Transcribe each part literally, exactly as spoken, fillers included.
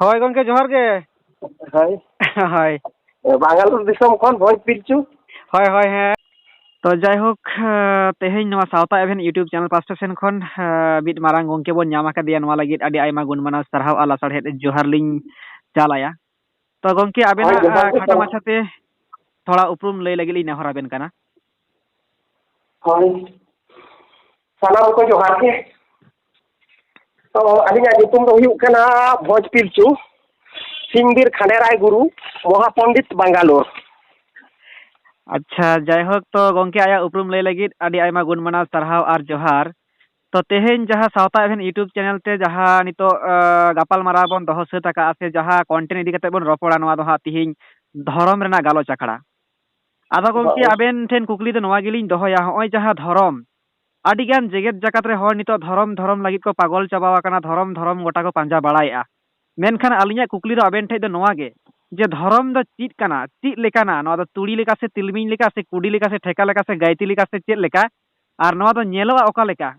ᱦᱳᱭ ᱜᱚᱢᱠᱮ, ᱡᱚᱦᱟᱨ ᱜᱮ᱾ ᱦᱳᱭ᱾ ᱦᱳᱭ᱾ ᱵᱟᱝᱜᱟᱞᱳᱨ ᱫᱤᱥᱚᱢ ᱠᱷᱚᱱ ᱵᱷᱚᱸᱡᱽ ᱯᱤᱞᱪᱩ᱾ ᱦᱳᱭ, ᱦᱳᱭ, ᱦᱮᱸ᱾ ᱛᱚ ᱡᱟᱭᱦᱳᱠ, ᱮᱸ, ᱛᱮᱦᱮᱧ ᱱᱚᱣᱟ ᱥᱟᱶᱛᱟ ᱮᱵᱷᱮᱱ YouTube channel ᱯᱟᱥᱴᱟ ᱥᱮᱱ ᱠᱷᱚᱱ, ᱮᱸ, ᱢᱤᱫ ᱢᱟᱨᱟᱝ ᱜᱚᱢᱠᱮ ᱵᱚᱱ ᱧᱟᱢ ᱟᱠᱟᱫᱮᱭᱟ᱾ ᱱᱚᱣᱟ ᱞᱟᱹᱜᱤᱫ ᱟᱹᱰᱤ ᱟᱭᱢᱟ ᱜᱩᱱ ᱢᱟᱱᱟᱣ ᱥᱟᱨᱦᱟᱣ ᱟᱨ ᱞᱟᱥᱟᱲᱦᱮᱫ ᱡᱚᱦᱟᱨ ᱞᱤᱧ ᱪᱟᱞᱟᱭᱟ᱾ ᱛᱚ ᱜᱚᱢᱠᱮ, ᱦᱳᱭ, ᱟᱵᱮᱱᱟᱜ, ᱡᱚᱦᱟᱨ ᱮᱸ, ᱜᱮ, ᱠᱷᱟᱴᱚ ᱡᱚᱦᱟᱨ᱾ ᱢᱟᱪᱷᱟᱛᱮ ᱛᱷᱚᱲᱟ ᱩᱯᱨᱩᱢ ᱞᱟᱹᱭ ᱞᱟᱹᱜᱤᱫ ᱞᱤᱧ ᱱᱮᱦᱚᱨ ᱟᱵᱮᱱ ᱠᱟᱱᱟ᱾ ᱦᱳᱭ, ᱥᱟᱱᱟᱢ ᱠᱚ ᱡᱚᱦᱟᱨ ᱜᱮ᱾ ᱛᱚ ᱟᱹᱞᱤᱧᱟᱜ ᱧᱩᱛᱩᱢ ᱫᱚ ᱦᱩᱭᱩᱜ ᱠᱟᱱᱟ ᱵᱷᱚᱸᱡᱽ ᱯᱤᱞᱪᱩ, ᱥᱤᱝᱵᱤᱨ ᱠᱷᱟᱸᱰᱮᱨᱟᱭ ᱜᱩᱨᱩ, ᱢᱚᱦᱟᱯᱚᱱᱰᱤᱛ ᱵᱟᱝᱜᱟᱞᱳᱨ᱾ ᱟᱪᱪᱷᱟ, ᱡᱟᱭᱦᱳᱠ, ᱛᱚ ᱜᱚᱢᱠᱮ ᱟᱭᱟᱜ ᱩᱯᱨᱩᱢ ᱞᱟᱹᱭ ᱞᱟᱹᱜᱤᱫ ᱟᱹᱰᱤ ᱟᱭᱢᱟ ᱜᱩᱱ ᱢᱟᱱᱟᱣ ᱥᱟᱨᱦᱟᱣ ᱟᱨ ᱡᱚᱦᱟᱨ᱾ ᱛᱚ ᱛᱮᱦᱮᱧ ᱡᱟᱦᱟᱸ ᱥᱟᱶᱛᱟ ᱮᱵᱷᱮᱱ YouTube channel ᱛᱮ ᱡᱟᱦᱟᱸ ᱱᱤᱛᱚᱜ, ᱟᱸ, ᱜᱟᱯᱟᱞ ᱢᱟᱨᱟᱣ ᱵᱚᱱ ᱫᱚᱦᱚ ᱥᱟᱹᱛ ᱟᱠᱟᱫᱼᱟ ᱥᱮ ᱡᱟᱦᱟᱸ content ᱤᱫᱤ ᱠᱟᱛᱮ ᱵᱚᱱ ᱨᱚᱯᱚᱲᱟ, ᱱᱚᱣᱟ ᱫᱚ ᱦᱟᱸᱜ ᱛᱤᱦᱤᱧ ᱫᱷᱚᱨᱚᱢ ᱨᱮᱱᱟᱜ ᱜᱟᱞᱚᱪ ᱟᱠᱷᱲᱟ᱾ ᱟᱫᱚ ᱜᱚᱢᱠᱮ, ᱦᱳᱭ᱾ ᱟᱵᱮᱱ ᱴᱷᱮᱱ ᱠᱩᱠᱞᱤ ᱫᱚ ᱱᱚᱣᱟ ᱜᱮᱞᱤᱧ ᱫᱚᱦᱚᱭᱟ, ᱦᱚᱸᱜᱼᱚᱭ ᱡᱟᱦᱟᱸ ᱫᱷᱚᱨᱚᱢ, ᱟᱹᱰᱤᱜᱟᱱ ᱡᱮᱜᱮᱛ ᱡᱟᱠᱟᱛ ᱨᱮ ᱦᱚᱲ ᱱᱤᱛᱚᱜ ᱫᱷᱚᱨᱚᱢ, ᱫᱷᱚᱨᱚᱢ ᱞᱟᱹᱜᱤᱫ ᱠᱚ ᱯᱟᱜᱚᱞ ᱪᱟᱵᱟᱣ ᱟᱠᱟᱱᱟ, ᱫᱷᱚᱨᱚᱢ, ᱫᱷᱚᱨᱚᱢ ᱜᱚᱴᱟ ᱠᱚ ᱯᱟᱸᱡᱟ ᱵᱟᱲᱟᱭᱮᱫᱼᱟ᱾ ᱢᱮᱱᱠᱷᱟᱱ ᱟᱹᱞᱤᱧᱟᱜ ᱠᱩᱠᱞᱤ ᱫᱚ ᱟᱵᱮᱱ ᱴᱷᱮᱱ ᱫᱚ ᱱᱚᱣᱟ ᱜᱮ, ᱡᱮ ᱫᱷᱚᱨᱚᱢ ᱫᱚ ᱪᱮᱫ ᱠᱟᱱᱟ, ᱪᱮᱫ ᱞᱮᱠᱟᱱᱟ? ᱱᱚᱣᱟ ᱫᱚ ᱛᱩᱲᱤ ᱞᱮᱠᱟ ᱥᱮ ᱛᱤᱞᱢᱤᱧ ᱞᱮᱠᱟ ᱥᱮ ᱠᱩᱰᱤ ᱞᱮᱠᱟ ᱥᱮ ᱴᱷᱮᱠᱟ ᱞᱮᱠᱟ ᱥᱮ ᱜᱟᱭᱛᱤ ᱞᱮᱠᱟ ᱥᱮ ᱪᱮᱫ ᱞᱮᱠᱟ? ᱟᱨ ᱱᱚᱣᱟ ᱫᱚ ᱧᱮᱞᱚᱜᱼᱟ ᱚᱠᱟ ᱞᱮᱠᱟ?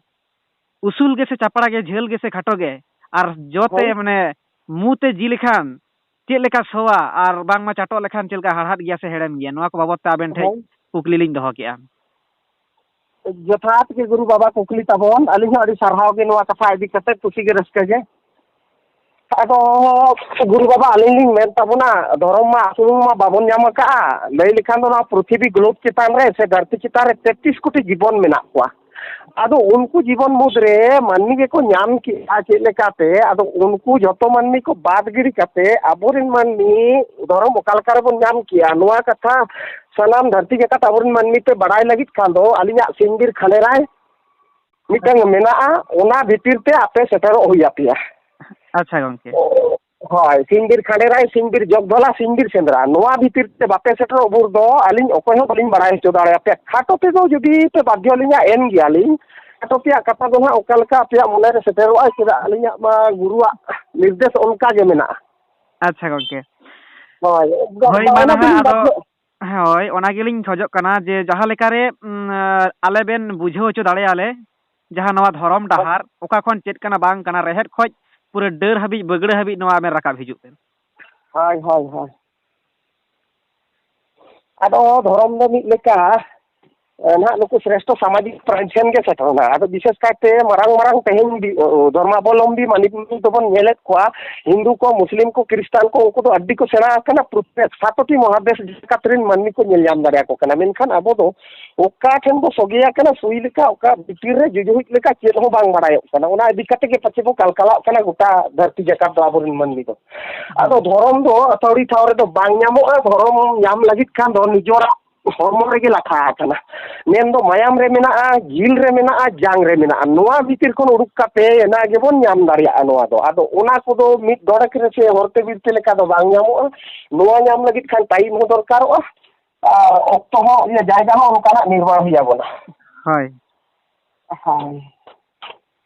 ᱩᱥᱩᱞ ᱜᱮ ᱥᱮ ᱪᱟᱯᱲᱟ ᱜᱮ, ᱡᱷᱟᱹᱞ ᱜᱮ ᱥᱮ ᱠᱷᱟᱴᱚ ᱜᱮ? ᱟᱨ ᱡᱚ ᱛᱮ, ᱦᱳᱭ᱾ ᱢᱟᱱᱮ, ᱢᱩ ᱛᱮ ᱡᱤ ᱞᱮᱠᱷᱟᱱ ᱪᱮᱫ ᱞᱮᱠᱟ ᱥᱚᱣᱟ? ᱟᱨ ᱵᱟᱝᱢᱟ ᱪᱟᱴᱚᱜ ᱞᱮᱠᱷᱟᱱ ᱪᱮᱫ ᱞᱮᱠᱟ ᱦᱟᱲᱦᱟᱫ ᱜᱮᱭᱟ ᱥᱮ ᱦᱮᱲᱮᱢ ᱜᱮᱭᱟ? ᱱᱚᱣᱟ ᱠᱚ ᱵᱟᱵᱚᱫ ᱛᱮ ᱟᱵᱮᱱ ᱴᱷᱮᱱ ᱦᱳᱭ᱾ ᱠᱩᱠᱞᱤ ᱞᱤᱧ ᱫᱚᱦᱚ ᱠᱮᱜᱼᱟ᱾ ᱡᱚᱛᱷᱟᱛ ᱜᱮ ᱜᱩᱨᱩ ᱵᱟᱵᱟ ᱠᱩᱠᱞᱤ ᱛᱟᱵᱚᱱ᱾ ᱟᱹᱞᱤᱧ ᱦᱚᱸ ᱟᱹᱰᱤ ᱥᱟᱨᱦᱟᱣ ᱜᱮ ᱱᱚᱣᱟ ᱠᱟᱛᱷᱟ ᱤᱫᱤ ᱠᱟᱛᱮ, ᱠᱩᱥᱤ ᱜᱮ ᱨᱟᱹᱥᱠᱟᱹ ᱜᱮ᱾ ᱟᱫᱚ ᱜᱩᱨᱩ ᱵᱟᱵᱟ, ᱟᱹᱞᱤᱧ ᱞᱤᱧ ᱢᱮᱱ ᱛᱟᱵᱚᱱᱟ, ᱫᱷᱚᱨᱚᱢ ᱢᱟ ᱟᱹᱥᱩᱞ ᱢᱟ ᱵᱟᱵᱚᱱ ᱧᱟᱢ ᱟᱠᱟᱫᱼᱟ᱾ ᱞᱟᱹᱭ ᱞᱮᱠᱷᱟᱱ ᱫᱚ ᱱᱚᱣᱟ ᱯᱨᱤᱛᱷᱤᱵᱤ ᱜᱞᱳᱵ ᱪᱮᱛᱟᱱ ᱨᱮ ᱥᱮ ᱫᱷᱟᱹᱨᱛᱤ ᱪᱮᱛᱟᱱ ᱨᱮ ᱛᱮᱛᱨᱤᱥ ᱠᱳᱴᱤ ᱡᱤᱵᱚᱱ ᱢᱮᱱᱟᱜ ᱠᱚᱣᱟ᱾ ᱟᱫᱚ ᱩᱱᱠᱩ ᱡᱤᱵᱚᱱ ᱢᱩᱫᱽᱨᱮ ᱢᱟᱹᱱᱢᱤ ᱜᱮᱠᱚ ᱧᱟᱢ ᱠᱮᱜᱼᱟ ᱪᱮᱫ ᱞᱮᱠᱟᱛᱮ? ᱟᱫᱚ ᱩᱱᱠᱩ ᱡᱚᱛᱚ ᱢᱟᱹᱱᱢᱤ ᱠᱚ ᱵᱟᱫ ᱜᱤᱰᱤ ᱠᱟᱛᱮ ᱟᱵᱚᱨᱮᱱ ᱢᱟᱹᱱᱢᱤ ᱫᱷᱚᱨᱚᱢ ᱚᱠᱟ ᱞᱮᱠᱟ ᱨᱮᱵᱚᱱ ᱧᱟᱢ ᱠᱮᱜᱼᱟ? ᱱᱚᱣᱟ ᱠᱟᱛᱷᱟ ᱥᱟᱱᱟᱢ ᱫᱷᱟᱹᱨᱛᱤ ᱡᱟᱠᱟᱛ ᱟᱵᱚᱨᱮᱱ ᱢᱟᱹᱱᱢᱤ ᱯᱮ ᱵᱟᱲᱟᱭ ᱞᱟᱹᱜᱤᱫ ᱠᱷᱟᱱ ᱫᱚ, ᱟᱹᱞᱤᱧᱟᱜ ᱥᱤᱢᱵᱤᱨ ᱠᱷᱟᱸᱰᱮᱨᱟᱭ ᱢᱤᱫᱴᱟᱝ ᱢᱮᱱᱟᱜᱼᱟ, ᱚᱱᱟ ᱵᱷᱤᱛᱤᱨ ᱛᱮ ᱟᱯᱮ ᱥᱮᱴᱮᱨᱚᱜ ᱦᱩᱭ ᱟᱯᱮᱭᱟ᱾ ᱟᱪᱪᱷᱟ ᱜᱚᱝᱠᱮ᱾ ᱦᱳᱭ, ᱥᱤᱢᱵᱤᱨ ᱠᱷᱟᱸᱰᱮᱨᱟᱭ, ᱥᱤᱢᱵᱤᱨ ᱡᱚᱜᱽᱫᱷᱚᱞᱟ, ᱥᱤᱢᱵᱤᱨ ᱥᱮᱸᱫᱽᱨᱟ, ᱱᱚᱣᱟ ᱵᱷᱤᱛᱤᱨ ᱛᱮ ᱵᱟᱯᱮ ᱥᱮᱴᱮᱨᱚᱜ ᱵᱷᱳᱨ ᱫᱚ ᱟᱹᱞᱤᱧ ᱚᱠᱚᱭ ᱦᱚᱸ ᱵᱟᱹᱞᱤᱧ ᱵᱟᱲᱟᱭ ᱦᱚᱪᱚ ᱫᱟᱲᱮᱭᱟᱯᱮᱭᱟ᱾ ᱠᱷᱟᱴᱚ ᱛᱮᱫᱚ ᱡᱩᱫᱤ ᱯᱮ ᱵᱟᱫᱽᱫᱷᱚ ᱞᱤᱧᱟ, ᱮᱱ ᱜᱮᱭᱟᱞᱤᱧ᱾ ᱠᱷᱟᱴᱚ ᱛᱮᱭᱟᱜ ᱠᱟᱛᱷᱟ ᱫᱚ ᱱᱟᱦᱟᱜ ᱚᱠᱟ ᱞᱮᱠᱟ ᱟᱯᱮᱭᱟᱜ ᱢᱚᱱᱮ ᱨᱮ ᱥᱮᱴᱮᱨᱚᱜᱼᱟ, ᱪᱮᱫᱟᱜ ᱟᱹᱞᱤᱧᱟᱜ ᱢᱟ ᱜᱩᱨᱩᱣᱟᱜ ᱱᱤᱨᱫᱮᱥ ᱚᱱᱠᱟ ᱜᱮ ᱢᱮᱱᱟᱜᱼᱟ᱾ ᱟᱪᱪᱷᱟ ᱜᱚᱝᱠᱮ᱾ ᱦᱳᱭ, ᱦᱳᱭ, ᱢᱟ ᱚᱱᱟ ᱱᱟᱦᱟᱜ ᱫᱚᱞᱤᱧ ᱟᱫᱚ ᱵᱟᱫᱽᱫᱷᱚ᱾ ᱦᱳᱭ, ᱚᱱᱟ ᱜᱮᱞᱤᱧ ᱠᱷᱚᱡᱚᱜ ᱠᱟᱱᱟ ᱡᱮ ᱡᱟᱦᱟᱸ ᱞᱮᱠᱟᱨᱮ, ᱩᱢ, ᱟᱞᱮ ᱵᱮᱱ ᱵᱩᱡᱷᱟᱹᱣ ᱦᱚᱪᱚ ᱫᱟᱲᱮᱭᱟᱞᱮ, ᱡᱟᱦᱟᱸ ᱱᱚᱣᱟ ᱫᱷᱚᱨᱚᱢ ᱰᱟᱦᱟᱨ ᱚᱠᱟ ᱠᱷᱚᱱ ᱪᱮᱫ ᱠᱟᱱᱟ ᱵᱟᱝ ᱠᱟᱱᱟ, ᱨᱮᱦᱮᱫ ᱠᱷᱚᱡ ᱯᱩᱨᱟᱹ ᱰᱟᱹᱨ ᱦᱟᱹᱵᱤᱡ, ᱵᱟᱹᱜᱲᱟᱹ ᱦᱟᱹᱵᱤᱡ ᱱᱚᱣᱟ ᱟᱵᱮᱱ ᱨᱟᱠᱟᱵ ᱦᱤᱡᱩᱜ ᱵᱮᱱ᱾ ᱦᱳᱭ, ᱦᱳᱭ, ᱦᱳᱭ᱾ ᱟᱫᱚ ᱫᱷᱚᱨᱚᱢ ᱫᱚ ᱢᱤᱫ ᱞᱮᱠᱟ, ᱮ, ᱱᱟᱦᱟᱜ ᱱᱩᱠᱩ ᱥᱨᱮᱥᱴᱷᱚ ᱥᱟᱢᱟᱡᱤᱠ ᱯᱨᱟᱭᱤᱡᱽ ᱴᱷᱮᱱ ᱜᱮ ᱥᱮᱴᱮᱨ ᱮᱱᱟ᱾ ᱟᱫᱚ ᱵᱤᱥᱮᱥ ᱠᱟᱭᱛᱮ ᱢᱟᱨᱟᱝ ᱢᱟᱨᱟᱝ ᱛᱮᱦᱮᱧ ᱵᱤ-, ᱚ, ᱫᱷᱚᱨᱢᱟᱵᱚᱞᱚᱢᱵᱤ ᱢᱟᱹᱱᱢᱤ ᱫᱚᱵᱚᱱ ᱧᱮᱞᱮᱫ ᱠᱚᱣᱟ, ᱦᱤᱱᱫᱩ ᱠᱚ, ᱢᱩᱥᱞᱤᱢ ᱠᱚ, ᱠᱷᱨᱤᱥᱴᱟᱱ ᱠᱚ, ᱩᱱᱠᱩ ᱫᱚ ᱟᱹᱰᱤ ᱠᱚ ᱥᱮᱬᱟ ᱟᱠᱟᱱᱟ᱾ ᱯᱨᱚᱛᱮᱠ ᱥᱟᱛᱚᱴᱤ ᱢᱚᱦᱟᱫᱮᱥ ᱡᱟᱠᱟᱛ ᱨᱮᱱ ᱢᱟᱹᱱᱢᱤ ᱠᱚ ᱧᱮᱞ ᱧᱟᱢ ᱫᱟᱲᱮᱭᱟᱠᱚ ᱠᱟᱱᱟ᱾ ᱢᱮᱱᱠᱷᱟᱱ ᱟᱵᱚ ᱫᱚ ᱚᱠᱟ ᱴᱷᱮᱱ ᱵᱚ ᱥᱚᱜᱮ ᱟᱠᱟᱱᱟ, ᱥᱩᱭ ᱞᱮᱠᱟ ᱚᱠᱟ ᱵᱷᱤᱛᱤᱨ ᱨᱮ ᱡᱚᱡᱚ ᱦᱩᱭᱩᱜ ᱞᱮᱠᱟ ᱪᱮᱫ ᱦᱚᱸ ᱵᱟᱝ ᱵᱟᱲᱟᱭᱚᱜ ᱠᱟᱱᱟ᱾ ᱚᱱᱟ ᱤᱫᱤ ᱠᱟᱛᱮ ᱜᱮ ᱯᱟᱪᱮ ᱵᱚ ᱠᱟᱞᱠᱟᱞᱟᱜ ᱠᱟᱱᱟ ᱜᱚᱴᱟ ᱫᱷᱟᱹᱨᱛᱤ ᱡᱟᱠᱟᱛ ᱫᱚ ᱟᱵᱚᱨᱮᱱ ᱢᱟᱹᱱᱢᱤ ᱫᱚ᱾ ᱟᱫᱚ ᱫᱷᱚᱨᱚᱢ ᱫᱚ ᱟᱹᱛᱷᱟᱹᱣᱲᱤ ᱴᱷᱟᱶ ᱨᱮᱫᱚ ᱵᱟᱝ ᱧᱟᱢᱚᱜᱼᱟ᱾ ᱫᱷᱚᱨᱚᱢ ᱧᱟᱢ ᱞᱟᱹᱜᱤᱫ ᱠᱷᱟᱱ ᱫᱚ ᱱᱤᱡᱚᱨᱟᱜ ᱦᱚᱲᱢᱚ ᱨᱮᱜᱮ ᱞᱟᱴᱷᱟ ᱟᱠᱟᱱᱟ᱾ ᱢᱮᱱᱫᱚ ᱢᱟᱭᱟᱢ ᱨᱮ ᱢᱮᱱᱟᱜᱼᱟ, ᱡᱤᱞ ᱨᱮ ᱢᱮᱱᱟᱜᱼᱟ, ᱡᱟᱝ ᱨᱮ ᱢᱮᱱᱟᱜᱼᱟ᱾ ᱱᱚᱣᱟ ᱵᱷᱤᱛᱤᱨ ᱠᱷᱚᱱ ᱩᱰᱩᱠ ᱠᱟᱛᱮ ᱮᱱᱟ ᱜᱮᱵᱚᱱ ᱧᱟᱢ ᱫᱟᱲᱮᱭᱟᱜᱼᱟ ᱱᱚᱣᱟ ᱫᱚ᱾ ᱟᱫᱚ ᱚᱱᱟ ᱠᱚᱫᱚ ᱢᱤᱫ ᱰᱚᱸᱰᱮᱠ ᱨᱮ ᱥᱮ ᱦᱚᱨᱛᱮ ᱵᱤᱨᱛᱮ ᱞᱮᱠᱟ ᱫᱚ ᱵᱟᱝ ᱧᱟᱢᱚᱜᱼᱟ᱾ ᱱᱚᱣᱟ ᱧᱟᱢ ᱞᱟᱹᱜᱤᱫ ᱠᱷᱟᱱ ᱴᱟᱭᱤᱢ ᱦᱚᱸ ᱫᱚᱨᱠᱟᱨᱚᱜᱼᱟ᱾ ᱟᱨ ᱚᱠᱛᱚ ᱦᱚᱸ, ᱤᱭᱟᱹ, ᱡᱟᱭᱜᱟ ᱦᱚᱸ ᱚᱱᱠᱟᱱᱟᱜ ᱱᱤᱨᱢᱟᱬ ᱦᱩᱭ ᱟᱵᱚᱱᱟ᱾ ᱦᱳᱭ᱾ ᱦᱳᱭ᱾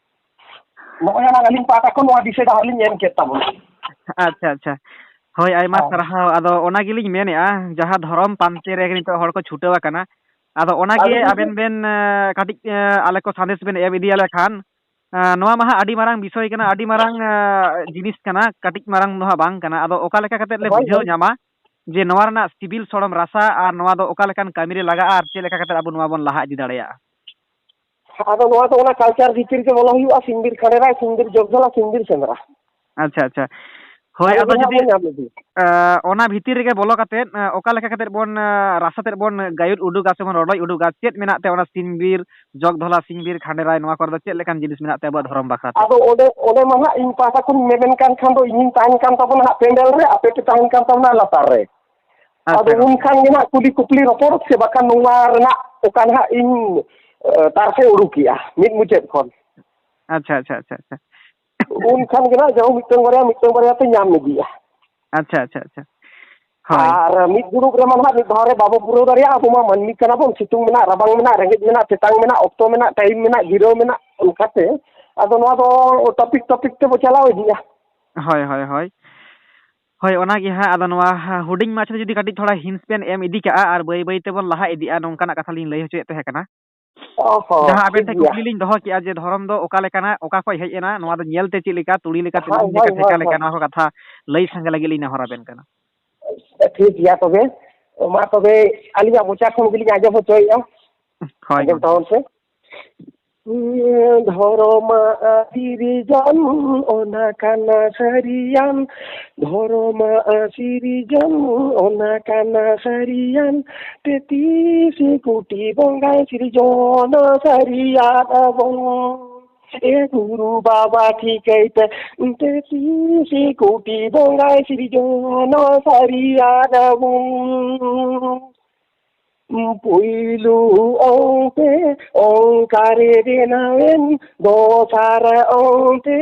ᱱᱚᱜᱼᱚᱭ ᱟᱱᱟᱝ ᱟᱹᱞᱤᱧ ᱯᱟᱦᱴᱟ ᱠᱷᱚᱱ ᱱᱚᱣᱟ ᱫᱤᱥᱟᱹ ᱰᱟᱦᱟᱨ ᱞᱤᱧ ᱮᱢ ᱠᱮᱫ ᱛᱟᱵᱚᱱᱟ᱾ ᱟᱪᱪᱷᱟ, ᱟᱪᱪᱷᱟ᱾ ᱦᱳᱭ, ᱟᱭᱢᱟ ᱦᱳᱭ᱾ ᱥᱟᱨᱦᱟᱣ᱾ ᱟᱫᱚ ᱚᱱᱟ ᱜᱮᱞᱤᱧ ᱢᱮᱱᱮᱫᱼᱟ, ᱡᱟᱦᱟᱸ ᱫᱷᱚᱨᱚᱢ ᱯᱟᱱᱛᱮ ᱨᱮ ᱱᱤᱛᱚᱜ ᱦᱚᱲ ᱠᱚ ᱪᱷᱩᱴᱟᱹᱣ ᱟᱠᱟᱱᱟ, ᱟᱫᱚ ᱚᱱᱟᱜᱮ ᱟᱫᱚ ᱟᱵᱮᱱ ᱵᱮᱱ, ᱮ, ᱠᱟᱹᱴᱤᱡ, ᱮ, ᱟᱞᱮ ᱠᱚ ᱥᱟᱸᱫᱮᱥ ᱵᱮᱱ ᱮᱢ ᱤᱫᱤᱭᱟᱞᱮ ᱠᱷᱟᱱ, ᱮ, ᱱᱚᱣᱟ ᱢᱟ ᱦᱟᱸᱜ ᱟᱹᱰᱤ ᱢᱟᱨᱟᱝ ᱵᱤᱥᱚᱭ ᱠᱟᱱᱟ, ᱟᱹᱰᱤ ᱢᱟᱨᱟᱝ, ᱮ, ᱡᱤᱱᱤᱥ ᱠᱟᱱᱟ, ᱠᱟᱹᱴᱤᱡ ᱢᱟᱨᱟᱝ ᱫᱚ ᱦᱟᱸᱜ ᱵᱟᱝ ᱠᱟᱱᱟ᱾ ᱟᱫᱚ ᱚᱠᱟ ᱞᱮᱠᱟ ᱠᱟᱛᱮᱫ ᱞᱮ ᱦᱳᱭ, ᱵᱩᱡᱷᱟᱹᱣ ᱦᱳᱭ᱾ ᱧᱟᱢᱟ ᱡᱮ ᱱᱚᱣᱟ ᱨᱮᱱᱟᱜ ᱥᱤᱵᱤᱞ ᱥᱚᱲᱚᱢ ᱨᱟᱥᱟ ᱟᱨ ᱱᱚᱣᱟ ᱫᱚ ᱚᱠᱟ ᱞᱮᱠᱟᱱ ᱠᱟᱹᱢᱤ ᱨᱮ ᱞᱟᱜᱟᱜᱼᱟ ᱟᱨ ᱪᱮᱫ ᱞᱮᱠᱟ ᱠᱟᱛᱮᱫ ᱟᱵᱚ ᱱᱚᱣᱟ ᱵᱚᱱ ᱞᱟᱦᱟ ᱤᱫᱤ ᱫᱟᱲᱮᱭᱟᱜᱼᱟ? ᱟᱫᱚ ᱱᱚᱣᱟ ᱫᱚ ᱚᱱᱟ ᱠᱟᱞᱪᱟᱨ ᱵᱷᱤᱛᱤᱨ ᱜᱮ ᱵᱚᱞᱚ ᱦᱩᱭᱩᱜᱼᱟ, ᱥᱤᱢᱵᱤᱨ ᱠᱷᱟᱸᱰᱮᱨᱟᱭ, ᱥᱤᱢᱵᱤᱨ ᱡᱚᱜᱽᱫᱷᱚᱞᱟ, ᱥᱤᱢᱵᱤᱨ ᱥᱮᱸᱫᱽᱨᱟ᱾ ᱟᱪᱪᱷᱟ, ᱟᱪᱪᱷᱟ᱾ ᱦᱳᱭ, ᱟᱫᱚ ᱟᱫᱚ ᱜᱮ ᱦᱟᱸᱜ ᱡᱩᱫᱤ, ᱵᱚᱱ ᱧᱟᱢ ᱤᱫᱤᱭᱟ᱾ ᱮ, ᱚᱱᱟ ᱵᱷᱤᱛᱤᱨ ᱨᱮᱜᱮ ᱵᱚᱞᱚ ᱠᱟᱛᱮᱫ, ᱮ, ᱚᱠᱟ ᱞᱮᱠᱟ ᱠᱟᱛᱮᱫ ᱵᱚᱱ, ᱮ, ᱨᱟᱥᱟ ᱛᱮᱫ ᱵᱚᱱ ᱜᱟᱭᱩᱫ ᱩᱰᱩᱠᱟ ᱥᱮ ᱵᱚᱱ ᱨᱚᱰᱚᱡ ᱩᱰᱩᱠᱟ, ᱪᱮᱫ ᱢᱮᱱᱟᱜ ᱛᱮ ᱚᱱᱟ ᱥᱤᱢᱵᱤᱨ, ᱡᱚᱜᱽᱫᱷᱚᱞᱟ, ᱥᱤᱢᱵᱤᱨ, ᱠᱷᱟᱸᱰᱮᱨᱟᱭ, ᱱᱚᱣᱟ ᱠᱚᱨᱮ ᱫᱚ ᱪᱮᱫ ᱞᱮᱠᱟᱱ ᱡᱤᱱᱤᱥ ᱢᱮᱱᱟᱜ ᱛᱮ ᱟᱵᱚᱣᱟᱜ ᱫᱷᱚᱨᱚᱢ ᱵᱟᱠᱷᱨᱟ ᱛᱮ? ᱟᱫᱚ ᱚᱸᱰᱮ, ᱚᱸᱰᱮ ᱢᱟ ᱦᱟᱸᱜ ᱤᱧ ᱯᱟᱦᱴᱟ ᱠᱷᱚᱱ ᱢᱮᱢᱮᱱ ᱠᱟᱱ ᱠᱷᱟᱱ ᱫᱚ ᱤᱧᱤᱧ ᱛᱟᱦᱮᱱ ᱠᱟᱱ ᱛᱟᱵᱚᱱᱟ ᱦᱟᱸᱜ ᱯᱮᱱᱰᱮᱞ ᱨᱮ, ᱟᱯᱮ ᱯᱮ ᱛᱟᱦᱮᱱ ᱠᱟᱱ ᱛᱟᱵᱚᱱᱟ ᱞᱟᱛᱟᱨ ᱨᱮ᱾ ᱟᱪᱪᱷᱟ, ᱟᱫᱚ ᱜᱚᱢᱠᱮ᱾ ᱩᱱᱠᱷᱟᱱ ᱜᱮ ᱱᱟᱦᱟᱜ ᱠᱩᱞᱤ ᱠᱩᱯᱞᱤ ᱨᱚᱯᱚᱲ ᱥᱮ ᱵᱟᱠᱷᱟᱱ ᱱᱚᱣᱟ ᱨᱮᱱᱟᱜ ᱚᱠᱟ ᱱᱟᱦᱟᱜ ᱤᱧ, ᱮ, ᱛᱟᱨᱥᱮ ᱩᱰᱩᱠᱮᱜᱼᱟ ᱢᱤᱫ ᱢᱩᱪᱟᱹᱫ ᱠᱷᱚᱱ᱾ ᱟᱪᱪᱷᱟ, ᱟᱪᱪᱷᱟ, ᱟᱪᱪᱷᱟ, ᱟᱪᱪᱷᱟ᱾ ᱩᱱᱠᱷᱟᱱ ᱜᱮ ᱱᱟᱦᱟᱜ ᱡᱟᱦᱟᱸ ᱢᱤᱫᱴᱟᱝ ᱵᱟᱨᱭᱟ, ᱢᱤᱫᱴᱟᱝ ᱵᱟᱨᱭᱟ ᱛᱮ ᱧᱟᱢ ᱤᱫᱤᱜᱼᱟ᱾ ᱟᱪᱪᱷᱟ, ᱟᱪᱪᱷᱟ, ᱟᱪᱪᱷᱟ᱾ ᱦᱳᱭ᱾ ᱟᱨ ᱢᱤᱫ ᱫᱩᱲᱩᱵ ᱨᱮᱢᱟ ᱱᱟᱦᱟᱜ ᱢᱤᱫ ᱫᱷᱟᱣ ᱨᱮ ᱵᱟᱵᱚ ᱯᱩᱨᱟᱹᱣ ᱫᱟᱲᱮᱭᱟᱜᱼᱟ᱾ ᱟᱵᱚ ᱢᱟ ᱢᱟᱹᱱᱢᱤ ᱠᱟᱱᱟ ᱵᱚᱱ, ᱥᱤᱛᱩᱝ ᱢᱮᱱᱟᱜ, ᱨᱟᱵᱟᱝ ᱢᱮᱱᱟᱜ, ᱨᱮᱸᱜᱮᱡ ᱢᱮᱱᱟᱜ, ᱛᱮᱛᱟᱝ ᱢᱮᱱᱟᱜ, ᱚᱠᱛᱚ ᱢᱮᱱᱟᱜ, ᱴᱟᱭᱤᱢ ᱢᱮᱱᱟᱜ, ᱡᱤᱨᱟᱹᱣ ᱢᱮᱱᱟᱜ, ᱚᱱᱠᱟᱛᱮ ᱟᱫᱚ ᱱᱚᱣᱟ ᱫᱚ ᱴᱚᱯᱤᱠ ᱴᱚᱯᱤᱠ ᱛᱮᱵᱚ ᱪᱟᱞᱟᱣ ᱤᱫᱤᱜᱼᱟ᱾ ᱦᱳᱭ, ᱦᱳᱭ, ᱦᱳᱭ᱾ ᱦᱳᱭ, ᱚᱱᱟᱜᱮ ᱦᱟᱸᱜ᱾ ᱟᱫᱚ ᱱᱚᱣᱟ ᱦᱩᱰᱤᱧ ᱢᱟᱪᱷᱟ ᱡᱩᱫᱤ ᱠᱟᱹᱴᱤᱡ ᱛᱷᱚᱲᱟ ᱦᱤᱱᱴᱥ ᱵᱮᱱ ᱮᱢ ᱤᱫᱤ ᱠᱟᱜᱼᱟ ᱟᱨ ᱵᱟᱹᱭ ᱵᱟᱹᱭ ᱛᱮᱵᱚᱱ ᱞᱟᱦᱟ ᱤᱫᱤᱜᱼᱟ, ᱱᱚᱝᱠᱟᱱᱟᱜ ᱠᱟᱛᱷᱟ ᱞᱤᱧ ᱞᱟᱹᱭ ᱦᱚᱪᱚᱭᱮᱫ ᱛᱟᱦᱮᱸ ᱠᱟᱱᱟ᱾ ᱚ ᱦᱚᱸ, ᱡᱟᱦᱟᱸ ᱟᱵᱮᱱ ᱴᱷᱤᱠ ᱴᱷᱮᱱ ᱜᱮᱭᱟ᱾ ᱠᱩᱠᱞᱤ ᱞᱤᱧ ᱫᱚᱦᱚ ᱠᱮᱜᱼᱟ ᱡᱮ ᱫᱷᱚᱨᱚᱢ ᱫᱚ ᱚᱠᱟ ᱞᱮᱠᱟᱱᱟ, ᱚᱠᱟ ᱠᱷᱚᱱ ᱦᱮᱡ ᱮᱱᱟ, ᱱᱚᱣᱟ ᱫᱚ ᱧᱮᱞ ᱛᱮ ᱪᱮᱫ ᱞᱮᱠᱟ, ᱛᱩᱲᱤ ᱞᱮᱠᱟ ᱛᱤᱱᱟᱹᱜ ᱦᱳᱭ, ᱫᱤᱱ ᱞᱮᱠᱟ ᱦᱳᱭ, ᱴᱷᱮᱠᱟ ᱦᱳᱭ, ᱞᱮᱠᱟ, ᱦᱳᱭ᱾ ᱱᱚᱣᱟ ᱠᱚ ᱠᱟᱛᱷᱟ ᱞᱟᱹᱭ ᱥᱟᱸᱜᱮ ᱞᱟᱹᱜᱤᱫ ᱞᱤᱧ ᱱᱮᱦᱚᱨ ᱟᱵᱮᱱ ᱠᱟᱱᱟ᱾ ᱴᱷᱤᱠ ᱜᱮᱭᱟ ᱛᱚᱵᱮ, ᱢᱟ ᱛᱚᱵᱮ ᱟᱹᱞᱤᱧᱟᱜ ᱢᱚᱪᱟ ᱠᱷᱚᱱ ᱜᱮᱞᱤᱧ ᱟᱸᱡᱚᱢ ᱦᱚᱪᱚᱭᱮᱫᱼᱟ᱾ ᱦᱳᱭ ᱟᱸᱡᱚᱢ ᱜᱚᱢᱠᱮ᱾ ᱛᱟᱵᱚᱱ ᱯᱮ᱾ ᱫᱷᱚᱨᱚᱢ ᱥᱤᱨᱡᱚᱱ ᱚᱱᱟ ᱠᱟᱱᱟ ᱥᱟᱹᱨᱤᱭᱟᱱ, ᱫᱷᱚᱨᱚᱢ ᱥᱤᱨᱡᱚᱱ ᱚᱱᱟ ᱠᱟᱱᱟ ᱥᱟᱹᱨᱤᱭᱟᱱ, ᱛᱮᱛᱤᱥ ᱠᱳᱴᱤ ᱵᱚᱸᱜᱟᱭ ᱥᱤᱨᱡᱚᱱ ᱥᱟᱹᱨᱤᱭᱟᱱ ᱟᱵᱚᱱ᱾ ᱮ ᱜᱩᱨᱩ ᱵᱟᱵᱟ ᱴᱷᱤᱠᱟᱹᱭ ᱯᱮ, ᱛᱮᱛᱤᱥ ᱠᱳᱴᱤ ᱵᱚᱸᱜᱟᱭ ᱥᱤᱨᱡᱚᱱ ᱥᱟᱹᱨᱤᱭᱟᱱ ᱟᱵᱚᱱ᱾ ᱯᱩᱭᱞᱩ ᱚᱝᱛᱮ ᱚᱝᱠᱟᱨᱮ ᱵᱮᱱᱟᱣᱮᱱ, ᱫᱚᱥᱟᱨ ᱚᱝᱛᱮ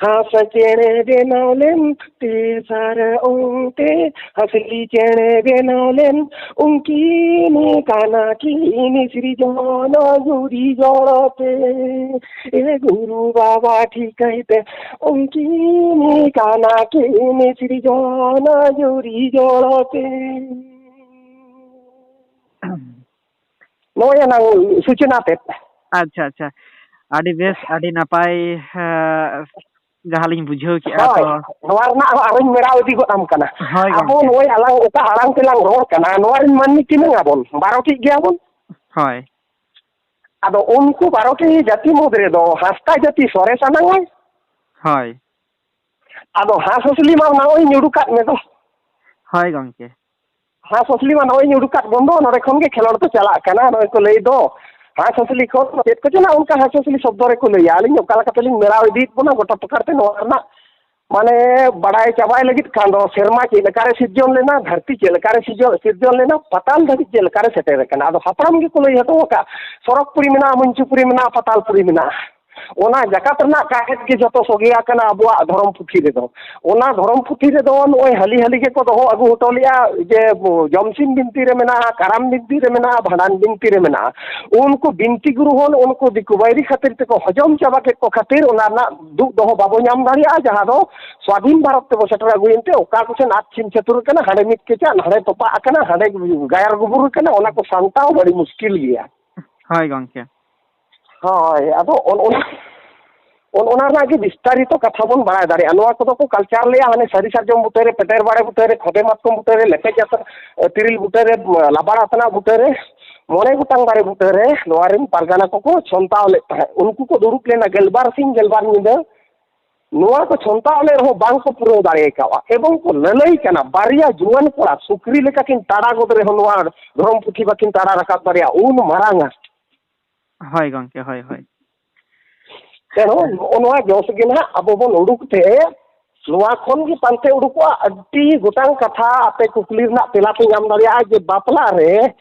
ᱦᱟᱸᱥ ᱪᱮᱬᱮ ᱵᱮᱱᱟᱣ ᱞᱮᱱ, ᱛᱮᱥᱟᱨ ᱚᱝᱛᱮ ᱦᱟᱸᱥᱞᱤ ᱪᱮᱬᱮ ᱵᱮᱱᱟᱣ ᱞᱮᱱ, ᱩᱱᱠᱤᱱ ᱠᱟᱱᱟ ᱠᱤᱱ ᱥᱤᱨᱡᱚᱱ ᱡᱩᱨᱤ ᱡᱚᱲ ᱛᱮ᱾ ᱮ ᱜᱩᱨᱩ ᱵᱟᱵᱟ ᱴᱷᱤᱠᱟᱹᱭ ᱯᱮ, ᱩᱱᱠᱤᱱ ᱠᱟᱱᱟ ᱠᱤᱱ ᱥᱤᱨᱡᱚᱱ ᱡᱩᱨᱤ ᱡᱚᱲ ᱛᱮ᱾ ᱱᱚᱜᱼᱚᱭ ᱮᱱᱟᱝ ᱥᱩᱪᱚᱱᱟ ᱛᱮᱫ᱾ ᱟᱪᱪᱷᱟ, ᱟᱪᱪᱷᱟ, ᱟᱹᱰᱤ ᱵᱮᱥ, ᱟᱹᱰᱤ ᱱᱟᱯᱟᱭ᱾ ᱦᱮᱸ, ᱡᱟᱦᱟᱸ ᱞᱤᱧ ᱵᱩᱡᱷᱟᱹᱣ ᱠᱮᱜᱼᱟ ᱦᱳᱭ, ᱛᱚ᱾ ᱱᱚᱣᱟ ᱨᱮᱱᱟᱜ ᱦᱚᱸ ᱟᱨᱚᱧ ᱢᱮᱲᱟᱣ ᱤᱫᱤ ᱜᱚᱫ ᱟᱢ ᱠᱟᱱᱟ᱾ ᱦᱳᱭ ᱟᱵᱚ ᱜᱚᱢᱠᱮ᱾ ᱱᱚᱜᱼᱚᱭ ᱟᱞᱟᱝ ᱚᱠᱟ ᱟᱲᱟᱝ ᱛᱮᱞᱟᱝ ᱨᱚᱲ ᱠᱟᱱᱟ, ᱱᱚᱣᱟ ᱨᱮᱱ ᱢᱟᱹᱱᱢᱤ ᱛᱤᱱᱟᱹᱝ ᱟᱵᱚᱱ? ᱵᱟᱨᱚ ᱴᱤ ᱜᱮᱭᱟᱵᱚᱱ᱾ ᱦᱳᱭ᱾ ᱟᱫᱚ ᱩᱱᱠᱩ ᱵᱟᱨᱚ ᱴᱤ ᱡᱟᱹᱛᱤ ᱢᱩᱫᱽ ᱨᱮᱫᱚ ᱦᱟᱸᱥᱫᱟ ᱡᱟᱹᱛᱤ ᱥᱚᱨᱮᱥ ᱟᱱᱟᱝ ᱟᱭ᱾ ᱦᱳᱭ᱾ ᱟᱫᱚ ᱦᱟᱸᱥ ᱦᱟᱸᱥᱞᱤ ᱢᱟ ᱱᱚᱜᱼᱚᱭ ᱧᱩᱰᱩᱠᱟᱫ ᱢᱮ ᱫᱚ᱾ ᱦᱳᱭ ᱜᱚᱢᱠᱮ᱾ ᱦᱟᱸᱥ ᱦᱟᱸᱥᱞᱤ ᱢᱟ ᱱᱚᱜᱼᱚᱭ ᱧᱩᱰᱩᱠᱟᱫ ᱵᱚᱱ ᱫᱚ, ᱱᱚᱰᱮ ᱠᱷᱚᱱ ᱜᱮ ᱠᱷᱮᱞᱳᱰ ᱫᱚ ᱪᱟᱞᱟᱜ ᱠᱟᱱᱟ᱾ ᱱᱚᱜᱼᱚᱭ ᱠᱚ ᱞᱟᱹᱭ ᱫᱚ ᱦᱟᱸᱥ ᱦᱟᱸᱥᱞᱤ ᱠᱷᱚᱱ ᱪᱮᱫ ᱠᱚᱪᱚ ᱱᱟᱜ ᱚᱱᱠᱟ ᱦᱟᱸᱥ ᱦᱟᱸᱥᱞᱤ ᱥᱚᱵᱫᱚ ᱨᱮᱠᱚ ᱞᱟᱹᱭᱟ᱾ ᱟᱹᱞᱤᱧ ᱚᱠᱟ ᱞᱮᱠᱟ ᱛᱮᱞᱤᱧ ᱢᱮᱲᱟᱣ ᱤᱫᱤᱭᱮᱫ ᱵᱚᱱᱟ ᱜᱚᱴᱟ ᱯᱨᱚᱠᱟᱨ ᱛᱮ ᱱᱚᱣᱟ ᱨᱮᱱᱟᱜ ᱢᱟᱱᱮ ᱵᱟᱲᱟᱭ ᱪᱟᱵᱟᱭ ᱞᱟᱹᱜᱤᱫ ᱠᱷᱟᱱ ᱫᱚ ᱥᱮᱨᱢᱟ ᱪᱮᱫ ᱞᱮᱠᱟᱨᱮ ᱥᱤᱨᱡᱚᱱ ᱞᱮᱱᱟ, ᱫᱷᱟᱹᱨᱛᱤ ᱪᱮᱫ ᱞᱮᱠᱟᱨᱮ ᱥᱤᱨᱡᱚᱱ, ᱥᱤᱨᱡᱚᱱ ᱞᱮᱱᱟ, ᱯᱟᱛᱟᱞ ᱫᱷᱟᱹᱵᱤᱡ ᱪᱮᱫ ᱞᱮᱠᱟᱨᱮ ᱥᱮᱴᱮᱨ ᱟᱠᱟᱱᱟ᱾ ᱟᱫᱚ ᱦᱟᱯᱲᱟᱢ ᱜᱮᱠᱚ ᱞᱟᱹᱭ ᱦᱚᱴᱚ ᱟᱠᱟᱫ, ᱥᱚᱨᱚᱜᱽᱯᱩᱨᱤ ᱢᱮᱱᱟᱜᱼᱟ, ᱢᱚᱧᱪᱚᱯᱩᱨᱤ ᱢᱮᱱᱟᱜᱼᱟ, ᱯᱟᱛᱟᱞᱯᱩᱨᱤ ᱢᱮᱱᱟᱜᱼᱟ᱾ ᱚᱱᱟ ᱡᱟᱠᱟᱛ ᱨᱮᱱᱟᱜ ᱠᱟᱦᱮᱫ ᱜᱮ ᱡᱚᱛᱚ ᱥᱚᱜᱮ ᱟᱠᱟᱱᱟ ᱟᱵᱚᱣᱟᱜ ᱫᱷᱚᱨᱚᱢ ᱯᱩᱛᱷᱤ ᱨᱮᱫᱚ᱾ ᱚᱱᱟ ᱫᱷᱚᱨᱚᱢ ᱯᱩᱛᱷᱤ ᱨᱮᱫᱚ ᱱᱚᱜᱼᱚᱭ ᱦᱟᱹᱞᱤ ᱦᱟᱹᱞᱤ ᱜᱮᱠᱚ ᱫᱚᱦᱚ ᱟᱹᱜᱩ ᱦᱚᱴᱚ ᱞᱮᱜᱼᱟ ᱡᱮ ᱡᱚᱢᱥᱤᱢ ᱵᱤᱱᱛᱤ ᱨᱮ ᱢᱮᱱᱟᱜᱼᱟ, ᱠᱟᱨᱟᱢ ᱵᱤᱱᱛᱤ ᱨᱮ ᱢᱮᱱᱟᱜᱼᱟ, ᱵᱷᱟᱸᱰᱟᱱ ᱵᱤᱱᱛᱤ ᱨᱮ ᱢᱮᱱᱟᱜᱼᱟ᱾ ᱩᱱᱠᱩ ᱵᱤᱱᱛᱤ ᱜᱩᱨᱩ ᱦᱚᱸ ᱩᱱᱠᱩ ᱫᱤᱠᱩ ᱵᱟᱹᱭᱨᱤ ᱠᱷᱟᱹᱛᱤᱨ ᱛᱮᱠᱚ ᱦᱚᱡᱚᱢ ᱪᱟᱵᱟ ᱠᱮᱫ ᱠᱚ ᱠᱷᱟᱹᱛᱤᱨ ᱚᱱᱟ ᱨᱮᱱᱟᱜ ᱫᱩᱜ ᱫᱚᱦᱚ ᱵᱟᱵᱚ ᱧᱟᱢ ᱫᱟᱲᱮᱭᱟᱜᱼᱟ, ᱡᱟᱦᱟᱸ ᱫᱚ ᱥᱣᱟᱫᱷᱤᱱ ᱵᱷᱟᱨᱚᱛ ᱛᱮᱵᱚ ᱥᱮᱴᱮᱨ ᱟᱹᱜᱩᱭᱮᱱ ᱛᱮ ᱚᱠᱟ ᱠᱚᱥᱮᱱ ᱟᱫ ᱪᱷᱤᱢ ᱪᱷᱟᱹᱛᱩᱨ ᱟᱠᱟᱱᱟ, ᱦᱟᱸᱰᱮ ᱢᱤᱫ ᱠᱮᱪᱟᱜ, ᱱᱟᱰᱮ ᱛᱚᱯᱟᱜ ᱟᱠᱟᱱᱟ, ᱦᱟᱸᱰᱮ ᱜᱟᱭᱟᱨ ᱜᱩᱵᱩᱨ ᱟᱠᱟᱱᱟ, ᱚᱱᱟ ᱠᱚ ᱥᱟᱢᱴᱟᱣ ᱟᱹᱰᱤ ᱢᱩᱥᱠᱤᱞ ᱜᱮᱭᱟ᱾ ᱦᱳᱭ ᱜᱚᱢᱠᱮ᱾ ᱦᱳᱭ, ᱟᱫᱚ ᱚᱱ-, ᱚᱱᱟ, ᱚᱱ-, ᱚᱱᱟ ᱨᱮᱱᱟᱜ ᱜᱮ ᱵᱤᱥᱛᱟᱨᱤᱛᱚ ᱠᱟᱛᱷᱟ ᱵᱚᱱ ᱵᱟᱲᱟᱭ ᱫᱟᱲᱮᱭᱟᱜᱼᱟ᱾ ᱱᱚᱣᱟ ᱠᱚᱫᱚ ᱠᱚ ᱠᱟᱞᱪᱟᱨ ᱞᱮᱭᱟ, ᱦᱟᱱᱮ ᱥᱟᱹᱨᱤ ᱥᱟᱨᱡᱚᱢ ᱵᱩᱴᱟᱹᱨᱮ, ᱯᱮᱴᱮᱨ ᱵᱟᱲᱮ ᱵᱩᱴᱟᱹᱨᱮ, ᱠᱷᱚᱫᱮ ᱢᱟᱛᱠᱚᱢ ᱵᱩᱴᱟᱹᱨᱮ, ᱞᱮᱯᱮᱡ ᱟᱛ-, ᱛᱤᱨᱤᱞ ᱵᱩᱴᱟᱹᱨᱮ, ᱞᱟᱵᱟᱲ ᱟᱛᱱᱟᱜ ᱵᱩᱴᱟᱹᱨᱮ, ᱢᱚᱬᱮ ᱜᱚᱴᱟᱝ ᱫᱟᱨᱮ ᱵᱩᱴᱟᱹᱨᱮ ᱱᱚᱣᱟ ᱨᱮᱱ ᱯᱟᱨᱜᱟᱱᱟ ᱠᱚᱠᱚ ᱪᱷᱚᱱᱛᱟᱣ ᱞᱮᱫ ᱛᱟᱦᱮᱸᱫ᱾ ᱩᱱᱠᱩ ᱠᱚ ᱫᱩᱲᱩᱵ ᱞᱮᱱᱟ ᱜᱮᱞᱵᱟᱨ ᱥᱤᱧ ᱜᱮᱞᱵᱟᱨ ᱧᱤᱫᱟᱹ᱾ ᱱᱚᱣᱟ ᱠᱚ ᱪᱷᱚᱱᱛᱟᱣ ᱞᱮᱫ ᱨᱮᱦᱚᱸ ᱵᱟᱝ ᱠᱚ ᱯᱩᱨᱟᱹᱣ ᱫᱟᱲᱮ ᱠᱟᱣᱟ, ᱮᱵᱚᱝ ᱠᱚ ᱞᱟᱹᱞᱟᱹᱭ ᱠᱟᱱᱟ, ᱵᱟᱨᱭᱟ ᱡᱩᱣᱟᱹᱱ ᱠᱚᱲᱟ ᱥᱩᱠᱨᱤ ᱞᱮᱠᱟ ᱠᱤᱱ ᱛᱟᱲᱟ ᱜᱚᱫ ᱨᱮᱦᱚᱸ ᱱᱚᱣᱟ ᱫᱷᱚᱨᱚᱢ ᱯᱩᱛᱷᱤ ᱵᱟᱹᱠᱤᱱ ᱛᱟᱲᱟ ᱨᱟᱠᱟᱵ ᱫᱟᱲᱮᱭᱟᱜᱼᱟ, ᱩᱱ ᱢᱟᱨᱟᱝᱟ᱾ ᱦᱳᱭ ᱜᱚᱢᱠᱮ, ᱦᱳᱭ, ᱦᱳᱭ᱾ ᱛᱮᱦᱚᱸ ᱱᱚᱜᱼᱚ ᱱᱚᱣᱟ ᱡᱚᱥ ᱜᱮ ᱱᱟᱦᱟᱜ ᱟᱵᱚ ᱵᱚᱱ ᱩᱰᱩᱠ ᱛᱮ, ᱱᱚᱣᱟ ᱠᱷᱚᱱ ᱜᱮ ᱯᱟᱱᱛᱮ ᱩᱰᱩᱠᱚᱜᱼᱟ ᱟᱹᱰᱤ ᱜᱚᱴᱟᱝ ᱠᱟᱛᱷᱟ᱾ ᱟᱯᱮ ᱠᱩᱠᱞᱤ ᱨᱮᱱᱟᱜ ᱛᱮᱞᱟ ᱯᱮ ᱧᱟᱢ ᱫᱟᱲᱮᱭᱟᱜᱼᱟ ᱡᱮ ᱵᱟᱯᱞᱟ ᱨᱮ,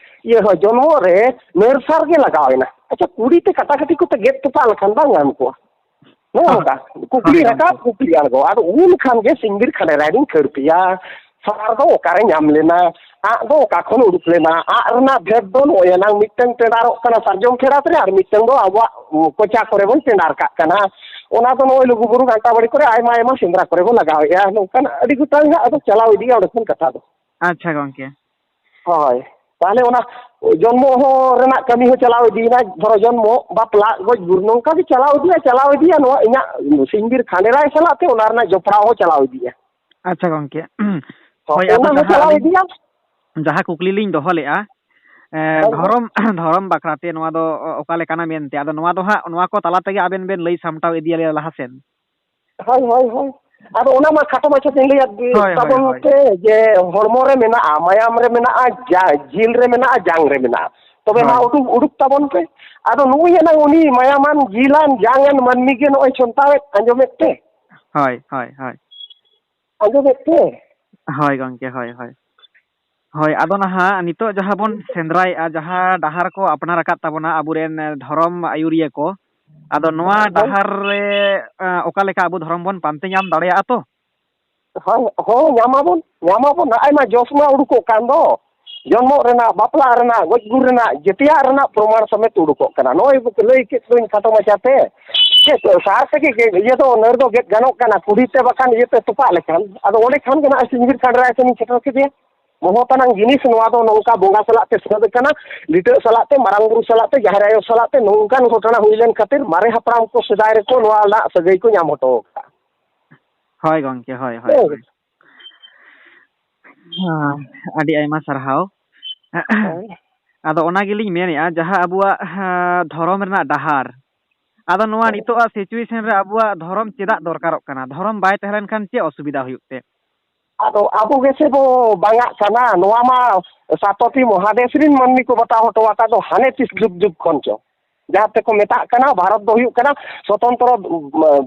ᱤᱭᱟᱹ ᱦᱚᱸ, ᱡᱚᱱᱢᱚ ᱨᱮ ᱱᱟᱹᱨᱥᱟᱨ ᱜᱮ ᱞᱟᱜᱟᱣ ᱮᱱᱟ᱾ ᱟᱪᱪᱷᱟ, ᱠᱩᱲᱤ ᱛᱮ ᱠᱟᱴᱟ ᱠᱟᱴᱤ ᱠᱚᱛᱮ ᱜᱮᱫ ᱛᱚᱯᱟᱜ ᱞᱮᱠᱷᱟᱱ ᱵᱟᱝ ᱜᱟᱱ ᱠᱚᱜᱼᱟ? ᱱᱚᱜᱼᱚ ᱦᱳᱭ᱾ ᱱᱚᱝᱠᱟ ᱠᱩᱠᱞᱤ ᱦᱳᱭ, ᱦᱳᱭ, ᱨᱟᱠᱟᱵ, ᱦᱳᱭ᱾ ᱠᱩᱠᱞᱤ ᱟᱬᱜᱚ, ᱟᱨ ᱩᱱ ᱠᱷᱟᱱ ᱜᱮ ᱥᱤᱝᱵᱤᱨ ᱠᱷᱟᱸᱰᱮᱨᱟᱭ ᱨᱤᱧ ᱠᱷᱟᱹᱲ ᱯᱮᱭᱟ᱾ ᱥᱟᱨ ᱫᱚ ᱚᱠᱟᱨᱮ ᱧᱟᱢ ᱞᱮᱱᱟ? ᱟᱜ ᱫᱚ ᱚᱠᱟ ᱠᱷᱚᱱ ᱩᱰᱩᱠ ᱞᱮᱱᱟ? ᱟᱜ ᱨᱮᱱᱟᱜ ᱵᱷᱮᱫ ᱫᱚ ᱱᱚᱜᱼᱚᱭ ᱮᱱᱟᱝ ᱢᱤᱫᱴᱟᱝ ᱴᱮᱸᱰᱟᱨᱚᱜ ᱠᱟᱱᱟ ᱥᱟᱨᱡᱚᱢ ᱯᱷᱮᱲᱟᱛ ᱨᱮ, ᱟᱨ ᱢᱤᱫᱴᱟᱝ ᱫᱚ ᱟᱵᱚᱣᱟᱜ, ᱩᱸ, ᱠᱚᱪᱟ ᱠᱚᱨᱮ ᱵᱚᱱ ᱴᱮᱸᱰᱟᱨ ᱠᱟᱜ ᱠᱟᱱᱟ᱾ ᱚᱱᱟ ᱫᱚ ᱱᱚᱜᱼᱚᱭ ᱞᱩᱜᱩᱵᱩᱨᱩ ᱜᱷᱟᱱᱴᱟ ᱵᱟᱲᱤ ᱠᱚᱨᱮ ᱟᱭᱢᱟ ᱟᱭᱢᱟ ᱥᱮᱸᱫᱽᱨᱟ ᱠᱚᱨᱮ ᱵᱚᱱ ᱞᱟᱜᱟᱣᱮᱫᱼᱟ᱾ ᱱᱚᱝᱠᱟᱱ ᱟᱹᱰᱤ ᱜᱚᱴᱟᱝ ᱦᱟᱸᱜ ᱟᱫᱚ ᱪᱟᱞᱟᱣ ᱤᱫᱤᱜᱼᱟ ᱚᱸᱰᱮ ᱠᱷᱚᱱ ᱠᱟᱛᱷᱟ ᱫᱚ᱾ ᱟᱪᱪᱷᱟ ᱜᱚᱢᱠᱮ᱾ ᱦᱳᱭ, ᱛᱟᱦᱚᱞᱮ ᱚᱱᱟ ᱡᱚᱱᱢᱚ ᱦᱚᱸ ᱨᱮᱱᱟᱜ ᱠᱟᱹᱢᱤ ᱦᱚᱸ ᱪᱟᱞᱟᱣ ᱤᱫᱤᱭᱮᱱᱟ, ᱫᱷᱚᱨᱚ ᱡᱚᱱᱢᱚ, ᱵᱟᱯᱞᱟ, ᱜᱚᱡ ᱜᱩᱨ, ᱱᱚᱝᱠᱟ ᱜᱮ ᱪᱟᱞᱟᱣ ᱤᱫᱤᱭᱟ, ᱪᱟᱞᱟᱣ ᱤᱫᱤᱭᱟ᱾ ᱱᱚᱣᱟ ᱤᱧᱟᱹᱜ ᱥᱤᱧᱵᱤᱨ ᱠᱷᱟᱸᱰᱮᱨᱟᱭ ᱥᱟᱞᱟᱜ ᱛᱮ ᱚᱱᱟ ᱨᱮᱱᱟᱜ ᱡᱚᱯᱲᱟᱣ ᱦᱚᱸ ᱪᱟᱞᱟᱣ ᱤᱫᱤᱜᱼᱟ᱾ ᱟᱪᱪᱷᱟ ᱜᱚᱢᱠᱮ, ᱦᱳᱭ, ᱦᱳᱭ, ᱟᱫᱚ ᱚᱱᱟ ᱦᱚᱸ ᱡᱟᱦᱟᱸ ᱪᱟᱞᱟᱣ ᱟᱹᱞᱤᱧ ᱤᱫᱤᱭᱟ᱾ ᱡᱟᱦᱟᱸ ᱠᱩᱠᱞᱤ ᱞᱤᱧ ᱫᱚᱦᱚ ᱞᱮᱫᱼᱟ, ᱮ, ᱦᱳᱭ, ᱦᱳᱭ᱾ ᱫᱷᱚᱨᱚᱢ, ᱫᱷᱚᱨᱚᱢ ᱵᱟᱠᱷᱨᱟ ᱛᱮ ᱱᱚᱣᱟ ᱫᱚ ᱚ-, ᱚᱠᱟ ᱞᱮᱠᱟᱱᱟ ᱢᱮᱱᱛᱮ, ᱟᱫᱚ ᱱᱚᱣᱟ ᱫᱚ ᱦᱟᱸᱜ ᱱᱚᱣᱟ ᱠᱚ ᱛᱟᱞᱟ ᱛᱮᱜᱮ ᱟᱵᱮᱱ ᱵᱮᱱ ᱞᱟᱹᱭ ᱥᱟᱢᱴᱟᱣ ᱤᱫᱤᱭᱟᱞᱮᱭᱟ ᱞᱟᱦᱟ ᱥᱮᱱ᱾ ᱦᱳᱭ, ᱦᱳᱭ, ᱦᱳᱭ᱾ ᱟᱫᱚ ᱚᱱᱟ ᱢᱟ ᱠᱷᱟᱴᱚ ᱢᱟᱪᱷᱟ ᱛᱮᱧ ᱞᱟᱹᱭᱟ ᱦᱳᱭ, ᱦᱳᱭ, ᱛᱟᱵᱚᱱ ᱦᱳᱭ᱾ ᱯᱮ ᱡᱮ ᱦᱚᱲᱢᱚ ᱨᱮ ᱢᱮᱱᱟᱜᱼᱟ, ᱢᱟᱭᱟᱢ ᱨᱮ ᱢᱮᱱᱟᱜᱼᱟ, ᱡᱟ-, ᱡᱤᱞ ᱨᱮ ᱢᱮᱱᱟᱜᱼᱟ, ᱡᱟᱝ ᱨᱮ ᱢᱮᱱᱟᱜᱼᱟ᱾ ᱛᱚᱵᱮ ᱢᱟ ᱦᱳᱭ᱾ ᱩᱰᱩᱠ, ᱩᱰᱩᱠ ᱛᱟᱵᱚᱱ ᱯᱮ᱾ ᱟᱫᱚ ᱱᱩᱭ ᱮᱱᱟᱝ ᱩᱱᱤ ᱢᱟᱭᱟᱢᱟᱱ, ᱡᱤᱞᱟᱱ, ᱡᱟᱝᱟᱱ ᱢᱟᱹᱱᱢᱤ ᱜᱮ ᱱᱚᱜᱼᱚᱭ ᱪᱷᱚᱱᱛᱟᱣᱮᱫ, ᱟᱸᱡᱚᱢᱮᱫ ᱯᱮ? ᱦᱳᱭ, ᱦᱳᱭ, ᱦᱳᱭ᱾ ᱟᱸᱡᱚᱢᱮᱫ ᱯᱮ? ᱦᱳᱭ ᱜᱚᱢᱠᱮ, ᱦᱳᱭ, ᱦᱳᱭ᱾ ᱦᱳᱭ, ᱟᱫᱚ ᱱᱟᱦᱟᱜ ᱱᱤᱛᱚᱜ ᱡᱟᱦᱟᱸ ᱵᱚᱱ ᱥᱮᱸᱫᱽᱨᱟᱭᱮᱫᱼᱟ, ᱡᱟᱦᱟᱸ ᱰᱟᱦᱟᱨ ᱠᱚ ᱟᱯᱱᱟᱨ ᱟᱠᱟᱫ ᱛᱟᱵᱚᱱᱟ ᱟᱵᱚᱨᱮᱱ ᱫᱷᱚᱨᱚᱢ ᱟᱹᱭᱩᱨᱤᱭᱟᱹ ᱠᱚ, ᱟᱫᱚ ᱱᱚᱣᱟ ᱦᱳᱭ᱾ ᱰᱟᱦᱟᱨ ᱨᱮ, ᱮᱸ, ᱚᱠᱟ ᱞᱮᱠᱟ ᱟᱵᱚ ᱫᱷᱚᱨᱚᱢ ᱵᱚᱱ ᱯᱟᱱᱛᱮ ᱧᱟᱢ ᱫᱟᱲᱮᱭᱟᱜᱼᱟ ᱛᱚ? ᱦᱳᱭ, ᱦᱳᱭ, ᱧᱟᱢᱟᱵᱚᱱ, ᱧᱟᱢᱟᱵᱚᱱ᱾ ᱱᱚᱜᱼᱚᱭ ᱢᱟ ᱡᱚᱥ ᱢᱟ ᱩᱰᱩᱠᱚᱜ ᱠᱟᱱ ᱫᱚ, ᱡᱚᱱᱢᱚᱜ ᱨᱮᱱᱟᱜ, ᱵᱟᱯᱞᱟᱜ ᱨᱮᱱᱟᱜ, ᱜᱚᱡ ᱜᱩᱨ ᱨᱮᱱᱟᱜ, ᱡᱮᱛᱮᱭᱟᱜ ᱨᱮᱱᱟᱜ ᱯᱨᱚᱢᱟᱱ ᱥᱚᱢᱮᱛ ᱩᱰᱩᱠᱚᱜ ᱠᱟᱱᱟ᱾ ᱱᱚᱜᱼᱚᱭ ᱞᱟᱹᱭ ᱠᱮᱫ ᱫᱚᱧ ᱠᱷᱟᱴᱚ ᱢᱟᱪᱷᱟᱛᱮ, ᱪᱮᱫ ᱥᱟᱨ ᱛᱮᱜᱮ ᱜᱮ-, ᱤᱭᱟᱹ ᱫᱚ, ᱱᱟᱹᱨ ᱫᱚ ᱜᱮᱫ ᱜᱟᱱᱚᱜ ᱠᱟᱱᱟ, ᱠᱩᱰᱤ ᱛᱮ ᱵᱟᱠᱷᱟᱱ ᱤᱭᱟᱹ ᱛᱮ ᱛᱚᱯᱟᱜ ᱞᱮᱠᱷᱟᱱ᱾ ᱟᱫᱚ ᱚᱸᱰᱮ ᱠᱷᱟᱱ ᱜᱮ ᱱᱟᱜ ᱥᱤᱝᱜᱤᱨ ᱠᱷᱟᱸᱰᱨᱟᱭ ᱴᱷᱮᱱᱤᱧ ᱥᱮᱴᱮᱨ ᱠᱮᱫᱮᱭᱟ᱾ ᱢᱚᱦᱚᱛ ᱟᱱᱟᱝ ᱡᱤᱱᱤᱥ ᱱᱚᱣᱟ ᱫᱚ ᱱᱚᱝᱠᱟ ᱵᱚᱸᱜᱟ ᱥᱟᱞᱟᱜ ᱛᱮ ᱥᱟᱹᱫ ᱟᱠᱟᱱᱟ, ᱞᱤᱴᱟᱹᱜ ᱥᱟᱞᱟᱜ ᱛᱮ, ᱢᱟᱨᱟᱝ ᱵᱩᱨᱩ ᱥᱟᱞᱟᱜ ᱛᱮ, ᱡᱟᱦᱮᱨ ᱟᱭᱳ ᱥᱟᱞᱟᱜ ᱛᱮ ᱱᱚᱝᱠᱟᱱ ᱜᱷᱚᱴᱚᱱᱟ ᱦᱩᱭ ᱞᱮᱱ ᱠᱷᱟᱹᱛᱤᱨ ᱢᱟᱨᱮ ᱦᱟᱯᱲᱟᱢ ᱠᱚ ᱥᱮᱫᱟᱭ ᱨᱮᱠᱚ ᱱᱚᱣᱟ ᱨᱮᱱᱟᱜ ᱥᱟᱹᱜᱟᱹᱭ ᱠᱚ ᱧᱟᱢ ᱦᱚᱴᱚ ᱟᱠᱟᱫᱼᱟ᱾ ᱦᱳᱭ ᱜᱚᱢᱠᱮ, ᱦᱳᱭ, ᱦᱳᱭ, ᱦᱳᱭ᱾ ᱦᱮᱸ, ᱟᱹᱰᱤ ᱟᱭᱢᱟ ᱥᱟᱨᱦᱟᱣ᱾ ᱦᱳᱭ᱾ ᱟᱫᱚ ᱚᱱᱟ ᱜᱮᱞᱤᱧ ᱢᱮᱱᱮᱫᱼᱟ, ᱡᱟᱦᱟᱸ ᱟᱵᱚᱣᱟᱜ, ᱦᱮᱸ, ᱫᱷᱚᱨᱚᱢ ᱨᱮᱱᱟᱜ ᱰᱟᱦᱟᱨ, ᱟᱫᱚ ᱱᱚᱣᱟ ᱦᱳᱭ᱾ ᱱᱤᱛᱚᱜᱟᱜ situation ᱨᱮ ᱟᱵᱚᱣᱟᱜ ᱫᱷᱚᱨᱚᱢ ᱪᱮᱫᱟᱜ ᱫᱚᱨᱠᱟᱨᱚᱜ ᱠᱟᱱᱟ? ᱫᱷᱚᱨᱚᱢ ᱵᱟᱭ ᱛᱟᱦᱮᱸ ᱞᱮᱱᱠᱷᱟᱱ ᱪᱮᱫ ᱚᱥᱩᱵᱤᱫᱷᱟ ᱦᱩᱭᱩᱜ ᱛᱮ? ᱟᱫᱚ ᱟᱵᱚ ᱜᱮᱥᱮ ᱵᱚ ᱵᱟᱝᱟᱜ ᱠᱟᱱᱟ᱾ ᱱᱚᱣᱟ ᱢᱟ ᱥᱟᱛᱚᱴᱤ ᱢᱚᱦᱟᱫᱮᱥ ᱨᱤᱱ ᱢᱟᱹᱱᱢᱤ ᱠᱚ ᱵᱟᱛᱟᱣ ᱦᱚᱴᱚ ᱟᱠᱟᱫ ᱫᱚ ᱦᱟᱱᱮ ᱛᱤᱥ ᱡᱩᱜᱽ ᱡᱩᱜᱽ ᱠᱷᱚᱱ ᱪᱚ᱾ ᱡᱟᱦᱟᱸ ᱛᱮᱠᱚ ᱢᱮᱛᱟᱜ ᱠᱟᱱᱟ ᱵᱷᱟᱨᱚᱛ ᱫᱚ ᱦᱩᱭᱩᱜ ᱠᱟᱱᱟ ᱥᱚᱛᱚᱱᱛᱨᱚ,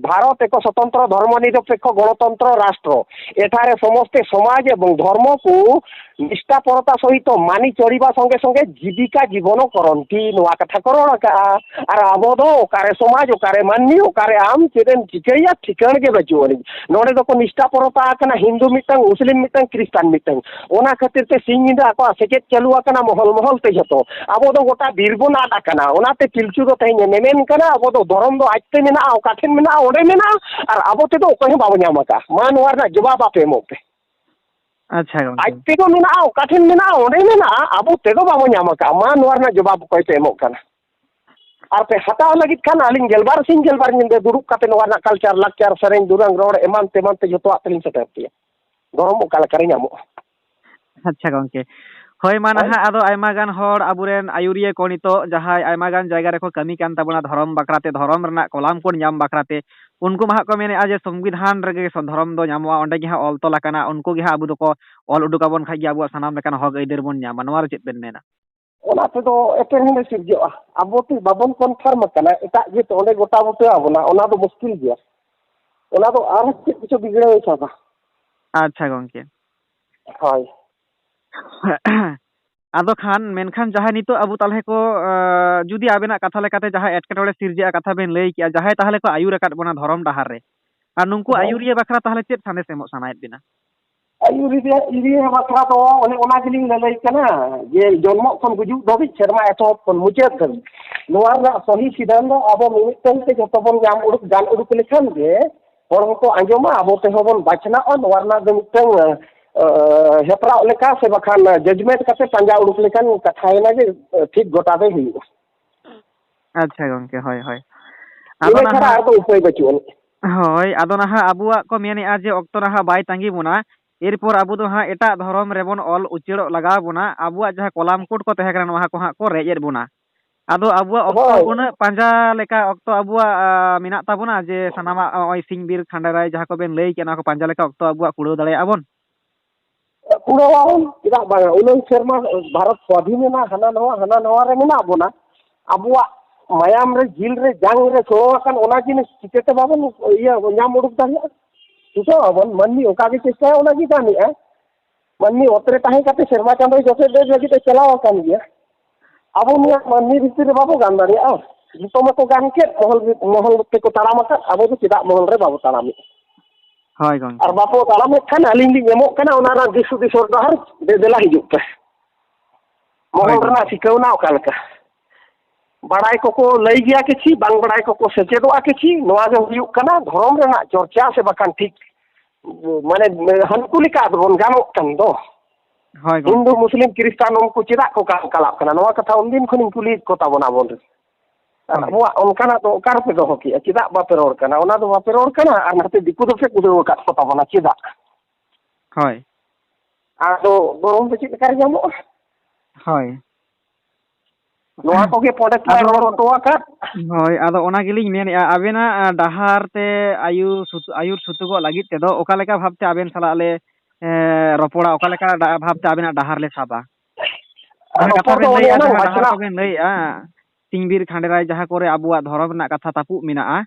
ᱵᱷᱟᱨᱚᱛ ᱮᱠᱚ ᱥᱚᱛᱚᱱᱛᱨᱚ ᱫᱷᱚᱨᱢᱚ ᱱᱤᱨᱚᱯᱮᱠᱠᱷᱚ ᱜᱚᱬᱚᱛᱚᱱᱛᱨᱚ ᱨᱟᱥᱴᱨᱚ᱾ ᱮᱴᱟᱜ ᱨᱮ ᱥᱚᱢᱚᱥᱛᱮ ᱥᱚᱢᱟᱡᱽ ᱮᱵᱚᱝ ᱫᱷᱚᱨᱢᱚ ᱠᱚ ᱱᱤᱥᱴᱟᱯᱚᱨᱚᱛᱟ ᱥᱚᱦᱤᱛᱚ ᱢᱟᱱᱤ ᱪᱚᱲᱤᱵᱟ ᱥᱚᱸᱜᱮ ᱥᱚᱸᱜᱮ ᱡᱤᱵᱤᱠᱟ ᱡᱤᱵᱚᱱᱚ ᱠᱚᱨᱚᱱᱛᱤ, ᱱᱚᱣᱟ ᱠᱟᱛᱷᱟ ᱠᱚ ᱨᱚᱲ ᱟᱠᱟᱜᱼᱟ᱾ ᱟᱨ ᱟᱵᱚ ᱫᱚ ᱚᱠᱟᱨᱮ ᱥᱚᱢᱟᱡᱽ, ᱚᱠᱟᱨᱮ ᱢᱟᱹᱱᱢᱤ, ᱚᱠᱟᱨᱮ ᱟᱢ ᱪᱮᱫ ᱮᱢ ᱪᱤᱠᱟᱹᱭᱟ, ᱴᱷᱤᱠᱟᱹᱬ ᱜᱮ ᱵᱟᱹᱪᱩᱜ ᱟᱹᱱᱤᱡ᱾ ᱱᱚᱰᱮ ᱫᱚᱠᱚ ᱱᱤᱥᱴᱟᱯᱚᱨᱚᱛᱟ ᱟᱠᱟᱱᱟ ᱦᱤᱱᱫᱩ ᱢᱤᱫᱴᱟᱝ, ᱢᱩᱥᱞᱤᱢ ᱢᱤᱫᱴᱟᱝ, ᱠᱷᱨᱤᱥᱴᱟᱱ ᱢᱤᱫᱴᱟᱝ᱾ ᱚᱱᱟ ᱠᱷᱟᱹᱛᱤᱨ ᱛᱮ ᱥᱤᱧ ᱧᱤᱫᱟᱹ ᱟᱠᱚᱣᱟᱜ ᱥᱮᱪᱮᱫ ᱪᱟᱹᱞᱩ ᱟᱠᱟᱱᱟ ᱢᱚᱦᱚᱞ ᱢᱚᱦᱚᱞ ᱛᱮ ᱡᱷᱚᱛᱚ᱾ ᱟᱵᱚ ᱫᱚ ᱜᱚᱴᱟ ᱵᱤᱨ ᱵᱚᱱ ᱟᱫ ᱟᱠᱟᱱᱟ᱾ ᱚᱱᱟᱛᱮ ᱯᱤᱞᱪᱩ ᱫᱚ ᱛᱮᱦᱮᱧ ᱮ ᱢᱮᱢᱮᱱ ᱠᱟᱱᱟ, ᱟᱵᱚ ᱫᱚ ᱫᱷᱚᱨᱚᱢ ᱫᱚ ᱟᱡᱛᱮ ᱢᱮᱱᱟᱜᱼᱟ, ᱚᱠᱟ ᱴᱷᱮᱱ ᱢᱮᱱᱟᱜᱼᱟ ᱚᱸᱰᱮ ᱢᱮᱱᱟᱜᱼᱟ, ᱟᱨ ᱟᱵᱚ ᱛᱮᱫᱚ ᱚᱠᱚᱭ ᱦᱚᱸ ᱵᱟᱵᱚ ᱧᱟᱢ ᱟᱠᱟᱫᱼᱟ᱾ ᱢᱟ ᱱᱚᱣᱟ ᱨᱮᱱᱟᱜ ᱡᱚᱵᱟᱵ ᱟᱯᱮ ᱮᱢᱚᱜ ᱯᱮ᱾ ᱟᱪᱪᱷᱟ ᱜᱚᱝᱠᱮ᱾ ᱟᱡ ᱛᱮᱫᱚ ᱢᱮᱱᱟᱜᱼᱟ, ᱚᱠᱟ ᱴᱷᱮᱱ ᱢᱮᱱᱟᱜᱼᱟ ᱚᱸᱰᱮ ᱢᱮᱱᱟᱜᱼᱟ, ᱟᱵᱚ ᱛᱮᱫᱚ ᱵᱟᱵᱚ ᱧᱟᱢ ᱟᱠᱟᱫᱼᱟ᱾ ᱢᱟ ᱱᱚᱣᱟ ᱨᱮᱱᱟᱜ ᱡᱚᱵᱟᱵ ᱚᱠᱚᱭ ᱯᱮ ᱮᱢᱚᱜ ᱠᱟᱱᱟ? ᱟᱨ ᱯᱮ ᱦᱟᱛᱟᱣ ᱞᱟᱹᱜᱤᱫ ᱠᱷᱟᱱ ᱟᱹᱞᱤᱧ ᱜᱮᱞᱵᱟᱨ ᱥᱤᱧ ᱜᱮᱞᱵᱟᱨ ᱧᱤᱫᱟᱹ ᱫᱩᱲᱩᱵ ᱠᱟᱛᱮ ᱱᱚᱣᱟ ᱨᱮᱱᱟᱜ ᱠᱟᱞᱪᱟᱨ, ᱞᱟᱠᱪᱟᱨ, ᱥᱮᱨᱮᱧ, ᱫᱩᱨᱟᱝ, ᱨᱚᱲ ᱮᱢᱟᱱ ᱛᱮᱢᱟᱱ ᱛᱮ ᱡᱷᱚᱛᱚᱣᱟᱜ ᱛᱮᱞᱤᱧ ᱥᱮᱴᱮᱨ ᱯᱮᱭᱟ᱾ ᱫᱷᱚᱨᱚᱢ ᱚᱠᱟ ᱞᱮᱠᱟᱨᱮ ᱧᱟᱢᱚᱜᱼᱟ? ᱟᱪᱪᱷᱟ ᱜᱚᱝᱠᱮ, ᱦᱳᱭ ᱢᱟ ᱦᱳᱭ᱾ ᱱᱟᱦᱟᱜ ᱟᱫᱚ ᱟᱭᱢᱟ ᱜᱟᱱ ᱦᱚᱲ ᱟᱵᱚᱨᱮᱱ ᱟᱹᱭᱩᱨᱤᱭᱟᱹ ᱠᱚ ᱱᱤᱛᱚᱜ ᱡᱟᱦᱟᱸᱭ ᱟᱭᱢᱟ ᱜᱟᱱ ᱡᱟᱭᱜᱟ ᱨᱮᱠᱚ ᱠᱟᱹᱢᱤ ᱠᱟᱱ ᱛᱟᱵᱚᱱᱟ ᱫᱷᱚᱨᱚᱢ ᱵᱟᱠᱷᱨᱟᱛᱮ, ᱫᱷᱚᱨᱚᱢ ᱨᱮᱱᱟᱜ ᱠᱚᱞᱟᱢ ᱠᱚ ᱧᱟᱢ ᱵᱟᱠᱷᱨᱟᱛᱮ, ᱩᱱᱠᱩ ᱢᱟ ᱦᱟᱸᱜ ᱠᱚ ᱢᱮᱱᱮᱫᱼᱟ ᱡᱮ ᱥᱚᱝᱵᱤᱫᱷᱟᱱ ᱨᱮᱜᱮ ᱫᱷᱚᱨᱚᱢ ᱫᱚ ᱧᱟᱢᱚᱜᱼᱟ, ᱚᱸᱰᱮ ᱜᱮ ᱦᱟᱸᱜ ᱚᱞ ᱛᱚᱞ ᱟᱠᱟᱱᱟ, ᱩᱱᱠᱩ ᱜᱮ ᱦᱟᱸᱜ ᱟᱵᱚ ᱫᱚᱠᱚ ᱚᱞ ᱩᱰᱩᱠ ᱟᱵᱚᱱ ᱠᱷᱟᱡ ᱜᱮ ᱟᱵᱚᱣᱟᱜ ᱥᱟᱱᱟᱢ ᱞᱮᱠᱟᱱ ᱦᱚᱠ ᱟᱹᱭᱫᱟᱹᱨ ᱵᱚᱱ ᱧᱟᱢᱟ᱾ ᱱᱚᱣᱟ ᱨᱮ ᱪᱮᱫ ᱵᱮᱱ ᱢᱮᱱᱟ? ᱚᱱᱟ ᱛᱮᱫᱚ ᱮᱯᱮᱨᱦᱮᱸᱰᱮ ᱥᱤᱨᱡᱟᱹᱜᱼᱟ᱾ ᱟᱵᱚ ᱛᱮ ᱵᱟᱵᱚᱱ ᱠᱚᱱᱯᱷᱟᱨᱢ ᱟᱠᱟᱱᱟ, ᱮᱴᱟᱜ ᱡᱟᱹᱛ ᱚᱸᱰᱮ ᱜᱚᱴᱟ ᱵᱩᱴᱟᱹ ᱟᱵᱚᱱᱟ, ᱚᱱᱟ ᱫᱚ ᱢᱩᱥᱠᱤᱞ ᱜᱮᱭᱟ᱾ ᱚᱱᱟ ᱫᱚ ᱟᱨᱦᱚᱸ ᱪᱮᱫ ᱠᱚᱪᱚ ᱵᱤᱜᱽᱲᱟᱹᱣ ᱮ ᱥᱟᱵᱟ᱾ ᱟᱪᱪᱷᱟ ᱜᱚᱝᱠᱮ᱾ ᱦᱳᱭ᱾ ᱟᱫᱚ ᱠᱷᱟᱱ ᱢᱮᱱᱠᱷᱟᱱ ᱡᱟᱦᱟᱸᱭ ᱱᱤᱛᱚᱜ ᱟᱵᱚ ᱛᱟᱞᱦᱮ ᱠᱚ, ᱟᱸ, ᱡᱩᱫᱤ ᱟᱵᱮᱱᱟᱜ ᱠᱟᱛᱷᱟ ᱞᱮᱠᱟᱛᱮ ᱡᱟᱦᱟᱸ ᱮᱴᱠᱮᱴᱚᱬᱮ ᱥᱤᱨᱡᱟᱹᱜᱼᱟ, ᱠᱟᱛᱷᱟ ᱵᱮᱱ ᱞᱟᱹᱭ ᱠᱮᱜᱼᱟ, ᱡᱟᱦᱟᱸᱭ ᱛᱟᱦᱞᱮ ᱠᱚ ᱟᱹᱭᱩᱨ ᱟᱠᱟᱫ ᱵᱚᱱᱟ ᱫᱷᱚᱨᱚᱢ ᱰᱟᱦᱟᱨ ᱨᱮ, ᱟᱨ ᱱᱩᱠᱩ ᱦᱳᱭ᱾ ᱟᱹᱭᱩᱨᱤᱭᱟᱹ ᱵᱟᱠᱷᱨᱟ ᱛᱟᱦᱞᱮ ᱪᱮᱫ ᱥᱟᱸᱫᱮᱥ ᱮᱢᱚᱜ ᱥᱟᱱᱟᱭᱮᱫ ᱵᱮᱱᱟ? ᱟᱹᱭᱩᱨᱤᱭᱟᱹ, ᱟᱹᱭᱩᱨᱤᱭᱟᱹ ᱵᱟᱠᱷᱨᱟ ᱫᱚ ᱚᱱᱮ ᱚᱱᱟ ᱜᱮᱞᱤᱧ ᱞᱟᱹᱞᱟᱹᱭ ᱠᱟᱱᱟ ᱡᱮ ᱡᱚᱱᱢᱚᱜ ᱠᱷᱚᱱ ᱜᱩᱡᱩᱜ ᱫᱷᱟᱹᱵᱤᱡ, ᱥᱮᱨᱢᱟ ᱮᱛᱚᱦᱚᱵ ᱠᱷᱚᱱ ᱢᱩᱪᱟᱹᱫ ᱫᱷᱟᱹᱵᱤᱡ, ᱱᱚᱣᱟ ᱨᱮᱱᱟᱜ ᱥᱚᱦᱤ ᱥᱤᱫᱷᱟᱱᱛᱚ ᱟᱵᱚ ᱢᱤᱢᱤᱫᱴᱟᱝ ᱛᱮ ᱡᱚᱛᱚ ᱵᱚᱱ ᱧᱟᱢ ᱩᱰᱩᱠ, ᱜᱟᱱ ᱩᱰᱩᱠ ᱞᱮᱠᱷᱟᱱ ᱜᱮ ᱦᱚᱲ ᱦᱚᱸᱠᱚ ᱟᱸᱡᱚᱢᱟ, ᱟᱵᱚ ᱛᱮᱦᱚᱸ ᱵᱚᱱ ᱵᱟᱪᱷᱱᱟᱜᱼᱟ᱾ ᱱᱚᱣᱟ ᱨᱮᱱᱟᱜ ᱫᱚ ᱢᱤᱫᱴᱟᱝ, ᱮ, ᱦᱮᱯᱨᱟᱣ ᱞᱮᱠᱟ ᱥᱮ ᱵᱟᱠᱷᱟᱱ ᱡᱟᱡᱽᱢᱮᱱᱴ ᱠᱟᱛᱮ ᱯᱟᱸᱡᱟ ᱩᱰᱩᱠ ᱞᱮᱠᱷᱟᱱ ᱠᱟᱛᱷᱟᱭᱮᱱᱟ ᱡᱮ ᱴᱷᱤᱠ ᱜᱚᱴᱟ ᱫᱚ ᱦᱩᱭᱩᱜᱼᱟ᱾ ᱟᱪᱪᱷᱟ ᱜᱚᱝᱠᱮ, ᱦᱳᱭ, ᱦᱳᱭ᱾ ᱟᱫᱚ ᱤᱱᱟᱹ ᱪᱷᱟᱲᱟ ᱱᱟᱦᱟᱜ ᱟᱨ ᱫᱚ ᱩᱯᱟᱹᱭ ᱵᱟᱹᱪᱩᱜ ᱟᱹᱱᱤᱡ᱾ ᱦᱳᱭ, ᱟᱫᱚ ᱱᱟᱦᱟᱜ ᱟᱵᱚᱣᱟᱜ ᱠᱚ ᱢᱮᱱᱮᱫᱼᱟ ᱡᱮ ᱚᱠᱛᱚ ᱱᱟᱦᱟᱜ ᱵᱟᱭ ᱛᱟᱺᱜᱤ ᱵᱚᱱᱟ, ᱮᱨᱯᱚᱨ ᱟᱵᱚ ᱫᱚ ᱦᱟᱸᱜ ᱮᱴᱟᱜ ᱫᱷᱚᱨᱚᱢ ᱨᱮᱵᱚᱱ ᱚᱞ ᱩᱪᱟᱹᱲᱚᱜ ᱞᱟᱜᱟᱣ ᱵᱚᱱᱟ᱾ ᱟᱵᱚᱣᱟᱜ ᱡᱟᱦᱟᱸ ᱠᱚᱞᱟᱢ ᱠᱳᱰ ᱠᱚ ᱛᱟᱦᱮᱸ ᱠᱟᱱᱟ, ᱱᱚᱣᱟ ᱠᱚ ᱦᱟᱸᱜ ᱠᱚ ᱨᱮᱡ ᱮᱫ ᱵᱚᱱᱟ᱾ ᱟᱫᱚ ᱟᱵᱚᱣᱟᱜ ᱚᱠᱛᱚ ᱦᱳᱭ᱾ ᱩᱱᱟᱹᱜ ᱯᱟᱸᱡᱟ ᱞᱮᱠᱟ ᱚᱠᱛᱚ ᱟᱵᱚᱣᱟᱜ, ᱟ, ᱢᱮᱱᱟᱜ ᱛᱟᱵᱚᱱᱟ ᱡᱮ ᱥᱟᱱᱟᱢᱟᱜ ᱱᱚᱜᱼᱚᱭ ᱥᱤᱧ ᱵᱤᱨ ᱠᱷᱟᱸᱰᱮᱨᱟᱭ ᱡᱟᱦᱟᱸ ᱠᱚᱵᱮᱱ ᱞᱟᱹᱭ ᱠᱮᱫ, ᱱᱚᱣᱟ ᱠᱚ ᱯᱟᱸᱡᱟ ᱞᱮᱠᱟ ᱚᱠᱛᱚ ᱟᱵᱚᱣᱟᱜ ᱠᱩᱲᱟᱹᱣ ᱫᱟᱲᱮᱭᱟᱜᱼᱟ ᱵᱚᱱ? ᱠᱩᱲᱟᱹᱣᱟᱵᱚᱱ, ᱪᱮᱫᱟᱜ ᱵᱟᱝᱟ? ᱩᱱᱟᱹᱝ ᱥᱮᱨᱢᱟ ᱵᱷᱟᱨᱚᱛ ᱥᱣᱟᱫᱷᱤᱱ ᱮᱱᱟ, ᱦᱟᱱᱟ ᱱᱚᱣᱟ, ᱦᱟᱱᱟ ᱱᱚᱣᱟ ᱨᱮ ᱢᱮᱱᱟᱜ ᱵᱚᱱᱟ᱾ ᱟᱵᱚᱣᱟᱜ ᱢᱟᱭᱟᱢ ᱨᱮ, ᱡᱤᱞ ᱨᱮ, ᱡᱟᱝ ᱨᱮ ᱥᱚᱲᱚ ᱟᱠᱟᱱ ᱚᱱᱟ ᱡᱤᱱᱤᱥ ᱪᱤᱠᱟᱹᱛᱮ ᱵᱟᱵᱚᱱ ᱤᱭᱟᱹ ᱧᱟᱢ ᱩᱰᱩᱠ ᱫᱟᱲᱮᱭᱟᱜᱼᱟ? ᱪᱷᱩᱴᱟᱹᱣ ᱟᱵᱚᱱ, ᱢᱟᱹᱱᱢᱤ ᱚᱱᱠᱟ ᱜᱮ ᱪᱮᱥᱴᱟᱭᱟ, ᱚᱱᱟ ᱜᱮ ᱜᱟᱱᱮᱜᱼᱟ᱾ ᱢᱟᱹᱱᱢᱤ ᱚᱛ ᱨᱮ ᱛᱟᱦᱮᱸ ᱠᱟᱛᱮ ᱥᱮᱨᱢᱟ ᱪᱟᱸᱫᱚᱭ ᱡᱚᱴᱮᱫ ᱞᱟᱹᱜᱤᱫ ᱮ ᱪᱟᱞᱟᱣ ᱟᱠᱟᱱ ᱜᱮᱭᱟ᱾ ᱟᱵᱚ ᱱᱚᱣᱟ ᱢᱟᱹᱱᱢᱤ ᱵᱷᱤᱛᱤᱨ ᱨᱮ ᱵᱟᱵᱚ ᱜᱟᱱ ᱫᱟᱲᱮᱭᱟᱜᱼᱟ᱾ ᱡᱚᱛᱚ ᱢᱟᱠᱚ ᱜᱟᱱ ᱠᱮᱫ, ᱢᱚᱦᱚᱞ, ᱢᱚᱦᱚᱞ ᱛᱮᱠᱚ ᱛᱟᱲᱟᱢ ᱟᱠᱟᱫ, ᱟᱵᱚ ᱫᱚ ᱪᱮᱫᱟᱜ ᱢᱚᱦᱚᱞ ᱨᱮ ᱵᱟᱵᱚ ᱛᱟᱲᱟᱢᱮᱫ? ᱦᱳᱭ ᱜᱚᱝᱠᱮ᱾ ᱟᱨ ᱵᱟᱵᱚ ᱛᱟᱲᱟᱢᱮᱫ ᱠᱷᱟᱱ ᱟᱹᱞᱤᱧ ᱞᱤᱧ ᱮᱢᱚᱜ ᱠᱟᱱᱟ ᱚᱱᱟ ᱨᱮᱱᱟᱜ ᱫᱤᱥ ᱦᱩᱫᱤᱥ ᱦᱚᱨ ᱰᱟᱦᱟᱨ, ᱫᱮ-, ᱫᱮᱞᱟ ᱦᱤᱡᱩᱜ ᱯᱮ᱾ ᱦᱳᱭ ᱢᱚᱦᱚᱞ ᱨᱮᱱᱟᱜ ᱜᱚᱝᱠᱮ᱾ ᱴᱷᱤᱠᱟᱹᱣᱱᱟ ᱚᱠᱟ ᱞᱮᱠᱟ? ᱵᱟᱲᱟᱭ ᱠᱚᱠᱚ ᱞᱟᱹᱭ ᱜᱮᱭᱟ ᱠᱤᱪᱷᱤ, ᱵᱟᱝ ᱵᱟᱲᱟᱭ ᱠᱚᱠᱚ ᱥᱮᱪᱮᱫᱚᱜᱼᱟ ᱠᱤᱪᱷᱤ, ᱱᱚᱣᱟ ᱜᱮ ᱦᱩᱭᱩᱜ ᱠᱟᱱᱟ ᱫᱷᱚᱨᱚᱢ ᱨᱮᱱᱟᱜ ᱪᱚᱨᱪᱟ ᱥᱮ ᱵᱟᱠᱷᱟᱱ ᱴᱷᱤᱠ, ᱢᱟᱱᱮ, ᱦᱟᱹᱱᱠᱩ ᱞᱮᱠᱟ ᱵᱚᱱ ᱜᱟᱱᱚᱜ ᱠᱟᱱ ᱫᱚ᱾ ᱦᱳᱭ ᱜᱚᱝᱠᱮ᱾ ᱦᱤᱱᱫᱩ, ᱢᱩᱥᱞᱤᱢ, ᱠᱷᱨᱤᱥᱴᱟᱱ ᱩᱱᱠᱩ ᱪᱮᱫᱟᱜ ᱠᱚ ᱠᱟᱞ-, ᱠᱟᱞᱟᱜ ᱠᱟᱱᱟ? ᱱᱚᱣᱟ ᱠᱟᱛᱷᱟ ᱩᱱᱫᱤᱱ ᱠᱷᱚᱱᱤᱧ ᱠᱩᱞᱤᱭᱮᱫ ᱠᱚ ᱛᱟᱵᱚᱱᱟ ᱟᱵᱚ ᱨᱮᱱ᱾ ᱟᱨ ᱦᱳᱭ᱾ ᱟᱵᱚᱣᱟᱜ ᱚᱱᱠᱟᱱᱟᱜ ᱫᱚ ᱚᱠᱟ ᱨᱮᱯᱮ ᱫᱚᱦᱚ ᱠᱮᱜᱼᱟ? ᱪᱮᱫᱟᱜ ᱵᱟᱯᱮ ᱨᱚᱲ ᱠᱟᱱᱟ? ᱚᱱᱟ ᱫᱚ ᱵᱟᱯᱮ ᱨᱚᱲ ᱠᱟᱱᱟ, ᱟᱨ ᱱᱟᱛᱮ ᱫᱤᱠᱩ ᱫᱚᱯᱮ ᱠᱩᱫᱟᱹᱣ ᱟᱠᱟᱫ ᱠᱚ ᱛᱟᱵᱚᱱᱟ᱾ ᱪᱮᱫᱟᱜ? ᱦᱳᱭ᱾ ᱟᱫᱚ ᱜᱚᱨᱚᱢ ᱫᱚ ᱪᱮᱫ ᱞᱮᱠᱟ ᱨᱮ ᱧᱟᱢᱚᱜᱼᱟ? ᱦᱳᱭ᱾ ᱱᱚᱣᱟ ᱠᱚᱜᱮ ᱯᱚᱸᱰᱮᱛ ᱢᱟᱭ ᱟᱫᱚ ᱨᱚᱲ ᱦᱚᱴᱚ ᱟᱠᱟᱫ᱾ ᱦᱳᱭ, ᱟᱫᱚ ᱚᱱᱟ ᱜᱮᱞᱤᱧ ᱢᱮᱱᱮᱫᱼᱟ, ᱟᱵᱮᱱᱟᱜ, ᱟ, ᱰᱟᱦᱟᱨ ᱛᱮ ᱟᱹᱭᱩᱨ ᱥᱩᱛ-, ᱟᱹᱭᱩᱨ ᱥᱩᱛᱩᱜᱚᱜ ᱞᱟᱹᱜᱤᱫ ᱛᱮᱫᱚ ᱚᱠᱟ ᱞᱮᱠᱟ ᱵᱷᱟᱵᱽᱛᱮ ᱟᱵᱮᱱ ᱥᱟᱞᱟᱜ ᱞᱮ, ᱮ, ᱨᱚᱯᱚᱲᱟ, ᱚᱠᱟ ᱞᱮᱠᱟ ᱰᱟ-, ᱵᱷᱟᱵᱽᱛᱮ ᱟᱵᱮᱱᱟᱜ ᱰᱟᱦᱟᱨ ᱞᱮ ᱥᱟᱵᱟ? ᱡᱟᱦᱟᱸ ᱨᱚᱯᱚᱲ ᱠᱟᱛᱷᱟ ᱫᱚ ᱵᱮᱱ ᱚᱱᱮ ᱞᱟᱹᱭᱮᱫᱼᱟ, ᱚᱱᱟᱝ ᱡᱟᱦᱟᱸ ᱰᱟᱦᱟᱨ ᱵᱟᱪᱷᱱᱟᱣ᱾ ᱠᱚᱵᱮᱱ ᱞᱟᱹᱭᱮᱫᱼᱟ, ᱥᱤᱧ ᱵᱤᱨ ᱠᱷᱟᱸᱰᱮᱨᱟᱭ ᱡᱟᱦᱟᱸ ᱠᱚᱨᱮ ᱟᱵᱚᱣᱟᱜ ᱫᱷᱚᱨᱚᱢ ᱨᱮᱱᱟᱜ ᱠᱟᱛᱷᱟ ᱛᱟᱹᱯᱩᱜ ᱢᱮᱱᱟᱜᱼᱟ,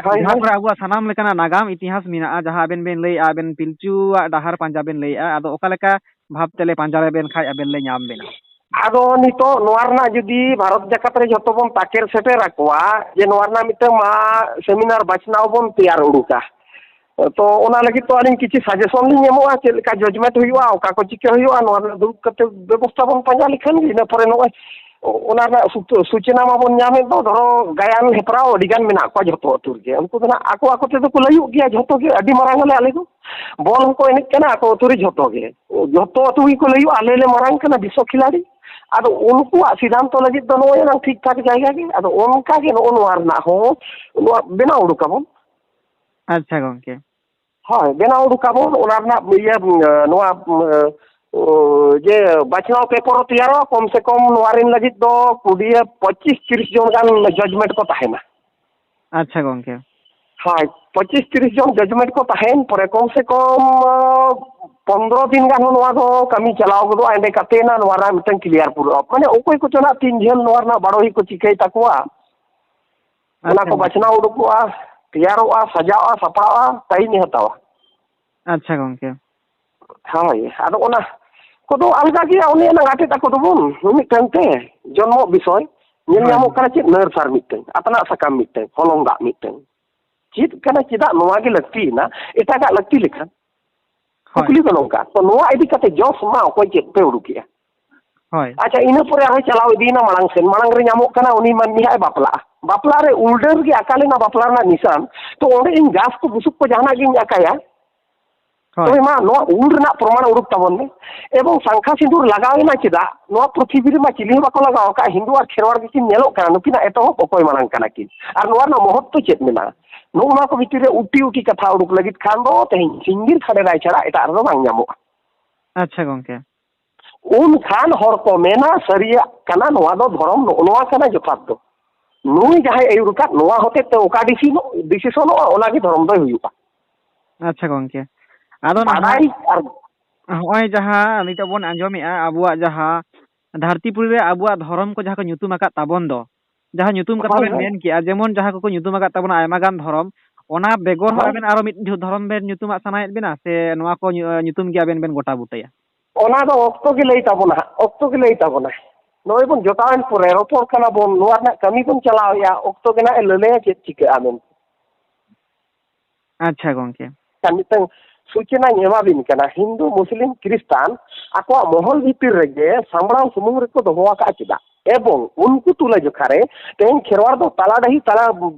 ᱦᱳᱭ, ᱡᱟᱦᱟᱸ ᱦᱳᱭ᱾ ᱠᱚᱨᱮ ᱟᱵᱚᱣᱟᱜ ᱥᱟᱱᱟᱢ ᱞᱮᱠᱟᱱᱟᱜ ᱱᱟᱜᱟᱢ ᱤᱛᱤᱦᱟᱥ ᱢᱮᱱᱟᱜᱼᱟ, ᱡᱟᱦᱟᱸ ᱟᱵᱮᱱ ᱵᱮᱱ ᱞᱟᱹᱭᱮᱫᱼᱟ, ᱟᱵᱮᱱ ᱯᱤᱞᱪᱩᱣᱟᱜ ᱰᱟᱦᱟᱨ ᱯᱟᱸᱡᱟ ᱵᱮᱱ ᱞᱟᱹᱭᱮᱫᱼᱟ, ᱟᱫᱚ ᱚᱠᱟ ᱞᱮᱠᱟ ᱵᱷᱟᱵᱽ ᱛᱮᱞᱮ ᱯᱟᱸᱡᱟ ᱞᱮᱵᱮᱱ ᱠᱷᱟᱡ ᱟᱵᱮᱱ ᱞᱮ ᱧᱟᱢ ᱵᱮᱱᱟ? ᱟᱫᱚ ᱱᱤᱛᱚᱜ ᱱᱚᱣᱟ ᱨᱮᱱᱟᱜ ᱡᱩᱫᱤ ᱵᱷᱟᱨᱚᱛ ᱡᱟᱠᱟᱛ ᱨᱮ ᱡᱷᱚᱛᱚ ᱵᱚᱱ ᱛᱟᱠᱮᱨ ᱥᱮᱴᱮᱨ ᱟᱠᱚᱣᱟ ᱡᱮ ᱱᱚᱣᱟ ᱨᱮᱱᱟᱜ ᱢᱤᱫᱴᱟᱝ ᱢᱟ ᱥᱮᱢᱤᱱᱟᱨ ᱵᱟᱪᱷᱱᱟᱣ ᱵᱚᱱ ᱛᱮᱭᱟᱨ ᱩᱰᱩᱠᱟ, ᱛᱚ ᱚᱱᱟ ᱞᱟᱹᱜᱤᱫ ᱛᱚ ᱟᱹᱞᱤᱧ ᱠᱤᱪᱷᱩ ᱥᱟᱡᱮᱥᱚᱱ ᱞᱤᱧ ᱮᱢᱚᱜᱼᱟ, ᱪᱮᱫ ᱞᱮᱠᱟ ᱡᱟᱡᱽᱢᱮᱱᱴ ᱦᱩᱭᱩᱜᱼᱟ, ᱚᱠᱟ ᱠᱚ ᱪᱤᱠᱟᱹ ᱦᱩᱭᱩᱜᱼᱟ, ᱱᱚᱣᱟ ᱨᱮᱱᱟᱜ ᱫᱩᱲᱩᱵ ᱠᱟᱛᱮ ᱵᱮᱵᱚᱥᱛᱷᱟ ᱵᱚᱱ ᱯᱟᱸᱡᱟ ᱞᱮᱠᱷᱟᱱ ᱜᱮ ᱤᱱᱟᱹ ᱯᱚᱨᱮ ᱱᱚᱜᱼᱚᱭ ᱚᱱᱟ ᱨᱮᱱᱟᱜ ᱥᱩᱪ-, ᱥᱩᱪᱚᱱᱟ ᱢᱟᱵᱚᱱ ᱧᱟᱢᱮᱫ ᱫᱚ, ᱫᱷᱚᱨᱚ ᱜᱟᱭᱟᱱ ᱦᱮᱯᱨᱟᱣ ᱟᱹᱰᱤ ᱜᱟᱱ ᱢᱮᱱᱟᱜ ᱠᱚᱣᱟ ᱡᱷᱚᱛᱚ ᱟᱹᱛᱩ ᱨᱮᱜᱮ᱾ ᱩᱱᱠᱩ ᱫᱚ ᱱᱟᱜ ᱟᱠᱚ ᱟᱠᱚ ᱛᱮᱫᱚ ᱠᱚ ᱞᱟᱹᱭᱩᱜ ᱜᱮᱭᱟ, ᱡᱷᱚᱛᱚ ᱜᱮ ᱟᱹᱰᱤ ᱢᱟᱨᱟᱝ ᱟᱞᱮ, ᱟᱞᱮ ᱫᱚ ᱵᱚᱞ ᱦᱚᱸᱠᱚ ᱮᱱᱮᱡ ᱠᱟᱱᱟ, ᱟᱠᱚ ᱟᱹᱛᱩ ᱨᱮ ᱡᱷᱚᱛᱚ ᱜᱮ, ᱡᱷᱚᱛᱚ ᱟᱹᱛᱩ ᱜᱮᱠᱚ ᱞᱟᱹᱭᱩᱜᱼᱟ, "ᱟᱞᱮ ᱞᱮ ᱢᱟᱨᱟᱝ ᱠᱟᱱᱟ, ᱵᱤᱥᱥᱚ ᱠᱷᱤᱞᱟᱲᱤ᱾" ᱟᱫᱚ ᱩᱱᱠᱩᱣᱟᱜ ᱥᱤᱫᱷᱟᱱᱛᱚ ᱞᱟᱹᱜᱤᱫ ᱫᱚ ᱱᱚᱜᱼᱚᱭ ᱮᱱᱟᱝ ᱴᱷᱤᱠ ᱴᱷᱟᱠ ᱡᱟᱭᱜᱟ ᱜᱮ᱾ ᱟᱫᱚ ᱚᱱᱠᱟ ᱜᱮ ᱱᱚᱜᱼᱚ ᱱᱚᱣᱟ ᱨᱮᱱᱟᱜ ᱦᱚᱸ ᱱᱚᱣᱟ ᱵᱮᱱᱟᱣ ᱩᱰᱩᱠᱟᱵᱚᱱ᱾ ᱟᱪᱪᱷᱟ ᱜᱚᱝᱠᱮ᱾ ᱦᱳᱭ, ᱵᱮᱱᱟᱣ ᱩᱰᱩᱠᱟᱵᱚᱱ᱾ ᱚᱱᱟ ᱨᱮᱱᱟᱜ ᱤᱭᱟᱹ, ᱱᱚᱣᱟ, ᱡᱮ ᱵᱟᱪᱷᱱᱟᱣ ᱯᱮᱯᱟᱨ ᱛᱮᱭᱟᱨᱚᱜᱼᱟ, ᱠᱚᱢ ᱥᱮ ᱠᱚᱢ ᱱᱚᱣᱟ ᱨᱮᱱ ᱞᱟᱹᱜᱤᱫ ᱫᱚ ᱠᱩᱰᱤᱭᱟᱹ ᱯᱚᱸᱪᱤᱥ ᱛᱤᱨᱤᱥ ᱡᱚᱱ ᱜᱟᱱ ᱡᱟᱡᱽᱢᱮᱱᱴ ᱠᱚ ᱛᱟᱦᱮᱱᱟ᱾ ᱟᱪᱪᱷᱟ ᱜᱚᱝᱠᱮ᱾ ᱦᱳᱭ, ᱯᱚᱸᱪᱤᱥ ᱛᱤᱨᱤᱥ ᱡᱚᱱ ᱡᱟᱡᱽᱢᱮᱱᱴ ᱠᱚ ᱛᱟᱦᱮᱱ ᱯᱚᱨᱮ ᱠᱚᱢ ᱥᱮ ᱠᱚᱢ, ᱟᱸ, ᱯᱚᱱᱫᱽᱨᱚ ᱫᱤᱱ ᱜᱟᱱ ᱦᱚᱸ ᱱᱚᱣᱟ ᱫᱚ ᱠᱟᱹᱢᱤ ᱪᱟᱞᱟᱣ ᱜᱚᱫᱚᱜᱼᱟ, ᱮᱸᱰᱮ ᱠᱟᱛᱮ ᱱᱟ ᱱᱚᱣᱟ ᱨᱮᱱᱟᱜ ᱢᱤᱫᱴᱟᱝ ᱠᱞᱤᱭᱟᱨ ᱯᱩᱨᱟᱹᱜᱼᱟ᱾ ᱢᱟᱱᱮ ᱚᱠᱚᱭ ᱠᱚᱪᱚ ᱱᱟᱜ ᱛᱤᱱ ᱡᱷᱟᱹᱞ ᱱᱚᱣᱟ ᱨᱮᱱᱟᱜ ᱵᱟᱲᱚᱭ ᱠᱚ ᱪᱤᱠᱟᱹᱭ ᱛᱟᱠᱚᱣᱟ, ᱚᱱᱟ ᱟᱪᱪᱷᱟ ᱠᱚ ᱜᱚᱝᱠᱮ᱾ ᱵᱟᱪᱷᱱᱟᱣ ᱩᱰᱩᱠᱚᱜᱼᱟ, ᱛᱮᱭᱟᱨᱚᱜᱼᱟ, ᱥᱟᱡᱟᱜᱼᱟ, ᱥᱟᱯᱲᱟᱜᱼᱟ, ᱴᱟᱭᱤᱢᱮ ᱦᱟᱛᱟᱣᱟ᱾ ᱟᱪᱪᱷᱟ ᱜᱚᱝᱠᱮ᱾ ᱦᱳᱭ, ᱟᱫᱚ ᱚᱱᱟ ᱠᱚᱫᱚ ᱟᱞᱜᱟ ᱜᱮᱭᱟ, ᱚᱱᱮ ᱚᱱᱟ ᱟᱴᱮᱫ ᱟᱠᱚ ᱫᱚᱵᱚᱱ ᱢᱤᱢᱤᱫᱴᱟᱝ ᱛᱮ, ᱡᱚᱱᱢᱚᱜ ᱵᱤᱥᱚᱭ, ᱧᱮᱞ ᱦᱳᱭ᱾ ᱧᱟᱢᱚᱜ ᱠᱟᱱᱟ ᱪᱮᱫ, ᱱᱟᱹᱨ ᱥᱟᱨ ᱢᱤᱫᱴᱟᱝ, ᱟᱛᱱᱟᱜ ᱥᱟᱠᱟᱢ ᱢᱤᱫᱴᱟᱝ, ᱦᱚᱞᱚᱝ ᱫᱟᱜ ᱢᱤᱫᱴᱟᱝ᱾ ᱪᱮᱫ ᱠᱟᱱᱟ, ᱪᱮᱫᱟᱜ ᱱᱚᱣᱟ ᱜᱮ ᱞᱟᱹᱠᱛᱤᱭᱮᱱᱟ, ᱮᱴᱟᱜᱟᱜ ᱞᱟᱹᱠᱛᱤ ᱞᱮᱠᱷᱟᱱ? ᱦᱳᱭ᱾ ᱠᱩᱠᱞᱤ ᱫᱚ ᱱᱚᱝᱠᱟ, ᱛᱚ ᱱᱚᱣᱟ ᱤᱫᱤ ᱠᱟᱛᱮ ᱡᱚᱥ ᱢᱟ ᱚᱠᱚᱭ ᱪᱮᱫ ᱯᱮ ᱩᱰᱩᱠᱮᱜᱼᱟ? ᱦᱳᱭ᱾ ᱟᱪᱪᱷᱟ, ᱤᱱᱟᱹ ᱯᱚᱨᱮ ᱟᱨᱦᱚᱸ ᱪᱟᱞᱟᱣ ᱤᱫᱤᱭᱮᱱᱟ ᱢᱟᱲᱟᱝ ᱥᱮᱱ, ᱢᱟᱲᱟᱝ ᱨᱮ ᱧᱟᱢᱚᱜ ᱠᱟᱱᱟ ᱩᱱᱤ ᱢᱟᱹᱱᱢᱤ ᱦᱟᱸᱜ ᱮ ᱵᱟᱯᱞᱟᱜᱼᱟ, ᱵᱟᱯᱞᱟ ᱨᱮ ᱩᱞᱰᱟᱹᱨ ᱜᱮ ᱟᱠᱟ ᱞᱮᱱᱟ ᱵᱟᱯᱞᱟ ᱨᱮᱱᱟᱜ ᱱᱤᱥᱟᱱ, ᱛᱚ ᱚᱸᱰᱮ ᱤᱧ ᱜᱷᱟᱥ ᱠᱚ ᱵᱩᱥᱩᱵ ᱠᱚ ᱡᱟᱦᱟᱱᱟᱜ ᱜᱤᱧ ᱟᱠᱟᱭᱟ, ᱦᱳᱭ᱾ ᱛᱚᱵᱮ ᱢᱟ ᱱᱚᱣᱟ ᱩᱞ ᱨᱮᱱᱟᱜ ᱯᱨᱚᱢᱟᱱ ᱩᱰᱩᱠ ᱛᱟᱵᱚᱱ ᱢᱮ᱾ ᱮᱵᱚᱝ ᱥᱟᱝᱠᱷᱟ ᱥᱤᱸᱫᱩᱨ ᱞᱟᱜᱟᱣ ᱮᱱᱟ ᱪᱮᱫᱟᱜ? ᱱᱚᱣᱟ ᱯᱨᱤᱛᱷᱤᱵᱤ ᱨᱮᱢᱟ ᱪᱤᱞᱤ ᱦᱚᱸ ᱵᱟᱠᱚ ᱞᱟᱜᱟᱣ ᱟᱠᱟᱫ, ᱦᱤᱱᱫᱩ ᱟᱨ ᱠᱷᱮᱨᱣᱟᱲ ᱜᱮᱠᱤᱱ ᱧᱮᱞᱚᱜ ᱠᱟᱱᱟ, ᱱᱩᱠᱤᱱᱟᱜ ᱮᱛᱚᱦᱚᱵ ᱚᱠᱚᱭ ᱢᱟᱲᱟᱝ ᱠᱟᱱᱟ ᱠᱤᱱ? ᱟᱨ ᱱᱚᱣᱟ ᱨᱮᱱᱟᱜ ᱢᱚᱦᱚᱛ ᱫᱚ ᱪᱮᱫ ᱢᱮᱱᱟᱜᱼᱟ? ᱱᱚᱜᱼᱚ ᱱᱚᱣᱟ ᱠᱚ ᱵᱷᱤᱛᱤᱨ ᱨᱮ ᱩᱴᱤ ᱩᱴᱤ ᱠᱟᱛᱷᱟ ᱩᱰᱩᱠ ᱞᱟᱹᱜᱤᱫ ᱠᱷᱟᱱ ᱫᱚ ᱛᱮᱦᱮᱧ ᱥᱤᱧ ᱵᱤᱨ ᱠᱷᱟᱰᱮᱨᱟᱭ ᱪᱷᱟᱲᱟ ᱮᱴᱟᱜ ᱨᱮᱫᱚ ᱵᱟᱝ ᱧᱟᱢᱚᱜᱼᱟ᱾ ᱟᱪᱪᱷᱟ ᱜᱚᱝᱠᱮ᱾ ᱩᱱ ᱠᱷᱟᱱ ᱦᱚᱲ ᱠᱚ ᱢᱮᱱᱟ, "ᱥᱟᱹᱨᱤᱭᱟᱜ ᱠᱟᱱᱟ, ᱱᱚᱣᱟ ᱫᱚ ᱫᱷᱚᱨᱚᱢ, ᱱᱚᱜᱼᱚ ᱱᱚᱣᱟ ᱠᱟᱱᱟ ᱡᱚᱛᱷᱟᱛ ᱫᱚ᱾ ᱱᱩᱭ ᱡᱟᱦᱟᱸᱭ ᱟᱹᱭᱩᱨ ᱟᱠᱟᱫ, ᱱᱚᱣᱟ ᱦᱚᱛᱮᱡ ᱛᱮ ᱚᱠᱟ ᱰᱤᱥᱤᱥᱚᱱᱚᱜᱼᱟ, ᱚᱱᱟ ᱜᱮ ᱫᱷᱚᱨᱚᱢ ᱫᱚᱭ ᱦᱩᱭᱩᱜᱼᱟ᱾" ᱟᱪᱪᱷᱟ ᱜᱚᱝᱠᱮ, ᱟᱫᱚ ᱱᱟᱦᱟᱜ ᱵᱟᱰᱟᱭ ᱟᱨ ᱦᱚᱸᱜᱼᱚᱭ ᱡᱟᱦᱟᱸ ᱱᱤᱛᱚᱜ ᱵᱚᱱ ᱟᱸᱡᱚᱢᱮᱜᱼᱟ, ᱟᱵᱚᱣᱟᱜ ᱡᱟᱦᱟᱸ ᱫᱷᱟᱹᱨᱛᱤ ᱯᱩᱨᱤ ᱨᱮ ᱟᱵᱚᱣᱟᱜ ᱫᱷᱚᱨᱚᱢ ᱠᱚ ᱡᱟᱦᱟᱸ ᱠᱚ ᱧᱩᱛᱩᱢ ᱟᱠᱟᱫ ᱛᱟᱵᱚᱱ ᱫᱚ, ᱡᱟᱦᱟᱸ ᱧᱩᱛᱩᱢ ᱠᱟᱛᱷᱟ ᱦᱳᱭ, ᱵᱮᱱ ᱦᱳᱭ᱾ ᱢᱮᱱ ᱠᱮᱜᱼᱟ, ᱡᱮᱢᱚᱱ ᱡᱟᱦᱟᱸ ᱠᱚᱠᱚ ᱧᱩᱛᱩᱢ ᱟᱠᱟᱫ ᱛᱟᱵᱚᱱᱟ ᱟᱭᱢᱟ ᱜᱟᱱ ᱫᱷᱚᱨᱚᱢ, ᱚᱱᱟ ᱵᱮᱜᱚᱨ ᱦᱚᱸ ᱦᱳᱭ᱾ ᱟᱵᱮᱱ ᱟᱨᱚ ᱢᱤᱫ ᱡᱷᱩ-, ᱫᱷᱚᱨᱚᱢ ᱵᱮᱱ ᱧᱩᱛᱩᱢᱟᱜ ᱥᱟᱱᱟᱭᱮᱫ ᱵᱮᱱᱟ ᱥᱮ ᱱᱚᱣᱟ ᱠᱚ ᱧᱩ-, ᱧᱩᱛᱩᱢ ᱜᱮ ᱟᱵᱮᱱ ᱵᱮᱱ ᱜᱚᱴᱟ ᱵᱩᱴᱟᱹᱭᱟ? ᱚᱱᱟ ᱫᱚ ᱚᱠᱛᱚ ᱜᱮ ᱞᱟᱹᱭ ᱛᱟᱵᱚᱱᱟ ᱦᱟᱸᱜ, ᱚᱠᱛᱚ ᱜᱮ ᱞᱟᱹᱭ ᱛᱟᱵᱚᱱᱟ᱾ ᱱᱚᱜᱼᱚᱭ ᱵᱚᱱ ᱡᱚᱴᱟᱣᱮᱱ ᱯᱚᱨᱮ, ᱨᱚᱯᱚᱲ ᱠᱟᱱᱟ ᱵᱚᱱ, ᱱᱚᱣᱟ ᱨᱮᱱᱟᱜ ᱠᱟᱹᱢᱤ ᱵᱚᱱ ᱪᱟᱞᱟᱣᱮᱫᱼᱟ, ᱚᱠᱛᱚ ᱜᱮ ᱱᱟᱜ ᱮ ᱞᱟᱹᱞᱟᱹᱭᱟ ᱪᱮᱫ ᱪᱤᱠᱟᱹᱜᱼᱟ ᱢᱮᱱᱛᱮ᱾ ᱟᱪᱪᱷᱟ ᱜᱚᱝᱠᱮ᱾ ᱟᱨ ᱢᱤᱫᱴᱟᱝ ᱥᱩᱪᱚᱱᱟᱧ ᱮᱢᱟᱵᱤᱱ ᱠᱟᱱᱟ, ᱦᱤᱱᱫᱩ, ᱢᱩᱥᱞᱤᱢ, ᱠᱷᱨᱤᱥᱴᱟᱱ ᱟᱠᱚᱣᱟᱜ ᱢᱚᱦᱚᱞ ᱵᱷᱤᱛᱤᱨ ᱨᱮᱜᱮ ᱥᱟᱢᱵᱽᱲᱟᱣ ᱥᱩᱢᱩᱝ ᱨᱮᱠᱚ ᱫᱚᱦᱚ ᱟᱠᱟᱫᱼᱟ᱾ ᱪᱮᱫᱟᱜ? ᱮᱵᱚᱝ ᱩᱱᱠᱩ ᱛᱩᱞᱟᱹ ᱡᱚᱠᱷᱟ ᱨᱮ ᱛᱮᱦᱮᱧ ᱠᱷᱮᱨᱣᱟᱲ ᱫᱚ ᱛᱟᱞᱟ ᱰᱟᱹᱦᱤ, ᱛᱟᱞᱟ,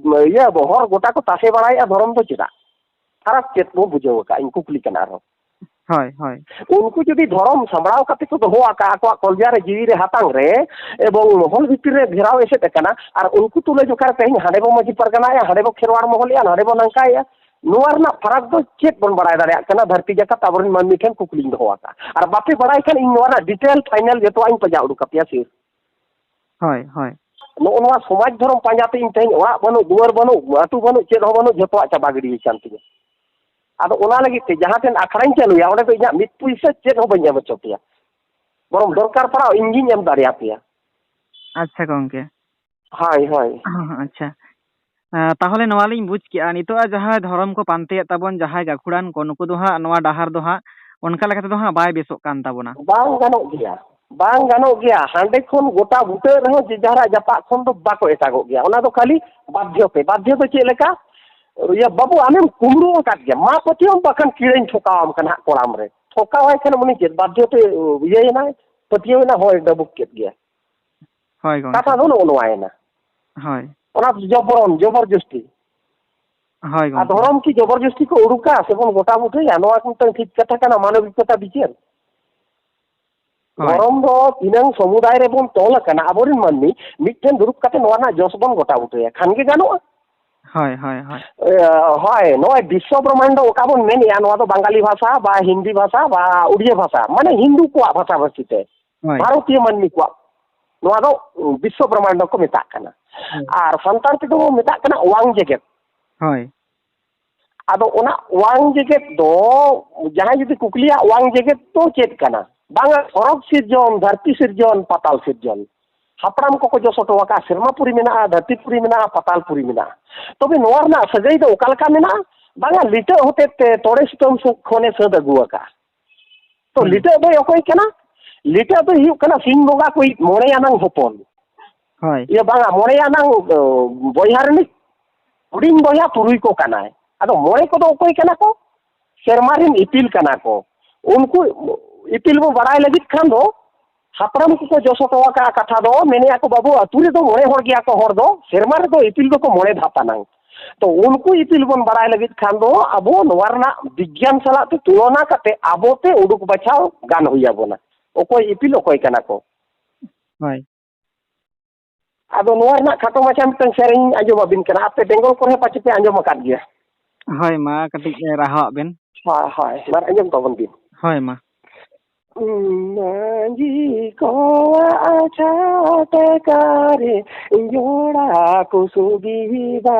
ᱤᱭᱟᱹ, ᱦᱚᱨ ᱜᱚᱴᱟ ᱠᱚ ᱛᱟᱥᱮ ᱵᱟᱲᱟᱭᱮᱫᱼᱟ, ᱫᱷᱚᱨᱚᱢ ᱫᱚ ᱪᱮᱫᱟᱜ? ᱯᱷᱟᱨᱟᱠ ᱪᱮᱫ ᱵᱚ ᱵᱩᱡᱷᱟᱹᱣ ᱟᱠᱟᱫ? ᱤᱧ ᱠᱩᱠᱞᱤ ᱠᱟᱱᱟ ᱟᱨᱦᱚᱸ᱾ ᱦᱳᱭ, ᱦᱳᱭ᱾ ᱩᱱᱠᱩ ᱡᱩᱫᱤ ᱫᱷᱚᱨᱚᱢ ᱥᱟᱢᱵᱲᱟᱣ ᱠᱟᱛᱮ ᱠᱚ ᱫᱚᱦᱚ ᱟᱠᱟᱫ ᱟᱠᱚᱣᱟᱜ ᱠᱚᱞᱡᱟ ᱨᱮ, ᱡᱤᱣᱤ ᱨᱮ, ᱦᱟᱛᱟᱝ ᱨᱮ, ᱮᱵᱚᱝ ᱢᱚᱦᱚᱞ ᱵᱷᱤᱛᱤᱨ ᱨᱮ ᱜᱷᱮᱨᱟᱣ ᱮᱥᱮᱫ ᱟᱠᱟᱱᱟ, ᱟᱨ ᱩᱱᱠᱩ ᱛᱩᱞᱟᱹ ᱡᱚᱠᱷᱟ ᱨᱮ ᱛᱮᱦᱮᱧ ᱦᱟᱸᱰᱮ ᱵᱚ ᱢᱟᱹᱡᱷᱤ ᱯᱟᱨᱜᱟᱱᱟᱭᱟ, ᱦᱟᱸᱰᱮ ᱵᱚ ᱠᱷᱮᱨᱣᱟᱲ ᱢᱚᱦᱚᱞᱮᱜᱼᱟ, ᱱᱟᱸᱰᱮ ᱵᱚ ᱱᱟᱝᱠᱟᱭᱮᱜᱼᱟ? ᱱᱚᱣᱟ ᱨᱮᱱᱟᱜ ᱯᱷᱟᱨᱟᱠ ᱫᱚ ᱪᱮᱫ ᱵᱚᱱ ᱵᱟᱲᱟᱭ ᱫᱟᱲᱮᱭᱟᱜ ᱠᱟᱱᱟ ᱫᱷᱟᱹᱨᱛᱤ ᱡᱟᱠᱟᱛ ᱟᱵᱚᱨᱮᱱ ᱢᱟᱹᱱᱢᱤ ᱴᱷᱮᱱ ᱠᱩᱠᱞᱤᱧ ᱫᱚᱦᱚ ᱟᱠᱟᱫᱼᱟ? ᱟᱨ ᱵᱟᱯᱮ ᱵᱟᱲᱟᱭ ᱠᱷᱟᱱ ᱤᱧ ᱱᱚᱣᱟ ᱨᱮᱱᱟᱜ ᱰᱤᱴᱮᱞ ᱯᱷᱟᱭᱱᱟᱞ ᱡᱚᱛᱚᱣᱟᱜ ᱤᱧ ᱯᱟᱸᱡᱟ ᱩᱰᱩᱠ ᱟᱯᱮᱭᱟ ᱥᱤᱨ᱾ ᱦᱳᱭ, ᱦᱳᱭ᱾ ᱱᱚᱜᱼᱚ ᱱᱚᱣᱟ ᱥᱚᱢᱟᱡᱽ ᱫᱷᱚᱨᱚᱢ ᱯᱟᱸᱡᱟ ᱛᱮ ᱤᱧ ᱛᱮᱦᱮᱧ ᱚᱲᱟᱜ ᱵᱟᱹᱱᱩᱜ, ᱫᱩᱣᱟᱹᱨ ᱵᱟᱹᱱᱩᱜ, ᱟᱹᱛᱩ ᱵᱟᱹᱱᱩᱜ, ᱪᱮᱫ ᱦᱚᱸ ᱵᱟᱹᱱᱩᱜ, ᱡᱚᱛᱚᱣᱟᱜ ᱪᱟᱵᱟ ᱜᱤᱰᱤ ᱟᱠᱟᱱ ᱛᱤᱧᱟᱹ᱾ ᱟᱫᱚ ᱚᱱᱟ ᱞᱟᱹᱜᱤᱫ ᱛᱮ ᱡᱟᱦᱟᱸ ᱴᱷᱮᱱ ᱟᱠᱷᱲᱟᱧ ᱪᱟᱹᱞᱩᱭᱟ, ᱚᱸᱰᱮ ᱫᱚ ᱤᱧᱟᱹᱜ ᱢᱤᱫ ᱯᱩᱭᱥᱟᱹ ᱪᱮᱫ ᱦᱚᱸ ᱵᱟᱹᱧ ᱮᱢ ᱦᱚᱪᱚ ᱯᱮᱭᱟ᱾ ᱵᱚᱨᱚᱝ ᱫᱚᱨᱠᱟᱨ ᱯᱟᱲᱟᱣ ᱤᱧ ᱜᱤᱧ ᱮᱢ ᱫᱟᱲᱮᱭᱟᱯᱮᱭᱟ᱾ ᱟᱪᱪᱷᱟ ᱜᱚᱝᱠᱮ᱾ ᱦᱳᱭ, ᱦᱳᱭ᱾ ᱟᱪᱪᱷᱟ᱾ ᱟᱸ, ᱛᱟᱦᱚᱞᱮ ᱱᱚᱣᱟ ᱞᱤᱧ ᱵᱩᱡᱽ ᱠᱮᱜᱼᱟ, ᱱᱤᱛᱚᱜ ᱟᱜ ᱡᱟᱦᱟᱸᱭ ᱫᱷᱚᱨᱚᱢ ᱠᱚ ᱯᱟᱱᱛᱮᱭᱮᱫ ᱛᱟᱵᱚᱱ, ᱡᱟᱦᱟᱸᱭ ᱜᱟᱹᱠᱷᱩᱲᱟᱱ ᱠᱚ, ᱱᱩᱠᱩ ᱫᱚ ᱦᱟᱸᱜ ᱱᱚᱣᱟ ᱰᱟᱦᱟᱨ ᱫᱚ ᱦᱟᱸᱜ ᱚᱱᱠᱟ ᱞᱮᱠᱟ ᱛᱮᱫᱚ ᱦᱟᱸᱜ ᱵᱟᱭ ᱵᱮᱥᱚᱜ ᱠᱟᱱ ᱛᱟᱵᱚᱱᱟ᱾ ᱵᱟᱝ ᱜᱟᱱᱚᱜ ᱜᱮᱭᱟ, ᱵᱟᱝ ᱜᱟᱱᱚᱜ ᱜᱮᱭᱟ᱾ ᱦᱟᱸᱰᱮ ᱠᱷᱚᱱ ᱜᱚᱴᱟ ᱵᱩᱴᱟᱹᱜ ᱨᱮᱦᱚᱸ ᱡᱮ ᱡᱟᱦᱟᱨᱟᱜ ᱡᱟᱯᱟᱜ ᱠᱷᱚᱱ ᱫᱚ ᱵᱟᱠᱚ ᱮᱴᱟᱜᱚᱜ ᱜᱮᱭᱟ᱾ ᱚᱱᱟ ᱫᱚ ᱠᱷᱟᱹᱞᱤ ᱵᱟᱫᱽᱫᱷᱚ ᱛᱮ᱾ ᱵᱟᱫᱽᱫᱷᱚ ᱫᱚ ᱪᱮᱫ ᱞᱮᱠᱟ? ᱤᱭᱟᱹ, ᱵᱟᱹᱵᱩ, ᱟᱢᱮᱢ ᱠᱩᱢᱵᱽᱲᱩ ᱟᱠᱟᱫ ᱜᱮᱭᱟ, ᱢᱟ ᱯᱟᱹᱛᱭᱟᱹᱣ ᱵᱟᱠᱷᱟᱱ ᱠᱤᱲᱟᱹᱧ ᱴᱷᱚᱠᱟᱣᱟᱢ ᱠᱟᱱᱟ ᱦᱟᱸᱜ ᱠᱚᱲᱟᱢ ᱨᱮ᱾ ᱴᱷᱚᱠᱟᱣᱟᱭ ᱠᱷᱟᱱ ᱩᱱᱤ ᱪᱮᱫ ᱵᱟᱫᱽᱫᱷᱚ ᱛᱮ, ᱤᱭᱟᱹᱭᱮᱱᱟᱭ, ᱯᱟᱹᱛᱭᱟᱹᱣ ᱮᱱᱟ, ᱦᱚᱭ ᱰᱟᱹᱵᱩᱠ ᱠᱮᱫ ᱜᱮᱭᱟ᱾ ᱦᱳᱭ ᱜᱚᱝᱠᱮ᱾ ᱠᱟᱛᱷᱟ ᱫᱚ ᱱᱚᱜᱼᱚ ᱱᱚᱣᱟ ᱮᱱᱟ᱾ ᱦᱳᱭ᱾ ᱚᱱᱟ ᱫᱚ ᱡᱚᱵᱚᱨᱚᱱ, ᱡᱚᱵᱚᱨ ᱡᱚᱥᱛᱤ᱾ ᱦᱳᱭ ᱟᱨ ᱜᱚᱝᱠᱮ᱾ ᱫᱷᱚᱨᱚᱢ ᱠᱤ ᱡᱚᱵᱚᱨ ᱡᱚᱥᱛᱤ ᱠᱚ ᱩᱰᱩᱠᱟ ᱥᱮᱵᱚᱱ ᱜᱚᱴᱟ ᱵᱩᱴᱟᱹᱭᱟ? ᱱᱚᱣᱟ ᱢᱤᱫᱴᱟᱝ ᱴᱷᱤᱠ ᱠᱟᱛᱷᱟ ᱠᱟᱱᱟ, ᱢᱟᱱᱚᱵᱤᱠᱚᱛᱟ ᱵᱤᱪᱟᱹᱨ᱾ ᱦᱳᱭ᱾ ᱫᱷᱚᱨᱚᱢ ᱫᱚ ᱛᱤᱱᱟᱹᱝ ᱥᱚᱢᱩᱫᱟᱭ ᱨᱮᱵᱚᱱ ᱛᱚᱞ ᱟᱠᱟᱱᱟ ᱟᱵᱚᱨᱮᱱ ᱢᱟᱹᱱᱢᱤ, ᱢᱤᱫᱴᱷᱮᱱ ᱫᱩᱲᱩᱵ ᱠᱟᱛᱮ ᱱᱚᱣᱟ ᱨᱮᱱᱟᱜ ᱡᱚᱥ ᱵᱚᱱ ᱜᱚᱴᱟ ᱵᱩᱴᱟᱹᱭᱟ, ᱠᱷᱟᱱ ᱜᱮ ᱜᱟᱱᱚᱜᱼᱟ᱾ ᱦᱳᱭ, ᱦᱳᱭ, ᱦᱳᱭ᱾ ᱮ, ᱦᱳᱭ, ᱱᱚᱜᱼᱚᱭ ᱵᱤᱥᱥᱚ ᱵᱨᱚᱦᱢᱟᱱᱰᱚ ᱚᱠᱟ ᱵᱚᱱ ᱢᱮᱱᱮᱜᱼᱟ, ᱱᱚᱣᱟ ᱫᱚ ᱵᱟᱝᱜᱟᱞᱤ ᱵᱷᱟᱥᱟ ᱵᱟ ᱦᱤᱱᱫᱤ ᱵᱷᱟᱥᱟ ᱵᱟ ᱩᱲᱤᱭᱟ ᱵᱷᱟᱥᱟ, ᱢᱟᱱᱮ ᱦᱤᱱᱫᱩ ᱠᱚᱣᱟᱜ ᱵᱷᱟᱥᱟ ᱵᱷᱟᱹᱥᱤ ᱛᱮ᱾ ᱦᱳᱭ᱾ ᱵᱷᱟᱨᱚᱛᱤᱭᱚ ᱢᱟᱹᱱᱢᱤ ᱠᱚᱣᱟᱜ᱾ ᱱᱚᱣᱟ ᱫᱚ ᱵᱤᱥᱥᱚ ᱵᱨᱚᱦᱢᱟᱱᱰᱚ ᱠᱚ ᱢᱮᱛᱟᱜ ᱠᱟᱱᱟ᱾ ᱦᱳᱭ᱾ ᱟᱨ ᱥᱟᱱᱛᱟᱲ ᱛᱮᱫᱚ ᱵᱚᱱ ᱢᱮᱛᱟᱜ ᱠᱟᱱᱟ ᱚᱣᱟᱝ ᱡᱮᱜᱮᱛ᱾ ᱦᱳᱭ᱾ ᱟᱫᱚ ᱚᱱᱟ ᱚᱣᱟᱝ ᱡᱮᱜᱮᱛ ᱫᱚ, ᱡᱟᱦᱟᱸᱭ ᱡᱩᱫᱤ ᱠᱩᱠᱞᱤᱭᱟ, ᱚᱣᱟᱝ ᱡᱮᱜᱮᱛ ᱫᱚ ᱪᱮᱫ ᱠᱟᱱᱟ? ᱵᱟᱝᱟ, ᱥᱚᱨᱚᱜᱽ ᱥᱤᱨᱡᱚᱱ, ᱫᱷᱟᱹᱨᱛᱤ ᱥᱤᱨᱡᱚᱱ, ᱯᱟᱛᱟᱞ ᱥᱤᱨᱡᱚᱱ, ᱦᱟᱯᱲᱟᱢ ᱠᱚᱠᱚ ᱡᱚᱥ ᱦᱚᱴᱚ ᱟᱠᱟᱫᱼᱟ, ᱥᱮᱨᱢᱟ ᱯᱩᱨᱤ ᱢᱮᱱᱟᱜᱼᱟ, ᱫᱷᱟᱹᱨᱛᱤ ᱯᱩᱨᱤ ᱢᱮᱱᱟᱜᱼᱟ, ᱯᱟᱛᱟᱞ ᱯᱩᱨᱤ ᱢᱮᱱᱟᱜᱼᱟ᱾ ᱛᱚᱵᱮ ᱱᱚᱣᱟ ᱨᱮᱱᱟᱜ ᱥᱟᱹᱜᱟᱹᱭ ᱫᱚ ᱚᱠᱟ ᱞᱮᱠᱟ ᱢᱮᱱᱟᱜᱼᱟ? ᱵᱟᱝᱟ, ᱞᱤᱴᱟᱹᱜ ᱦᱚᱛᱮᱡ ᱛᱮ ᱛᱚᱲᱮ ᱥᱩᱛᱟᱹᱢ ᱥᱩ-, ᱠᱷᱚᱱᱮ ᱥᱟᱹᱛ ᱟᱹᱜᱩ ᱟᱠᱟᱫᱼᱟ᱾ ᱛᱚ, ᱦᱩᱸ᱾ ᱞᱤᱴᱟᱹᱜ ᱫᱚᱭ ᱚᱠᱚᱭ ᱠᱟᱱᱟ? ᱞᱤᱴᱟᱹᱜ ᱫᱚᱭ ᱦᱩᱭᱩᱜ ᱠᱟᱱᱟ ᱥᱤᱧ ᱵᱚᱸᱜᱟ ᱠᱚᱭᱤᱡ ᱢᱚᱬᱮ ᱟᱱᱟᱝ ᱦᱚᱯᱚᱱ᱾ ᱦᱳᱭ᱾ ᱤᱭᱟᱹ ᱵᱟᱝᱟ, ᱢᱚᱬᱮ ᱟᱱᱟᱝ, ᱚ, ᱵᱚᱭᱦᱟ ᱨᱤᱱᱤᱡ ᱦᱩᱰᱤᱧ ᱵᱚᱭᱦᱟ ᱛᱩᱨᱩᱭ ᱠᱚ ᱠᱟᱱᱟᱭ᱾ ᱟᱫᱚ ᱢᱚᱬᱮ ᱠᱚᱫᱚ ᱚᱠᱚᱭ ᱠᱟᱱᱟ ᱠᱚ? ᱥᱮᱨᱢᱟ ᱨᱮᱱ ᱤᱯᱤᱞ ᱠᱟᱱᱟ ᱠᱚ᱾ ᱩᱱᱠᱩ ᱤᱯᱤᱞ ᱵᱚ ᱵᱟᱲᱟᱭ ᱞᱟᱹᱜᱤᱫ ᱠᱷᱟᱱ ᱫᱚ, ᱦᱟᱯᱲᱟᱢ ᱠᱚᱠᱚ ᱡᱚᱥ ᱦᱚᱴᱚ ᱟᱠᱟᱫ ᱠᱟᱛᱷᱟ ᱫᱚ, ᱢᱮᱱᱮᱫᱼᱟ ᱠᱚ, "ᱵᱟᱹᱵᱩ, ᱟᱹᱛᱩ ᱨᱮᱫᱚ ᱢᱚᱬᱮ ᱦᱚᱲ ᱜᱮᱭᱟ ᱠᱚ ᱦᱚᱲ ᱫᱚ, ᱥᱮᱨᱢᱟ ᱨᱮᱫᱚ ᱤᱯᱤᱞ ᱫᱚᱠᱚ ᱢᱚᱬᱮ ᱫᱷᱟᱯ ᱟᱱᱟᱝ᱾" ᱛᱚ ᱩᱱᱠᱩ ᱤᱯᱤᱞ ᱵᱚᱱ ᱵᱟᱲᱟᱭ ᱞᱟᱹᱜᱤᱫ ᱠᱷᱟᱱ ᱫᱚ ᱟᱵᱚ ᱱᱚᱣᱟ ᱨᱮᱱᱟᱜ ᱵᱤᱜᱽᱜᱟᱱ ᱥᱟᱞᱟᱜ ᱛᱮ ᱛᱩᱞᱚᱱᱟ ᱠᱟᱛᱮ ᱟᱵᱚᱛᱮ ᱩᱰᱩᱠ ᱵᱟᱪᱷᱟᱣ ᱜᱟᱱ ᱦᱩᱭ ᱟᱵᱚᱱᱟ, ᱚᱠᱚᱭ ᱤᱯᱤᱞ ᱚᱠᱚᱭ ᱠᱟᱱᱟ ᱠᱚ᱾ ᱦᱳᱭ᱾ ᱟᱫᱚ ᱱᱚᱣᱟ ᱨᱮᱱᱟᱜ ᱠᱷᱟᱴᱚ ᱢᱟᱪᱷᱟ ᱢᱤᱫᱴᱟᱝ ᱥᱮᱨᱮᱧ ᱟᱸᱡᱚᱢ ᱟᱹᱵᱤᱱ ᱠᱟᱱᱟ, ᱟᱯᱮ ᱵᱮᱝᱜᱚᱞ ᱠᱚᱨᱮ ᱯᱟᱪᱮ ᱯᱮ ᱟᱸᱡᱚᱢ ᱟᱠᱟᱫ ᱜᱮᱭᱟ᱾ ᱦᱳᱭ, ᱢᱟ ᱠᱟᱹᱴᱤᱡ ᱨᱟᱦᱟᱣᱟᱜ ᱵᱮᱱ᱾ ᱦᱳᱭ ᱦᱳᱭ, ᱢᱟ ᱟᱸᱡᱚᱢ ᱛᱟᱵᱚᱱ ᱵᱤᱱ᱾ ᱦᱳᱭ, ᱢᱟ᱾ ᱢᱟᱹᱡᱷᱤ ᱠᱚᱣᱟᱜ ᱪᱷᱟᱴᱠᱟ ᱨᱮ ᱡᱚᱲᱟ ᱠᱚ ᱥᱩᱵᱤᱫᱷᱟ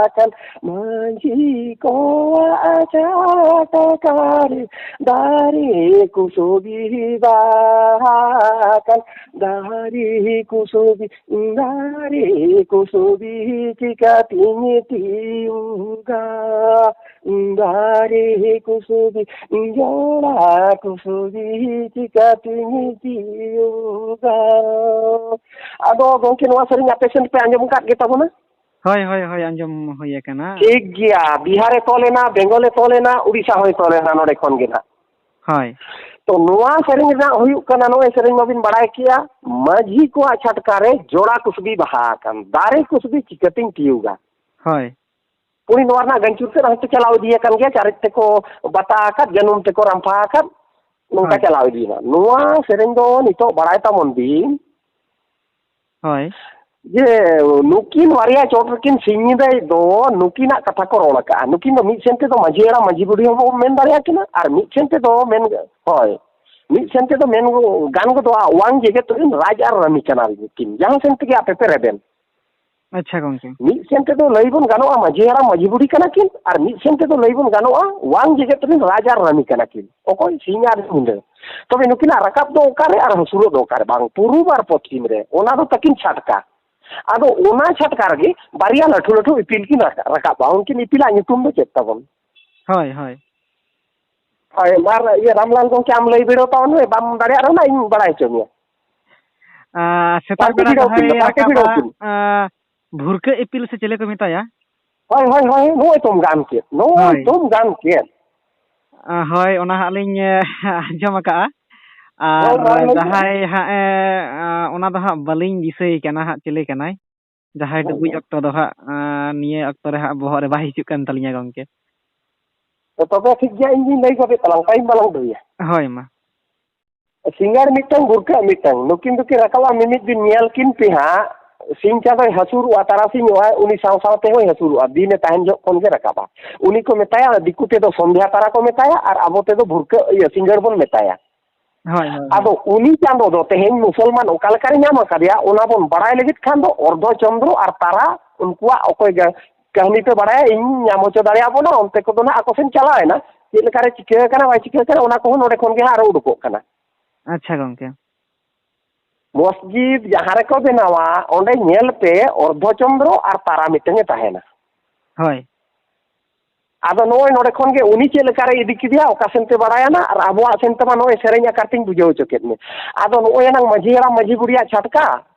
ᱟᱠᱟᱱ᱾ ᱢᱟᱹᱡᱷᱤ ᱠᱚᱣᱟᱜ ᱪᱷᱟᱴᱠᱟ ᱨᱮ ᱫᱟᱨᱮ ᱠᱚ ᱥᱩᱵᱤᱫᱷᱟ ᱟᱠᱟᱱ᱾ ᱫᱟᱨᱮ ᱠᱚ ᱥᱩᱵᱤ ᱫᱟᱨᱮ ᱠᱚ ᱥᱩᱵᱤ ᱪᱤᱠᱟᱹᱛᱤᱧ ᱛᱤᱭᱩᱜᱟ? ᱫᱟᱨᱮ ᱠᱚ ᱥᱩᱵᱤ ᱡᱚᱲᱟ ᱠᱚ ᱥᱩᱵᱤ ᱪᱤᱠᱟᱹᱛᱤᱧ ᱛᱤᱭᱩᱜᱟ? ᱟᱫᱚ ᱜᱚᱢᱠᱮ, ᱱᱚᱣᱟ ᱥᱮᱨᱮᱧ ᱟᱯᱮ ᱥᱮᱱ ᱯᱮ ᱟᱸᱡᱚᱢ ᱟᱠᱟᱫ ᱜᱮ ᱛᱟᱵᱚᱱᱟ? ᱦᱳᱭ, ᱦᱳᱭ, ᱦᱳᱭ, ᱟᱸᱡᱚᱢ ᱦᱩᱭ ᱟᱠᱟᱱᱟ᱾ ᱴᱷᱤᱠ ᱜᱮᱭᱟ, ᱵᱤᱦᱟᱨᱮ ᱛᱚᱞ ᱮᱱᱟ, ᱵᱮᱝᱜᱚᱞᱮ ᱛᱚᱞ ᱮᱱᱟ, ᱩᱲᱤᱥᱥᱟ ᱦᱚᱸᱭ ᱛᱚᱞ ᱮᱱᱟ, ᱱᱚᱰᱮ ᱠᱷᱚᱱ ᱜᱮ ᱱᱟᱦᱟᱜ᱾ ᱦᱳᱭ᱾ ᱛᱚ ᱱᱚᱣᱟ ᱥᱮᱨᱮᱧ ᱨᱮᱱᱟᱜ ᱦᱩᱭᱩᱜ ᱠᱟᱱᱟ, ᱱᱚᱜᱼᱚᱭ ᱥᱮᱨᱮᱧ ᱢᱟᱵᱤᱱ ᱵᱟᱲᱟᱭ ᱠᱮᱭᱟ, ᱢᱟᱹᱡᱷᱤ ᱠᱚᱣᱟᱜ ᱪᱷᱟᱴᱠᱟ ᱨᱮ ᱡᱚᱲᱟ ᱠᱩᱥᱵᱤ ᱵᱟᱦᱟ ᱟᱠᱟᱱ, ᱫᱟᱨᱮ ᱠᱩᱥᱵᱤ ᱪᱤᱠᱟᱹᱛᱤᱧ ᱛᱤᱭᱩᱜᱟ? ᱦᱳᱭ᱾ ᱩᱱᱤ ᱱᱚᱣᱟ ᱨᱮᱱᱟᱜ ᱜᱟᱹᱧᱪᱩᱨ ᱛᱮᱫ ᱦᱚᱸᱛᱚ ᱪᱟᱞᱟᱣ ᱤᱫᱤ ᱟᱠᱟᱱ ᱜᱮᱭᱟ, ᱪᱟᱨᱮᱡ ᱛᱮᱠᱚ ᱵᱟᱛᱟ ᱟᱠᱟᱫ, ᱡᱟᱹᱱᱩᱢ ᱛᱮᱠᱚ ᱨᱟᱢᱯᱷᱟ ᱟᱠᱟᱫ, ᱱᱚᱝᱠᱟ ᱦᱳᱭ᱾ ᱪᱟᱞᱟᱣ ᱤᱫᱤᱭᱮᱱᱟ᱾ ᱱᱚᱣᱟ ᱥᱮᱨᱮᱧ ᱫᱚ ᱱᱤᱛᱚᱜ ᱵᱟᱲᱟᱭ ᱛᱟᱵᱚᱱ ᱵᱤᱱ, ᱦᱳᱭ᱾ ᱡᱮ ᱱᱩᱠᱤᱱ ᱵᱟᱨᱭᱟ ᱪᱚᱴ ᱨᱮᱠᱤᱱ ᱥᱤᱧ ᱧᱤᱫᱟᱹᱭ ᱫᱚ ᱱᱩᱠᱤᱱᱟᱜ ᱠᱟᱛᱷᱟ ᱠᱚ ᱨᱚᱲ ᱟᱠᱟᱫᱼᱟ᱾ ᱱᱩᱠᱤᱱ ᱫᱚ ᱢᱤᱫ ᱥᱮᱱ ᱛᱮᱫᱚ ᱢᱟᱹᱡᱷᱤ ᱦᱟᱲᱟᱢ ᱢᱟᱹᱡᱷᱤ ᱵᱩᱰᱷᱤ ᱦᱚᱸᱵᱚᱱ ᱢᱮᱱ ᱫᱟᱲᱮᱭᱟᱠᱤᱱᱟ, ᱟᱨ ᱢᱤᱫ ᱥᱮᱱ ᱛᱮᱫᱚ ᱢᱮᱱ, ᱦᱳᱭ, ᱢᱤᱫ ᱥᱮᱱ ᱛᱮᱫᱚ ᱢᱮᱱ ᱜᱟᱱ ᱜᱚᱫᱚᱜᱼᱟ, ᱚᱣᱟᱝ ᱡᱮᱜᱮᱛ ᱨᱮᱱ ᱨᱟᱡᱽ ᱟᱨ ᱨᱟᱱᱤ ᱠᱟᱱᱟ ᱱᱩᱠᱤᱱ, ᱡᱟᱦᱟᱸ ᱥᱮᱱ ᱛᱮᱜᱮ ᱟᱯᱮ ᱯᱮ ᱨᱮᱵᱮᱱ᱾ ᱟᱪᱪᱷᱟ ᱜᱚᱝᱠᱮ᱾ ᱢᱤᱫ ᱥᱮᱱ ᱛᱮᱫᱚ ᱞᱟᱹᱭ ᱵᱚᱱ ᱜᱟᱱᱚᱜᱼᱟ ᱢᱟᱹᱡᱷᱤ ᱦᱟᱲᱟᱢ ᱢᱟᱹᱡᱷᱤ ᱵᱩᱰᱷᱤ ᱠᱟᱱᱟ ᱠᱤᱱ, ᱟᱨ ᱢᱤᱫ ᱥᱮᱱ ᱛᱮᱫᱚ ᱞᱟᱹᱭ ᱵᱚᱱ ᱜᱟᱱᱚᱜᱼᱟ ᱚᱣᱟᱝ ᱡᱮᱜᱮᱛ ᱨᱮᱱ ᱨᱟᱡᱽ ᱟᱨ ᱨᱟᱱᱤ ᱠᱟᱱᱟ ᱠᱤᱱ, ᱚᱠᱚᱭ ᱥᱤᱧ ᱟᱨ ᱧᱤᱫᱟᱹ᱾ ᱛᱚᱵᱮ ᱱᱩᱠᱤᱱᱟᱜ ᱨᱟᱠᱟᱵ ᱫᱚ ᱚᱠᱟᱨᱮ ᱟᱨ ᱦᱟᱹᱥᱩᱨᱚᱜ ᱫᱚ ᱚᱠᱟᱨᱮ? ᱵᱟᱝ, ᱯᱩᱨᱩᱵ ᱟᱨ ᱯᱚᱪᱷᱤᱢ ᱨᱮ, ᱚᱱᱟ ᱫᱚ ᱛᱟᱹᱠᱤᱱ ᱪᱷᱟᱴᱠᱟ᱾ ᱟᱫᱚ ᱚᱱᱟ ᱪᱷᱟᱴᱠᱟ ᱨᱮᱜᱮ ᱵᱟᱨᱭᱟ ᱞᱟᱹᱴᱷᱩ ᱞᱟᱹᱴᱷᱩ ᱤᱯᱤᱞ ᱠᱤᱱ ᱨᱟᱠᱟ-, ᱨᱟᱠᱟᱵᱼᱟ᱾ ᱩᱱᱠᱤᱱ ᱤᱯᱤᱞᱟᱜ ᱧᱩᱛᱩᱢ ᱫᱚ ᱪᱮᱫ ᱛᱟᱵᱚᱱ? ᱦᱳᱭ, ᱦᱳᱭ᱾ ᱦᱳᱭ, ᱢᱟᱨ ᱤᱭᱟᱹ ᱨᱟᱢᱞᱟᱞ ᱜᱚᱢᱠᱮ, ᱟᱢ ᱞᱟᱹᱭ ᱵᱤᱰᱟᱹᱣ ᱛᱟᱵᱚᱱ ᱢᱮ, ᱵᱟᱢ ᱫᱟᱲᱮᱭᱟᱜ ᱨᱮᱦᱚᱸ ᱤᱧ ᱵᱟᱲᱟᱭ ᱦᱚᱪᱚ ᱢᱮᱭᱟ᱾ ᱟᱨ ᱥᱮᱛᱟᱜ ᱵᱟᱝᱠᱚ ᱵᱮᱲᱟ ᱵᱷᱤᱲᱟᱹᱣ ᱠᱤᱱ ᱡᱟᱦᱟᱸᱭ ᱫᱚ, ᱵᱟᱝᱠᱚ ᱨᱟᱠᱟᱵᱼᱟ, ᱵᱷᱤᱲᱟᱹᱣ ᱠᱤᱱ᱾ ᱟᱨ ᱵᱷᱩᱨᱠᱟᱹ ᱤᱯᱤᱞ ᱥᱮ ᱪᱮᱞᱮ ᱠᱚ ᱢᱮᱛᱟᱭᱟ? ᱦᱳᱭ, ᱦᱳᱭ, ᱦᱳᱭ, ᱱᱚᱜᱼᱚᱭ ᱛᱚᱢ ᱜᱟᱱ ᱠᱮᱫ, ᱱᱚᱜᱼᱚᱭ ᱦᱳᱭ᱾ ᱛᱚᱢ ᱜᱟᱱ ᱠᱮᱫ᱾ ᱟᱨ ᱦᱳᱭ, ᱚᱱᱟ ᱦᱟᱸᱜ ᱞᱤᱧ ᱟᱸᱡᱚᱢ ᱟᱠᱟᱜᱼᱟ᱾ ᱟᱨ ᱦᱳᱭ, ᱦᱳᱭ, ᱞᱟᱹᱭ ᱢᱮ᱾ ᱡᱟᱦᱟᱸᱭ ᱦᱟᱸᱜ ᱮ, ᱟ, ᱚᱱᱟ ᱫᱚ ᱦᱟᱸᱜ ᱵᱟᱹᱞᱤᱧ ᱫᱤᱥᱟᱹᱭᱮ ᱠᱟᱱᱟ ᱦᱟᱸᱜ, ᱪᱤᱞᱤ ᱠᱟᱱᱟᱭ? ᱡᱟᱦᱟᱸᱭ ᱦᱳᱭ, ᱰᱩᱵᱩᱡ ᱦᱳᱭ᱾ ᱚᱠᱛᱚ ᱫᱚ ᱦᱟᱸᱜ, ᱟ, ᱱᱤᱭᱟᱹ ᱚᱠᱛᱚ ᱨᱮ ᱦᱟᱸᱜ ᱵᱚᱦᱚᱜ ᱨᱮ ᱵᱟᱭ ᱦᱤᱡᱩᱜ ᱠᱟᱱ ᱛᱟᱹᱞᱤᱧᱟ ᱜᱚᱢᱠᱮ᱾ ᱛᱚ ᱛᱚᱵᱮ ᱴᱷᱤᱠ ᱜᱮᱭᱟ, ᱤᱧ ᱜᱤᱧ ᱞᱟᱹᱭ ᱜᱚᱫᱮᱫ ᱛᱟᱞᱟᱝ, ᱴᱟᱭᱤᱢ ᱵᱟᱞᱟᱝ ᱫᱟᱹᱭᱟ᱾ ᱦᱳᱭ, ᱢᱟ᱾ ᱥᱤᱸᱜᱟᱲ ᱢᱤᱫᱴᱟᱝ, ᱵᱷᱩᱨᱠᱟᱹᱜ ᱢᱤᱫᱴᱟᱝ, ᱱᱩᱠᱤᱱ ᱫᱚᱠᱤᱱ ᱨᱟᱠᱟᱵᱼᱟ ᱢᱤᱢᱤᱫ ᱫᱤᱱ, ᱧᱮᱞ ᱠᱤᱱ ᱯᱮ ᱦᱟᱸᱜ᱾ ᱥᱤᱧ ᱪᱟᱸᱫᱚᱭ ᱦᱟᱹᱥᱩᱨᱚᱜᱼᱟ, ᱛᱟᱨᱟᱥᱤᱧᱚᱜᱼᱟᱭ, ᱩᱱᱤ ᱥᱟᱶ ᱥᱟᱶ ᱛᱮᱦᱚᱸᱭ ᱦᱟᱹᱥᱩᱨᱚᱜᱼᱟ, ᱫᱤᱱᱮ ᱛᱟᱦᱮᱱ ᱡᱚᱦᱚᱜ ᱠᱷᱚᱱ ᱜᱮ ᱨᱟᱠᱟᱵᱼᱟ᱾ ᱩᱱᱤ ᱠᱚ ᱢᱮᱛᱟᱭᱟ, ᱫᱤᱠᱩ ᱛᱮᱫᱚ ᱥᱚᱱᱫᱷᱭᱟ ᱛᱟᱨᱟ ᱠᱚ ᱢᱮᱛᱟᱭᱟ, ᱟᱨ ᱟᱵᱚ ᱛᱮᱫᱚ ᱵᱷᱩᱨᱠᱟᱹᱜ, ᱤᱭᱟᱹ, ᱥᱤᱸᱜᱟᱹᱲ ᱵᱚᱱ ᱢᱮᱛᱟᱭᱟ᱾ ᱦᱳᱭ, ᱦᱳᱭ, ᱦᱳᱭ᱾ ᱟᱫᱚ ᱩᱱᱤ ᱪᱟᱸᱫᱚ ᱫᱚ ᱛᱮᱦᱮᱧ ᱢᱩᱥᱚᱞᱢᱟᱱ ᱚᱠᱟ ᱞᱮᱠᱟᱨᱮ ᱧᱟᱢ ᱟᱠᱟᱫᱮᱭᱟ, ᱚᱱᱟ ᱵᱚᱱ ᱵᱟᱲᱟᱭ ᱞᱟᱹᱜᱤᱫ ᱠᱷᱟᱱ ᱫᱚ ᱚᱨᱫᱷᱚ ᱪᱚᱱᱫᱨᱚ ᱟᱨ ᱛᱟᱨᱟ, ᱩᱱᱠᱩᱣᱟᱜ ᱚᱠᱚᱭ ᱜᱟ-, ᱠᱟᱹᱦᱱᱤ ᱯᱮ ᱵᱟᱲᱟᱭᱟ, ᱤᱧ ᱧᱟᱢ ᱦᱚᱪᱚ ᱫᱟᱲᱮᱭᱟᱜ ᱵᱚᱱᱟ, ᱚᱱᱛᱮ ᱠᱚᱫᱚ ᱱᱟᱦᱟᱜ ᱟᱠᱚ ᱥᱮᱱ ᱪᱟᱞᱟᱣ ᱮᱱᱟ᱾ ᱪᱮᱫ ᱞᱮᱠᱟᱨᱮ ᱪᱤᱠᱟᱹ ᱟᱠᱟᱱᱟ, ᱵᱟᱭ ᱪᱤᱠᱟᱹ ᱟᱠᱟᱱᱟ, ᱚᱱᱟ ᱠᱚᱦᱚᱸ ᱱᱚᱰᱮ ᱠᱷᱚᱱ ᱜᱮ ᱦᱟᱸᱜ ᱟᱨᱚ ᱩᱰᱩᱠᱚᱜ ᱠᱟᱱᱟ᱾ ᱟᱪᱪᱷᱟ ᱜᱚᱝᱠᱮ᱾ ᱢᱚᱥᱡᱤᱫ ᱡᱟᱦᱟᱸ ᱨᱮᱠᱚ ᱵᱮᱱᱟᱣᱟ, ᱚᱸᱰᱮ ᱧᱮᱞ ᱯᱮ ᱚᱨᱫᱷᱚ ᱪᱚᱱᱫᱨᱚ ᱟᱨ ᱛᱟᱨᱟ ᱢᱤᱫᱴᱟᱝ ᱮ ᱛᱟᱦᱮᱱᱟ᱾ ᱦᱳᱭ᱾ ᱟᱫᱚ ᱱᱚᱜᱼᱚᱭ ᱱᱚᱰᱮ ᱠᱷᱚᱱ ᱜᱮ ᱩᱱᱤ ᱪᱮᱫ ᱞᱮᱠᱟᱨᱮ ᱤᱫᱤ ᱠᱮᱫᱮᱭᱟ, ᱚᱠᱟ ᱥᱮᱱ ᱛᱮ ᱵᱟᱲᱟᱭᱟᱱᱟ, ᱟᱨ ᱟᱵᱚᱣᱟᱜ ᱥᱮᱱ ᱛᱮᱢᱟ ᱱᱚᱜᱼᱚᱭ ᱥᱮᱨᱮᱧ ᱟᱠᱟᱨ ᱛᱤᱧ ᱵᱩᱡᱷᱟᱹᱣ ᱦᱚᱪᱚ ᱠᱮᱫ ᱢᱮ᱾ ᱟᱫᱚ ᱱᱚᱜᱼᱚᱭ ᱮᱱᱟᱝ ᱢᱟᱹᱡᱷᱤ ᱦᱟᱲᱟᱢ ᱢᱟᱹᱡᱷᱤ ᱵᱩᱲᱦᱤᱭᱟᱜ ᱪᱷᱟᱴᱠᱟ,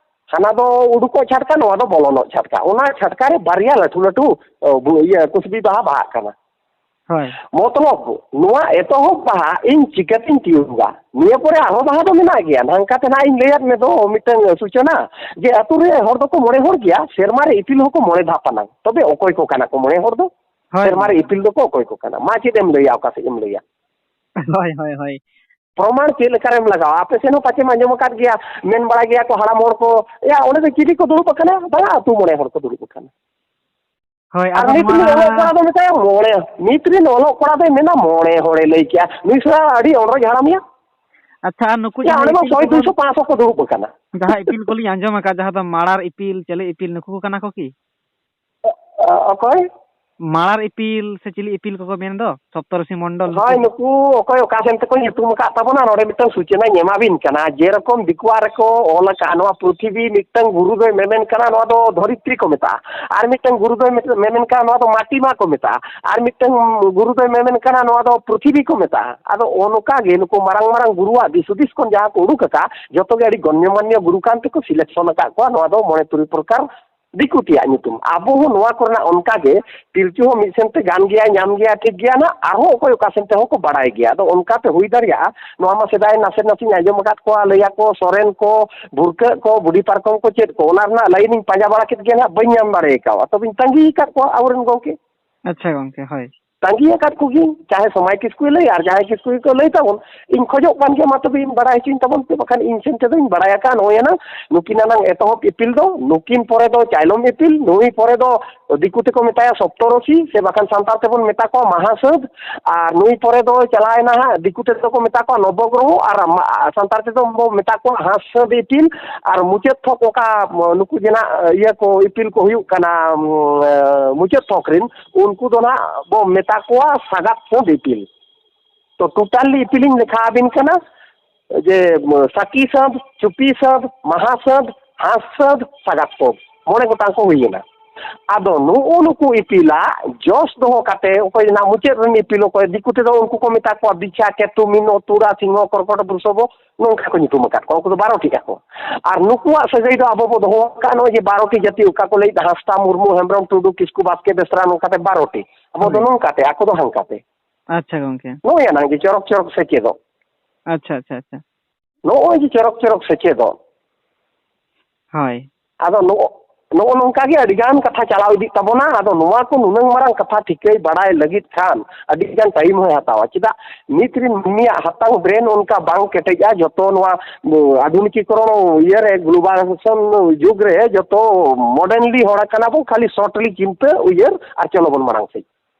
ᱦᱟᱱᱟ ᱫᱚ ᱩᱰᱩᱠᱚᱜ ᱪᱷᱟᱴᱠᱟ, ᱱᱚᱣᱟ ᱫᱚ ᱵᱚᱞᱚᱱᱚᱜ ᱪᱷᱟᱴᱠᱟ, ᱚᱱᱟ ᱪᱷᱟᱴᱠᱟ ᱨᱮ ᱵᱟᱨᱭᱟ ᱞᱟᱹᱴᱩ ᱞᱟᱹᱴᱩ, ᱚ, ᱵᱩ-, ᱤᱭᱟᱹ, ᱠᱩᱥᱵᱤ ᱵᱟᱦᱟ ᱵᱟᱦᱟᱜ ᱠᱟᱱᱟ᱾ ᱦᱳᱭ᱾ ᱢᱚᱛᱞᱚᱵ, ᱱᱚᱣᱟ ᱮᱛᱚᱦᱚᱵ ᱵᱟᱦᱟ ᱤᱧ ᱪᱤᱠᱟᱹᱛᱤᱧ ᱛᱤᱭᱳᱜᱟ? ᱱᱤᱭᱟᱹ ᱯᱚᱨᱮ ᱟᱨᱦᱚᱸ ᱵᱟᱦᱟ ᱫᱚ ᱢᱮᱱᱟᱜ ᱜᱮᱭᱟ᱾ ᱱᱚᱝᱠᱟ ᱛᱮ ᱱᱟᱜ ᱤᱧ ᱞᱟᱹᱭᱟᱫ ᱢᱮ ᱫᱚ ᱢᱤᱫᱴᱟᱝ ᱥᱩᱪᱚᱱᱟ, ᱡᱮ ᱟᱹᱛᱩ ᱨᱮ ᱦᱚᱲ ᱫᱚᱠᱚ ᱢᱚᱬᱮ ᱦᱚᱲ ᱜᱮᱭᱟ, ᱥᱮᱨᱢᱟ ᱨᱮ ᱤᱯᱤᱞ ᱦᱚᱸᱠᱚ ᱢᱚᱬᱮ ᱫᱷᱟᱯ ᱟᱱᱟᱝ᱾ ᱛᱚᱵᱮ ᱚᱠᱚᱭ ᱠᱚ ᱠᱟᱱᱟ ᱠᱚ ᱢᱚᱬᱮ ᱦᱚᱲ ᱫᱚ? ᱦᱳᱭ, ᱥᱮᱨᱢᱟ ᱨᱮ ᱦᱳᱭ᱾ ᱤᱯᱤᱞ ᱫᱚᱠᱚ ᱚᱠᱚᱭ ᱠᱚ ᱠᱟᱱᱟ? ᱢᱟ ᱪᱮᱫ ᱮᱢ ᱞᱟᱹᱭᱟ, ᱚᱠᱟ ᱥᱮᱫ ᱮᱢ ᱞᱟᱹᱭᱟ? ᱦᱳᱭ, ᱦᱳᱭ, ᱦᱳᱭ᱾ ᱯᱨᱚᱢᱟᱬ ᱪᱮᱫ ᱞᱮᱠᱟᱨᱮᱢ ᱞᱟᱜᱟᱣᱟ? ᱟᱯᱮ ᱥᱮᱱ ᱦᱚᱸ ᱯᱟᱪᱮᱢ ᱟᱸᱡᱚᱢ ᱟᱠᱟᱫ ᱜᱮᱭᱟ, ᱢᱮᱱ ᱵᱟᱲᱟᱭ ᱜᱮᱭᱟ ᱠᱚ ᱦᱟᱲᱟᱢ ᱦᱚᱲ ᱠᱚ, "ᱮᱭᱟ, ᱚᱸᱰᱮ ᱫᱚ ᱪᱤᱞᱤ ᱠᱚ ᱫᱩᱲᱩᱵ ᱟᱠᱟᱱᱟ?" ᱵᱟᱝᱟ, ᱟᱹᱛᱩ ᱢᱚᱬᱮ ᱦᱚᱲ ᱠᱚ ᱫᱩᱲᱩᱵ ᱟᱠᱟᱱᱟ᱾ ᱦᱳᱭ, ᱟᱨ ᱟᱫᱚ ᱱᱤᱛ ᱨᱤᱱᱤᱡ ᱚᱞᱚᱜ ᱱᱚᱣᱟ ᱠᱚᱲᱟ ᱫᱚ ᱢᱮᱛᱟᱭᱟ ᱢᱚᱬᱮ, ᱱᱤᱛ ᱨᱤᱱ ᱚᱞᱚᱜ ᱠᱚᱲᱟ ᱫᱚᱭ ᱢᱮᱱᱟ ᱢᱚᱬᱮ ᱦᱚᱲᱮ ᱞᱟᱹᱭ ᱠᱮᱜᱼᱟ᱾ ᱱᱩᱭ ᱥᱟᱞᱟ ᱟᱹᱰᱤ ᱚᱱᱨᱚᱡ ᱦᱟᱲᱟᱢ ᱭᱟ᱾ ᱟᱪᱪᱷᱟ, ᱟᱨ ᱱᱩᱠᱩ ᱭᱟ, ᱡᱟᱦᱟᱸ ᱚᱸᱰᱮ ᱢᱟ ᱤᱯᱤᱞ ᱥᱚᱭ ᱠᱚᱵᱚᱱ, ᱫᱩᱭᱥᱚ ᱯᱟᱸᱪᱥᱚ ᱠᱚ ᱫᱩᱲᱩᱵ ᱟᱠᱟᱱᱟ᱾ ᱡᱟᱦᱟᱸ ᱤᱯᱤᱞ ᱠᱚᱞᱤᱧ ᱟᱸᱡᱚᱢ ᱟᱠᱟᱫ, ᱡᱟᱦᱟᱸ ᱫᱚ ᱢᱟᱲᱟᱨ ᱤᱯᱤᱞ, ᱪᱮᱞᱮ ᱤᱯᱤᱞ, ᱱᱩᱠᱩ ᱠᱚ ᱠᱟᱱᱟ ᱠᱚ ᱠᱤ? ᱚ-, ᱚᱠᱚᱭ? ᱢᱟᱲᱟᱨ ᱤᱯᱤᱞ ᱥᱮ ᱪᱤᱞᱤ ᱤᱯᱤᱞ ᱠᱚᱠᱚ ᱢᱮᱱ ᱫᱚ, ᱥᱚᱯᱛᱚᱨᱥᱤ ᱢᱚᱱᱰᱚᱞ, ᱱᱩᱠᱩ ᱦᱳᱭ, ᱠᱚ? ᱱᱩᱠᱩ ᱚᱠᱚᱭ ᱚᱠᱟ ᱥᱮᱱ ᱛᱮᱠᱚ ᱧᱩᱛᱩᱢ ᱟᱠᱟᱫ ᱛᱟᱵᱚᱱᱟ, ᱱᱚᱰᱮ ᱢᱤᱫᱴᱟᱝ ᱥᱩᱪᱚᱱᱟᱧ ᱮᱢᱟᱵᱤᱱ ᱠᱟᱱᱟ᱾ ᱡᱮᱨᱚᱠᱚᱢ ᱫᱤᱠᱩᱣᱟᱜ ᱨᱮᱠᱚ ᱚᱞ ᱟᱠᱟᱫ, ᱱᱚᱣᱟ ᱯᱨᱤᱛᱷᱤᱵᱤ ᱢᱤᱫᱴᱟᱝ ᱜᱩᱨᱩ ᱫᱚᱭ ᱢᱮᱢᱮᱱ ᱠᱟᱱᱟ, ᱱᱚᱣᱟ ᱫᱚ ᱫᱷᱚᱨᱤᱛᱨᱤ ᱠᱚ ᱢᱮᱛᱟᱜᱼᱟ, ᱟᱨ ᱢᱤᱫᱴᱟᱝ ᱜᱩᱨᱩ ᱫᱚᱭ ᱢᱮ-, ᱢᱮᱢᱮᱱ ᱠᱟᱱᱟ, ᱱᱚᱣᱟ ᱫᱚ ᱢᱟᱴᱤ ᱢᱟ ᱠᱚ ᱢᱮᱛᱟᱜᱼᱟ, ᱟᱨ ᱢᱤᱫᱴᱟᱝ ᱜᱩᱨᱩ ᱫᱚᱭ ᱢᱮᱢᱮᱱ ᱠᱟᱱᱟ, ᱱᱚᱣᱟ ᱫᱚ ᱯᱨᱤᱛᱷᱤᱵᱤ ᱠᱚ ᱢᱮᱛᱟᱜᱼᱟ᱾ ᱟᱫᱚ ᱚᱱᱠᱟ ᱜᱮ ᱱᱩᱠᱩ ᱢᱟᱨᱟᱝ ᱢᱟᱨᱟᱝ ᱜᱩᱨᱩᱣᱟᱜ ᱫᱤᱥ ᱦᱩᱫᱤᱥ ᱠᱷᱚᱱ ᱡᱟᱦᱟᱸ ᱠᱚ ᱩᱰᱩᱠ ᱟᱠᱟᱫ, ᱡᱚᱛᱚ ᱜᱮ ᱟᱹᱰᱤ ᱜᱚᱱᱱᱚ ᱢᱟᱱᱱᱚ ᱜᱩᱨᱩ ᱠᱟᱱ ᱛᱮᱠᱚ ᱥᱤᱞᱮᱠᱥᱚᱱ ᱟᱠᱟᱫ ᱠᱚᱣᱟ, ᱱᱚᱣᱟ ᱫᱚ ᱢᱚᱬᱮ ᱛᱩᱨᱩᱭ ᱯᱨᱚᱠᱟᱨ ᱫᱤᱠᱩ ᱛᱮᱭᱟᱜ ᱧᱩᱛᱩᱢ᱾ ᱟᱵᱚ ᱦᱚᱸ ᱱᱚᱣᱟ ᱠᱚᱨᱮᱱᱟᱜ ᱚᱱᱠᱟ ᱜᱮ, ᱯᱤᱞᱪᱩ ᱦᱚᱸ ᱢᱤᱫ ᱥᱮᱱ ᱛᱮ ᱜᱟᱱ ᱜᱮᱭᱟ, ᱧᱟᱢ ᱜᱮᱭᱟ, ᱴᱷᱤᱠ ᱜᱮᱭᱟ ᱱᱟᱜ, ᱟᱨᱦᱚᱸ ᱚᱠᱚᱭ ᱚᱠᱟ ᱥᱮᱱ ᱛᱮᱦᱚᱸ ᱠᱚ ᱵᱟᱲᱟᱭ ᱜᱮᱭᱟ᱾ ᱟᱫᱚ ᱚᱱᱠᱟ ᱛᱮ ᱦᱩᱭ ᱫᱟᱲᱮᱭᱟᱜᱼᱟ, ᱱᱚᱣᱟ ᱢᱟ ᱥᱮᱫᱟᱭ ᱱᱟᱥᱮ ᱱᱟᱥᱮᱧ ᱟᱸᱡᱚᱢ ᱟᱠᱟᱫ ᱠᱚᱣᱟ, ᱞᱟᱹᱭᱟᱠᱚ ᱥᱚᱨᱮᱱ ᱠᱚ, ᱵᱷᱩᱨᱠᱟᱹᱜ ᱠᱚ, ᱵᱩᱰᱷᱤ ᱯᱟᱨᱠᱚᱢ ᱠᱚ, ᱪᱮᱫ ᱠᱚ, ᱚᱱᱟ ᱨᱮᱱᱟᱜ ᱞᱟᱭᱤᱱ ᱤᱧ ᱯᱟᱸᱡᱟ ᱵᱟᱲᱟ ᱠᱮᱫ ᱜᱮᱭᱟ ᱱᱟᱜ, ᱵᱟᱹᱧ ᱧᱟᱢ ᱫᱟᱲᱮ ᱟᱠᱟᱫᱼᱟ᱾ ᱛᱚᱵᱮᱧ ᱛᱟᱺᱜᱤ ᱟᱠᱟᱫ ᱠᱚᱣᱟ ᱟᱵᱚᱨᱮᱱ ᱜᱚᱢᱠᱮ᱾ ᱟᱪᱪᱷᱟ ᱜᱚᱢᱠᱮ, ᱦᱳᱭ᱾ ᱛᱟᱺᱜᱤ ᱟᱠᱟᱫ ᱠᱚᱜᱮᱭᱟᱹᱧ, ᱪᱟᱦᱮ ᱥᱚᱢᱟᱭ ᱠᱤᱥᱠᱩᱭ ᱞᱟᱹᱭ ᱟᱨ ᱡᱟᱦᱟᱸᱭ ᱠᱤᱥᱠᱩ ᱜᱮᱠᱚ ᱞᱟᱹᱭ ᱛᱟᱵᱚᱱ, ᱤᱧ ᱠᱷᱚᱡᱚᱜ ᱠᱟᱱ ᱜᱮᱭᱟ, ᱢᱟ ᱛᱚᱵᱮ ᱤᱧ ᱵᱟᱲᱟᱭ ᱦᱚᱪᱚᱧ ᱛᱟᱵᱚᱱ ᱯᱮ, ᱵᱟᱠᱷᱟᱱ ᱤᱧ ᱥᱮᱱ ᱛᱮᱫᱚᱧ ᱵᱟᱲᱟᱭ ᱟᱠᱟᱫᱼᱟ᱾ ᱱᱚᱜᱼᱚᱭ ᱮᱱᱟᱝ ᱱᱩᱠᱤᱱ ᱟᱱᱟᱝ ᱮᱛᱚᱦᱚᱵ ᱤᱯᱤᱞ ᱫᱚ, ᱱᱩᱠᱤᱱ ᱯᱚᱨᱮ ᱫᱚ ᱪᱟᱭᱞᱚᱢ ᱤᱯᱤᱞ, ᱱᱩᱭ ᱯᱚᱨᱮ ᱫᱚ ᱫᱤᱠᱩ ᱛᱮᱠᱚ ᱢᱮᱛᱟᱭᱟ ᱥᱚᱯᱛᱚᱨᱚᱥᱤ, ᱥᱮ ᱵᱟᱠᱷᱟᱱ ᱥᱟᱱᱛᱟᱲ ᱛᱮᱵᱚᱱ ᱢᱮᱛᱟ ᱠᱚᱣᱟ ᱢᱟᱦᱟᱥᱟᱹᱫ, ᱟᱨ ᱱᱩᱭ ᱯᱚᱨᱮ ᱫᱚ ᱪᱟᱞᱟᱣ ᱮᱱᱟ ᱦᱟᱸᱜ, ᱫᱤᱠᱩ ᱛᱮᱫᱚ ᱠᱚ ᱢᱮᱛᱟ ᱠᱚᱣᱟ ᱱᱚᱵᱚᱜᱨᱚᱦᱚ, ᱟᱨ ᱢᱟ-, ᱥᱟᱱᱛᱟᱲ ᱛᱮᱫᱚ ᱵᱚ ᱢᱮᱛᱟ ᱠᱚᱣᱟ ᱦᱟᱸᱥ ᱥᱟᱹᱫ ᱤᱯᱤᱞ, ᱟᱨ ᱢᱩᱪᱟᱹᱫ ᱛᱷᱚᱠ ᱚᱠᱟ, ᱢ-, ᱱᱩᱠᱩ ᱡᱮ ᱱᱟᱜ ᱤᱭᱟᱹ ᱠᱚ ᱤᱯᱤᱞ ᱠᱚ ᱦᱩᱭᱩᱜ ᱠᱟᱱᱟ, ᱢ-, ᱢᱩᱪᱟᱹᱫ ᱛᱷᱚᱠ ᱨᱮᱱ, ᱩᱱᱠᱩ ᱫᱚ ᱱᱟᱜ ᱵᱚ ᱢᱮᱛᱟ ᱠᱚᱣᱟ ᱥᱟᱜᱟᱫ ᱥᱟᱹᱫ ᱤᱯᱤᱞ᱾ ᱛᱚ, ᱴᱳᱴᱟᱞᱤ ᱤᱯᱤᱞᱤᱧ ᱞᱮᱠᱷᱟ ᱟᱹᱵᱤᱱ ᱠᱟᱱᱟ ᱡᱮ, ᱢ-, ᱥᱟᱹᱠᱤ ᱥᱟᱹᱫ, ᱪᱩᱯᱤ ᱥᱟᱹᱫ, ᱢᱟᱦᱟ ᱥᱟᱹᱫ, ᱦᱟᱸᱥ ᱥᱟᱹᱫ, ᱥᱟᱜᱟᱫ ᱥᱟᱹᱫ, ᱢᱚᱬᱮ ᱜᱚᱴᱟᱝ ᱠᱚ ᱦᱩᱭᱮᱱᱟ᱾ ᱟᱫᱚ ᱱᱩᱜᱼᱩ ᱱᱩᱠᱩ ᱤᱯᱤᱞᱟᱜ ᱡᱚᱥ ᱫᱚᱦᱚ ᱠᱟᱛᱮ, ᱚᱠᱚᱭ ᱚᱱᱟ ᱢᱩᱪᱟᱹᱫ ᱨᱮᱱ ᱤᱯᱤᱞ, ᱚᱠᱚᱭ ᱫᱤᱠᱩ ᱛᱮᱫᱚ ᱩᱱᱠᱩ ᱠᱚ ᱢᱮᱛᱟ ᱠᱚᱣᱟ ᱵᱤᱪᱷᱟ, ᱠᱮᱛᱩ, ᱢᱤᱱᱚ, ᱛᱩᱲᱟ, ᱥᱤᱝᱦᱚ, ᱠᱚᱨᱠᱚᱴ, ᱵᱨᱩᱥᱚᱵᱚ, ᱱᱚᱝᱠᱟ ᱠᱚ ᱧᱩᱛᱩᱢ ᱟᱠᱟᱫ ᱠᱚᱣᱟ᱾ ᱩᱱᱠᱩ ᱫᱚ ᱵᱟᱨᱚ ᱴᱤ ᱟᱠᱚ᱾ ᱟᱨ ᱱᱩᱠᱩᱣᱟᱜ ᱥᱟᱹᱜᱟᱹᱭ ᱫᱚ ᱟᱵᱚ ᱵᱚ ᱫᱚᱦᱚ ᱟᱠᱟᱫ, ᱱᱚᱜᱼᱚᱭ ᱡᱮ ᱵᱟᱨᱚ ᱴᱤ ᱡᱟᱹᱛᱤ, ᱚᱠᱟ ᱠᱚ ᱞᱟᱹᱭᱮᱫ ᱦᱟᱸᱥᱫᱟ, ᱢᱩᱨᱢᱩ, ᱦᱮᱢᱵᱨᱚᱢ, ᱴᱩᱰᱩ, ᱠᱤᱥᱠᱩ, ᱵᱟᱥᱠᱮ, ᱵᱮᱥᱨᱟ, ᱱᱚᱝᱠᱟᱛᱮ ᱵᱟᱨᱚ ᱴᱤ᱾ ᱟᱵᱚ ᱫᱚ ᱦᱳᱭ᱾ ᱱᱚᱝᱠᱟᱛᱮ, ᱟᱠᱚ ᱫᱚ ᱦᱟᱝᱠᱟᱛᱮ᱾ ᱟᱪᱪᱷᱟ ᱜᱚᱝᱠᱮ᱾ ᱱᱚᱜᱼᱚᱭ ᱟᱱᱟᱝ ᱡᱮ ᱪᱚᱨᱚᱠ ᱪᱚᱨᱚᱠ ᱥᱮᱪᱮᱫᱚᱜ᱾ ᱟᱪᱪᱷᱟ, ᱟᱪᱪᱷᱟ, ᱟᱪᱪᱷᱟ᱾ ᱱᱚᱜᱼᱚᱭ ᱡᱮ ᱪᱚᱨᱚᱠ ᱪᱚᱨᱚᱠ ᱥᱮᱪᱮᱫᱚᱜ᱾ ᱦᱳᱭ᱾ ᱟᱫᱚ ᱱᱚᱜᱼᱚ, ᱱᱚᱜᱼᱚ ᱱᱚᱝᱠᱟ ᱜᱮ ᱟᱹᱰᱤ ᱜᱟᱱ ᱠᱟᱛᱷᱟ ᱪᱟᱞᱟᱣ ᱤᱫᱤᱜ ᱛᱟᱵᱚᱱᱟ᱾ ᱟᱫᱚ ᱱᱚᱣᱟ ᱠᱚ ᱱᱩᱱᱟᱹᱝ ᱢᱟᱨᱟᱝ ᱠᱟᱛᱷᱟ ᱴᱷᱤᱠᱟᱹᱭ ᱵᱟᱲᱟᱭ ᱞᱟᱹᱜᱤᱫ ᱠᱷᱟᱱ ᱟᱹᱰᱤ ᱜᱟᱱ ᱴᱟᱭᱤᱢ ᱦᱚᱸᱭ ᱦᱟᱛᱟᱣᱟ᱾ ᱪᱮᱫᱟᱜ? ᱱᱤᱛ ᱨᱮᱱ ᱢᱟᱹᱱᱢᱤᱭᱟᱜ ᱦᱟᱛᱟᱝ ᱵᱨᱮᱱ ᱚᱱᱠᱟ ᱵᱟᱝ ᱠᱮᱴᱮᱡᱼᱟ᱾ ᱡᱚᱛᱚ ᱱᱚᱣᱟ, ᱩ, ᱟᱫᱷᱩᱱᱤᱠᱤᱠᱚᱨᱚᱱ ᱤᱭᱟᱹ ᱨᱮ, ᱜᱞᱳᱵᱟᱞᱟᱭᱡᱮᱥᱚᱱ ᱡᱩᱜᱽ ᱨᱮ ᱡᱚᱛᱚ ᱢᱚᱰᱟᱨᱱᱞᱤ ᱦᱚᱲ ᱠᱟᱱᱟ ᱵᱚᱱ, ᱠᱷᱟᱹᱞᱤ ᱥᱚᱨᱴᱞᱤ ᱪᱤᱱᱛᱟᱹ ᱩᱭᱦᱟᱹᱨ ᱟᱨ ᱪᱚᱞᱚ ᱵᱚᱱ ᱢᱟᱲᱟᱝ ᱥᱮᱫ᱾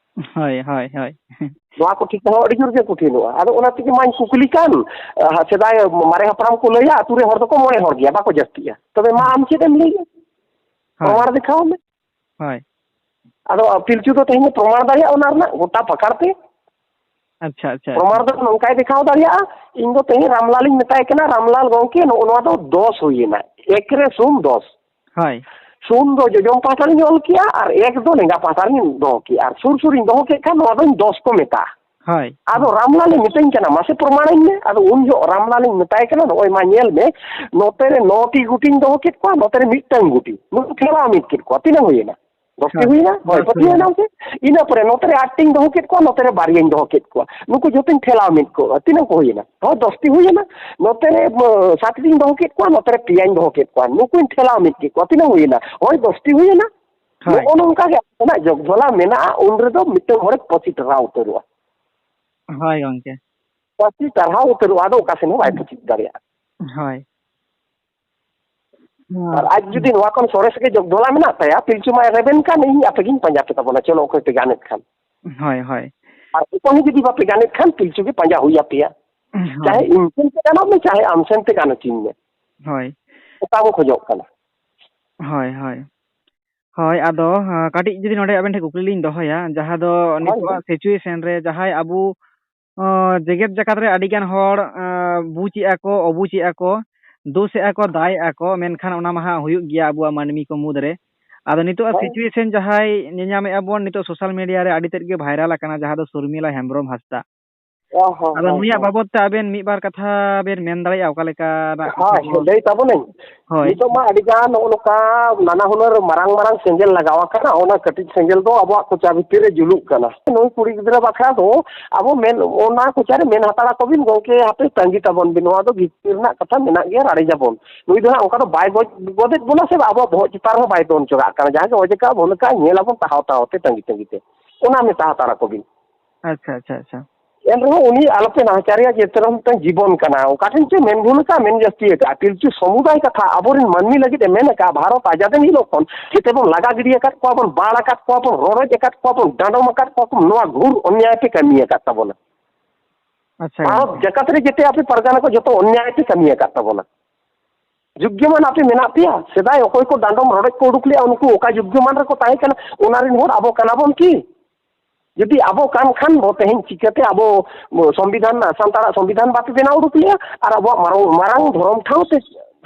ᱦᱳᱭ, ᱦᱳᱭ, ᱦᱳᱭ᱾ ᱱᱚᱣᱟ ᱠᱚ ᱴᱷᱤᱠ ᱦᱚᱸ ᱟᱹᱰᱤ ᱡᱳᱨ ᱜᱮ ᱠᱚᱴᱷᱤᱱᱚᱜᱼᱟ᱾ ᱟᱫᱚ ᱚᱱᱟ ᱛᱮᱜᱮ ᱢᱟᱧ ᱠᱩᱠᱞᱤ ᱠᱟᱱ, ᱟᱦ, ᱥᱮᱫᱟᱭ ᱢᱟᱨᱮ ᱦᱟᱯᱲᱟᱢ ᱠᱚ ᱞᱟᱹᱭᱟ, ᱟᱹᱛᱩ ᱨᱮ ᱦᱚᱲ ᱫᱚᱠᱚ ᱢᱚᱬᱮ ᱦᱚᱲ ᱜᱮᱭᱟ, ᱵᱟᱠᱚ ᱡᱟᱹᱥᱛᱤᱜᱼᱟ᱾ ᱛᱚᱵᱮ ᱢᱟ ᱟᱢ ᱪᱮᱫ ᱮᱢ ᱞᱟᱹᱭᱟ? ᱦᱳᱭ᱾ ᱯᱨᱚᱢᱟᱬ ᱫᱮᱠᱷᱟᱣ ᱢᱮ᱾ ᱦᱳᱭ᱾ ᱟᱫᱚ ᱯᱤᱞᱪᱩ ᱫᱚ ᱛᱮᱦᱮᱧ ᱮ ᱯᱨᱚᱢᱟᱬ ᱫᱟᱲᱮᱭᱟᱜᱼᱟ ᱚᱱᱟ ᱨᱮᱱᱟᱜ ᱜᱚᱴᱟ ᱯᱟᱠᱟᱲ ᱛᱮ? ᱟᱪᱪᱷᱟ, ᱟᱪᱪᱷᱟ, ᱯᱨᱚᱢᱟᱬ ᱟᱪᱪᱷᱟ᱾ ᱫᱚ ᱱᱚᱝᱠᱟᱭ ᱫᱮᱠᱷᱟᱣ ᱫᱟᱲᱮᱭᱟᱜᱼᱟ, ᱤᱧ ᱫᱚ ᱛᱮᱦᱮᱧ ᱨᱟᱢᱞᱟᱞᱤᱧ ᱢᱮᱛᱟᱭ ᱠᱟᱱᱟ, "ᱨᱟᱢᱞᱟᱞ ᱜᱚᱢᱠᱮ, ᱱᱚᱜᱼᱚ ᱱᱚᱣᱟ ᱫᱚ ᱫᱚᱥ ᱦᱩᱭᱮᱱᱟ, ᱮᱠ ᱨᱮ ᱥᱩᱱ ᱫᱚᱥ᱾ ᱦᱳᱭ᱾ ᱥᱩᱱ ᱫᱚ ᱡᱚᱡᱚᱢ ᱯᱟᱦᱴᱟ ᱨᱤᱧ ᱚᱞ ᱠᱮᱜᱼᱟ ᱟᱨ ᱮᱠ ᱫᱚ ᱞᱮᱸᱜᱟ ᱯᱟᱦᱴᱟ ᱨᱤᱧ ᱫᱚᱦᱚ ᱠᱮᱜᱼᱟ, ᱟᱨ ᱥᱩᱨ ᱥᱩᱨᱤᱧ ᱫᱚᱦᱚ ᱠᱮᱫ ᱠᱷᱟᱱ ᱱᱚᱣᱟ ᱫᱚᱧ ᱫᱚᱥ ᱠᱚ ᱢᱮᱛᱟᱜᱼᱟ᱾" ᱦᱳᱭ᱾ ᱟᱫᱚ ᱨᱟᱢᱞᱟᱞᱮ ᱢᱤᱛᱟᱹᱧ ᱠᱟᱱᱟ, "ᱢᱟᱥᱮ ᱯᱨᱚᱢᱟᱱᱟᱹᱧ ᱢᱮ᱾" ᱟᱫᱚ ᱩᱱ ᱡᱚᱦᱚᱜ ᱨᱟᱢᱞᱟᱞᱤᱧ ᱢᱮᱛᱟᱭ ᱠᱟᱱᱟ, "ᱱᱚᱜᱼᱚᱭ ᱢᱟ ᱧᱮᱞ ᱢᱮ, ᱱᱚᱛᱮ ᱨᱮ ᱱᱚ ᱴᱤ ᱜᱩᱴᱤᱧ ᱫᱚᱦᱚ ᱠᱮᱫ ᱠᱚᱣᱟ, ᱱᱚᱛᱮ ᱨᱮ ᱢᱤᱫᱴᱟᱝ ᱜᱩᱴᱤ, ᱱᱩᱠᱩ ᱴᱷᱮᱞᱟᱣ ᱢᱤᱫ ᱠᱮᱫ ᱠᱚᱣᱟ, ᱛᱤᱱᱟᱹᱝ ᱦᱩᱭᱮᱱᱟ? ᱫᱚᱥ ᱴᱤ ᱦᱳᱭ, ᱦᱩᱭᱮᱱᱟ?" ᱦᱳᱭ, ᱫᱚᱥ ᱯᱟᱹᱛᱭᱟᱹᱣ ᱦᱩᱭᱮᱱᱟ᱾ ᱮᱱᱟᱢ ᱥᱮ? ᱤᱱᱟᱹ ᱯᱚᱨᱮ ᱱᱚᱛᱮ ᱨᱮ ᱟᱴ ᱴᱤᱧ ᱫᱚᱦᱚ ᱠᱮᱫ ᱠᱚᱣᱟ, ᱱᱚᱛᱮ ᱨᱮ ᱵᱟᱨᱭᱟᱧ ᱫᱚᱦᱚ ᱠᱮᱫ ᱠᱚᱣᱟ, ᱱᱩᱠᱩ ᱡᱷᱚᱛᱚᱧ ᱴᱷᱮᱞᱟᱣ ᱢᱤᱫ ᱠᱚᱣᱟ, ᱛᱤᱱᱟᱹᱝ ᱠᱚ ᱦᱩᱭᱮᱱᱟ? ᱦᱳᱭ, ᱫᱚᱥ ᱴᱤ ᱦᱩᱭᱮᱱᱟ᱾ ᱱᱚᱛᱮ ᱨᱮ, ᱚ, ᱥᱟᱛ ᱴᱤᱧ ᱫᱚᱦᱚ ᱠᱮᱫ ᱠᱚᱣᱟ, ᱱᱚᱛᱮ ᱨᱮ ᱯᱮᱭᱟᱧ ᱫᱚᱦᱚ ᱠᱮᱫ ᱠᱚᱣᱟ, ᱱᱩᱠᱩᱧ ᱴᱷᱮᱞᱟᱣ ᱢᱤᱫ ᱠᱮᱫ ᱠᱚᱣᱟ, ᱛᱤᱱᱟᱹᱝ ᱦᱩᱭᱮᱱᱟ? ᱦᱳᱭ, ᱫᱚᱥ ᱴᱤ ᱦᱩᱭᱮᱱᱟ᱾ ᱦᱳᱭ᱾ ᱱᱚᱜᱼᱚ ᱱᱚᱝᱠᱟ ᱜᱮ ᱟᱵᱚᱱᱟᱜ ᱡᱚᱜᱽ ᱡᱷᱚᱞᱟ ᱢᱮᱱᱟᱜᱼᱟ, ᱩᱱ ᱨᱮᱫᱚ ᱢᱤᱫᱴᱟᱝ ᱦᱚᱲᱮ ᱯᱟᱹᱥᱤ ᱴᱟᱨᱦᱟᱣ ᱩᱛᱟᱹᱨᱚᱜᱼᱟ᱾ ᱦᱳᱭ ᱜᱚᱝᱠᱮ᱾ ᱯᱟᱹᱥᱤ ᱴᱟᱨᱦᱟᱣ ᱩᱛᱟᱹᱨᱚᱜᱼᱟ, ᱟᱫᱚ ᱚᱠᱟ ᱥᱮᱱ ᱦᱚᱸ ᱵᱟᱭ ᱯᱟᱹᱪᱤᱫ ᱫᱟᱲᱮᱭᱟᱜᱼᱟ᱾ ᱦᱳᱭ᱾ ᱟᱨ ᱟᱡ ᱡᱩᱫᱤ ᱱᱚᱣᱟ ᱠᱷᱚᱱ ᱥᱚᱨᱮᱥ ᱜᱮ ᱡᱚᱜᱽ ᱡᱷᱚᱞᱟ ᱢᱮᱱᱟᱜ ᱛᱟᱭᱟ, ᱯᱤᱞᱪᱩ ᱢᱟᱭ ᱨᱮᱵᱮᱱ ᱠᱟᱱ, ᱤᱧ ᱟᱯᱮ ᱜᱤᱧ ᱯᱟᱸᱡᱟ ᱯᱮ ᱛᱟᱵᱚᱱᱟ, ᱪᱚᱞᱚ ᱚᱠᱚᱭ ᱯᱮ ᱜᱟᱱᱮᱫ ᱠᱷᱟᱱ᱾ ᱦᱳᱭ, ᱦᱳᱭ᱾ ᱟᱨ ᱚᱠᱚᱭ ᱦᱚᱸ ᱡᱩᱫᱤ ᱵᱟᱯᱮ ᱜᱟᱱᱮᱫ ᱠᱷᱟᱱ, ᱯᱤᱞᱪᱩ ᱜᱮ ᱯᱟᱸᱡᱟ ᱦᱩᱭ ᱟᱯᱮᱭᱟ᱾ ᱦᱳᱭ᱾ ᱪᱟᱦᱮ ᱤᱧ ᱥᱮᱱ ᱛᱮ ᱜᱟᱱᱚᱜ ᱢᱮ, ᱪᱟᱦᱮ ᱟᱢ ᱥᱮᱱ ᱛᱮ ᱜᱟᱱ ᱦᱚᱪᱚᱧ ᱢᱮ᱾ ᱦᱳᱭ᱾ ᱚᱠᱟ ᱵᱚ ᱠᱷᱚᱡᱚᱜ ᱠᱟᱱᱟ᱾ ᱦᱳᱭ, ᱦᱳᱭ᱾ ᱦᱳᱭ, ᱟᱫᱚ, ᱟᱸ, ᱠᱟᱹᱴᱤᱡ ᱡᱩᱫᱤ ᱱᱚᱰᱮ ᱟᱵᱮᱱ ᱴᱷᱮᱱ ᱠᱩᱠᱞᱤ ᱞᱤᱧ ᱫᱚᱦᱚᱭᱟ, ᱡᱟᱦᱟᱸ ᱫᱚ ᱦᱳᱭ, ᱱᱤᱛᱚᱜᱟᱜ ᱦᱳᱭ᱾ situation ᱨᱮ ᱡᱟᱦᱟᱸᱭ ᱟᱵᱚ, ᱚᱸ, ᱡᱮᱜᱮᱛ ᱡᱟᱠᱟᱛ ᱨᱮ ᱟᱹᱰᱤ ᱜᱟᱱ ᱦᱚᱲ, ᱟᱸ, ᱵᱩᱡᱽ ᱮᱫᱼᱟ ᱠᱚ, ᱚᱵᱩᱡᱽ ᱮᱫᱼᱟ ᱠᱚ, ᱫᱳᱥ ᱮᱫᱼᱟ ᱠᱚ, ᱫᱟᱭ ᱮᱫᱼᱟ ᱠᱚ, ᱢᱮᱱᱠᱷᱟᱱ ᱚᱱᱟ ᱢᱟᱦᱟ ᱦᱩᱭᱩᱜ ᱜᱮᱭᱟ ᱟᱵᱚᱣᱟᱜ ᱢᱟᱹᱱᱢᱤ ᱠᱚ ᱢᱩᱫᱽ ᱨᱮ᱾ ᱟᱫᱚ ᱱᱤᱛᱚᱜᱟᱜ ᱦᱳᱭ᱾ situation ᱡᱟᱦᱟᱸᱭ ᱧᱮᱧᱟᱢᱮᱫᱼᱟ ᱵᱚᱱ, ᱱᱤᱛᱚᱜ social media ᱨᱮ ᱟᱹᱰᱤ ᱛᱮᱫ ᱜᱮ viral ᱟᱠᱟᱱᱟ, ᱡᱟᱦᱟᱸ ᱫᱚ ᱥᱚᱨᱢᱤᱞᱟ ᱦᱮᱢᱵᱨᱚᱢ ᱦᱟᱸᱥᱫᱟ᱾ ᱚ, ᱦᱚᱸ, ᱟᱫᱚ ᱦᱚᱸ, ᱱᱩᱭᱟᱜ ᱦᱚᱸ᱾ ᱵᱟᱵᱚᱫ ᱛᱮ ᱟᱵᱮᱱ ᱢᱤᱫ ᱵᱟᱨ ᱠᱟᱛᱷᱟ ᱵᱮᱱ ᱢᱮᱱ ᱫᱟᱲᱮᱭᱟᱜᱼᱟ, ᱚᱠᱟ ᱞᱮᱠᱟᱱᱟᱜ ᱠᱟᱛᱷᱟ ᱦᱳᱭ, ᱠᱚ? ᱞᱟᱹᱭ ᱛᱟᱵᱚᱱᱟᱹᱧ᱾ ᱦᱳᱭ᱾ ᱱᱤᱛᱚᱜ ᱢᱟ ᱟᱹᱰᱤ ᱜᱟᱱ ᱱᱚᱜᱼᱚ ᱱᱚᱝᱠᱟ ᱱᱟᱱᱟ ᱦᱩᱱᱟᱹᱨ ᱢᱟᱨᱟᱝ ᱢᱟᱨᱟᱝ ᱥᱮᱸᱜᱮᱞ ᱞᱟᱜᱟᱣ ᱟᱠᱟᱱᱟ, ᱚᱱᱟ ᱠᱟᱹᱴᱤᱡ ᱥᱮᱸᱜᱮᱞ ᱫᱚ ᱟᱵᱚᱣᱟᱜ ᱠᱚᱪᱟ ᱵᱷᱤᱛᱤᱨ ᱨᱮ ᱡᱩᱞᱩᱜ ᱠᱟᱱᱟ᱾ ᱱᱩᱭ ᱠᱩᱲᱤ ᱜᱤᱫᱽᱨᱟᱹ ᱵᱟᱠᱷᱨᱟ ᱫᱚ ᱟᱵᱚ ᱢᱮᱱ, ᱚᱱᱟ ᱠᱚᱪᱟ ᱨᱮ ᱢᱮᱱ ᱦᱟᱛᱟᱲ ᱟᱠᱚ ᱵᱤᱱ, ᱜᱚᱢᱠᱮ, ᱦᱟᱯᱮ ᱛᱟᱺᱜᱤ ᱛᱟᱵᱚᱱ ᱵᱤᱱ, ᱱᱚᱣᱟ ᱫᱚ ᱵᱷᱤᱛᱤᱨ ᱨᱮᱱᱟᱜ ᱠᱟᱛᱷᱟ ᱢᱮᱱᱟᱜ ᱜᱮᱭᱟ, ᱨᱟᱲᱮᱡ ᱟᱵᱚᱱ᱾ ᱱᱩᱭ ᱫᱚ ᱦᱟᱸᱜ ᱚᱱᱠᱟ ᱫᱚ ᱵᱟᱭ ᱜᱚᱡ ᱜᱚᱫᱮᱫ ᱵᱚᱱᱟ ᱥᱮ ᱟᱵᱚᱣᱟᱜ ᱵᱚᱦᱚᱜ ᱪᱮᱛᱟᱱ ᱨᱮᱦᱚᱸ ᱵᱟᱭ ᱫᱚᱱ ᱪᱚᱨᱟᱜ ᱠᱟᱱᱟ, ᱡᱟᱦᱟᱸ ᱜᱮ ᱚᱡᱮ ᱠᱟᱜᱼᱟ ᱵᱚᱱ ᱠᱟᱜᱼᱟ, ᱧᱮᱞ ᱟᱵᱚᱱ ᱛᱟᱦᱟᱣ ᱛᱟᱦᱟᱣ ᱛᱮ, ᱛᱟᱺᱜᱤ ᱛᱟᱺᱜᱤ ᱛᱮ᱾ ᱚᱱᱟ ᱢᱮᱛᱟ ᱦᱟᱛᱟᱲ ᱟᱠᱚ ᱵᱤᱱ᱾ ᱟᱪᱪᱷᱟ, ᱟᱪᱪᱷᱟ, ᱟᱪᱪᱷᱟ᱾ ᱮᱱ ᱨᱮᱦᱚᱸ ᱩᱱᱤ ᱟᱞᱚᱯᱮ ᱱᱟᱦᱟᱪᱟᱨᱮᱭᱟ, ᱡᱮ ᱛᱮᱨᱚ ᱢᱤᱫᱴᱟᱝ ᱡᱤᱵᱚᱱ ᱠᱟᱱᱟ, ᱚᱠᱟ ᱴᱷᱮᱱ ᱪᱚ ᱢᱮᱱ ᱵᱷᱩᱞ ᱟᱠᱟᱫ, ᱢᱮᱱ ᱡᱟᱹᱥᱛᱤ ᱟᱠᱟᱫ᱾ ᱯᱤᱞᱪᱩ ᱥᱚᱢᱩᱫᱟᱭ ᱠᱟᱛᱷᱟ ᱟᱵᱚᱨᱮᱱ ᱢᱟᱹᱱᱢᱤ ᱞᱟᱹᱜᱤᱫ ᱮ ᱢᱮᱱ ᱟᱠᱟᱫ, ᱵᱷᱟᱨᱚᱛ ᱟᱡᱟᱫ ᱮᱱ ᱦᱤᱞᱳᱜ ᱠᱷᱚᱱ ᱡᱮᱛᱮ ᱵᱚᱱ ᱞᱟᱜᱟ ᱜᱤᱰᱤ ᱟᱠᱟᱫ ᱠᱚᱣᱟ ᱵᱚᱱ, ᱵᱟᱲ ᱟᱠᱟᱫ ᱠᱚᱣᱟ ᱵᱚᱱ, ᱨᱚᱰᱚᱡ ᱟᱠᱟᱫ ᱠᱚᱣᱟ ᱵᱚᱱ, ᱱᱚᱣᱟ ᱜᱷᱩᱨ ᱚᱱᱭᱟᱭ ᱯᱮ ᱠᱟᱹᱢᱤ ᱟᱠᱟᱫ ᱛᱟᱵᱚᱱᱟ᱾ ᱟᱪᱪᱷᱟ ᱵᱷᱟᱨᱚᱛ ᱜᱚᱝᱠᱮ᱾ ᱡᱟᱠᱟᱛ ᱨᱮ ᱡᱮᱛᱮ ᱟᱯᱮ ᱯᱟᱨᱜᱟᱱᱟ ᱠᱚ ᱡᱚᱛᱚ ᱚᱱᱭᱟᱭ ᱯᱮ ᱠᱟᱹᱢᱤ ᱟᱠᱟᱫ ᱛᱟᱵᱚᱱᱟ᱾ ᱡᱩᱜᱽᱜᱚᱢᱟᱱ ᱟᱯᱮ ᱢᱮᱱᱟᱜ ᱯᱮᱭᱟ? ᱥᱮᱫᱟᱭ ᱚᱠᱚᱭ ᱠᱚ ᱰᱟᱸᱰᱚᱢ ᱨᱚᱰᱚᱡ ᱠᱚ ᱩᱰᱩᱠ ᱞᱮᱜᱼᱟ, ᱩᱱᱠᱩ ᱚᱠᱟ ᱡᱩᱜᱽᱜᱚᱢᱟᱱ ᱨᱮᱠᱚ ᱛᱟᱦᱮᱸ ᱠᱟᱱᱟ? ᱚᱱᱟ ᱨᱮᱱ ᱦᱚᱲ ᱟᱵᱚ ᱠᱟᱱᱟ ᱵᱚᱱ ᱠᱤ? ᱡᱩᱫᱤ ᱟᱵᱚ ᱠᱟᱱ ᱠᱷᱟᱱ ᱵᱚ, ᱛᱮᱦᱮᱧ ᱪᱤᱠᱟᱹᱛᱮ ᱟᱵᱚ ᱥᱚᱝᱵᱤᱫᱷᱟᱱ, ᱥᱟᱱᱛᱟᱲᱟᱜ ᱥᱚᱝᱵᱤᱫᱷᱟᱱ ᱵᱟᱯᱮ ᱵᱮᱱᱟᱣ ᱩᱰᱩᱠ ᱞᱮᱜᱼᱟ ᱟᱨ ᱟᱵᱚᱣᱟᱜ ᱢᱟᱨᱟᱝ, ᱢᱟᱨᱟᱝ ᱫᱷᱚᱨᱚᱢ ᱴᱷᱟᱶ ᱛᱮ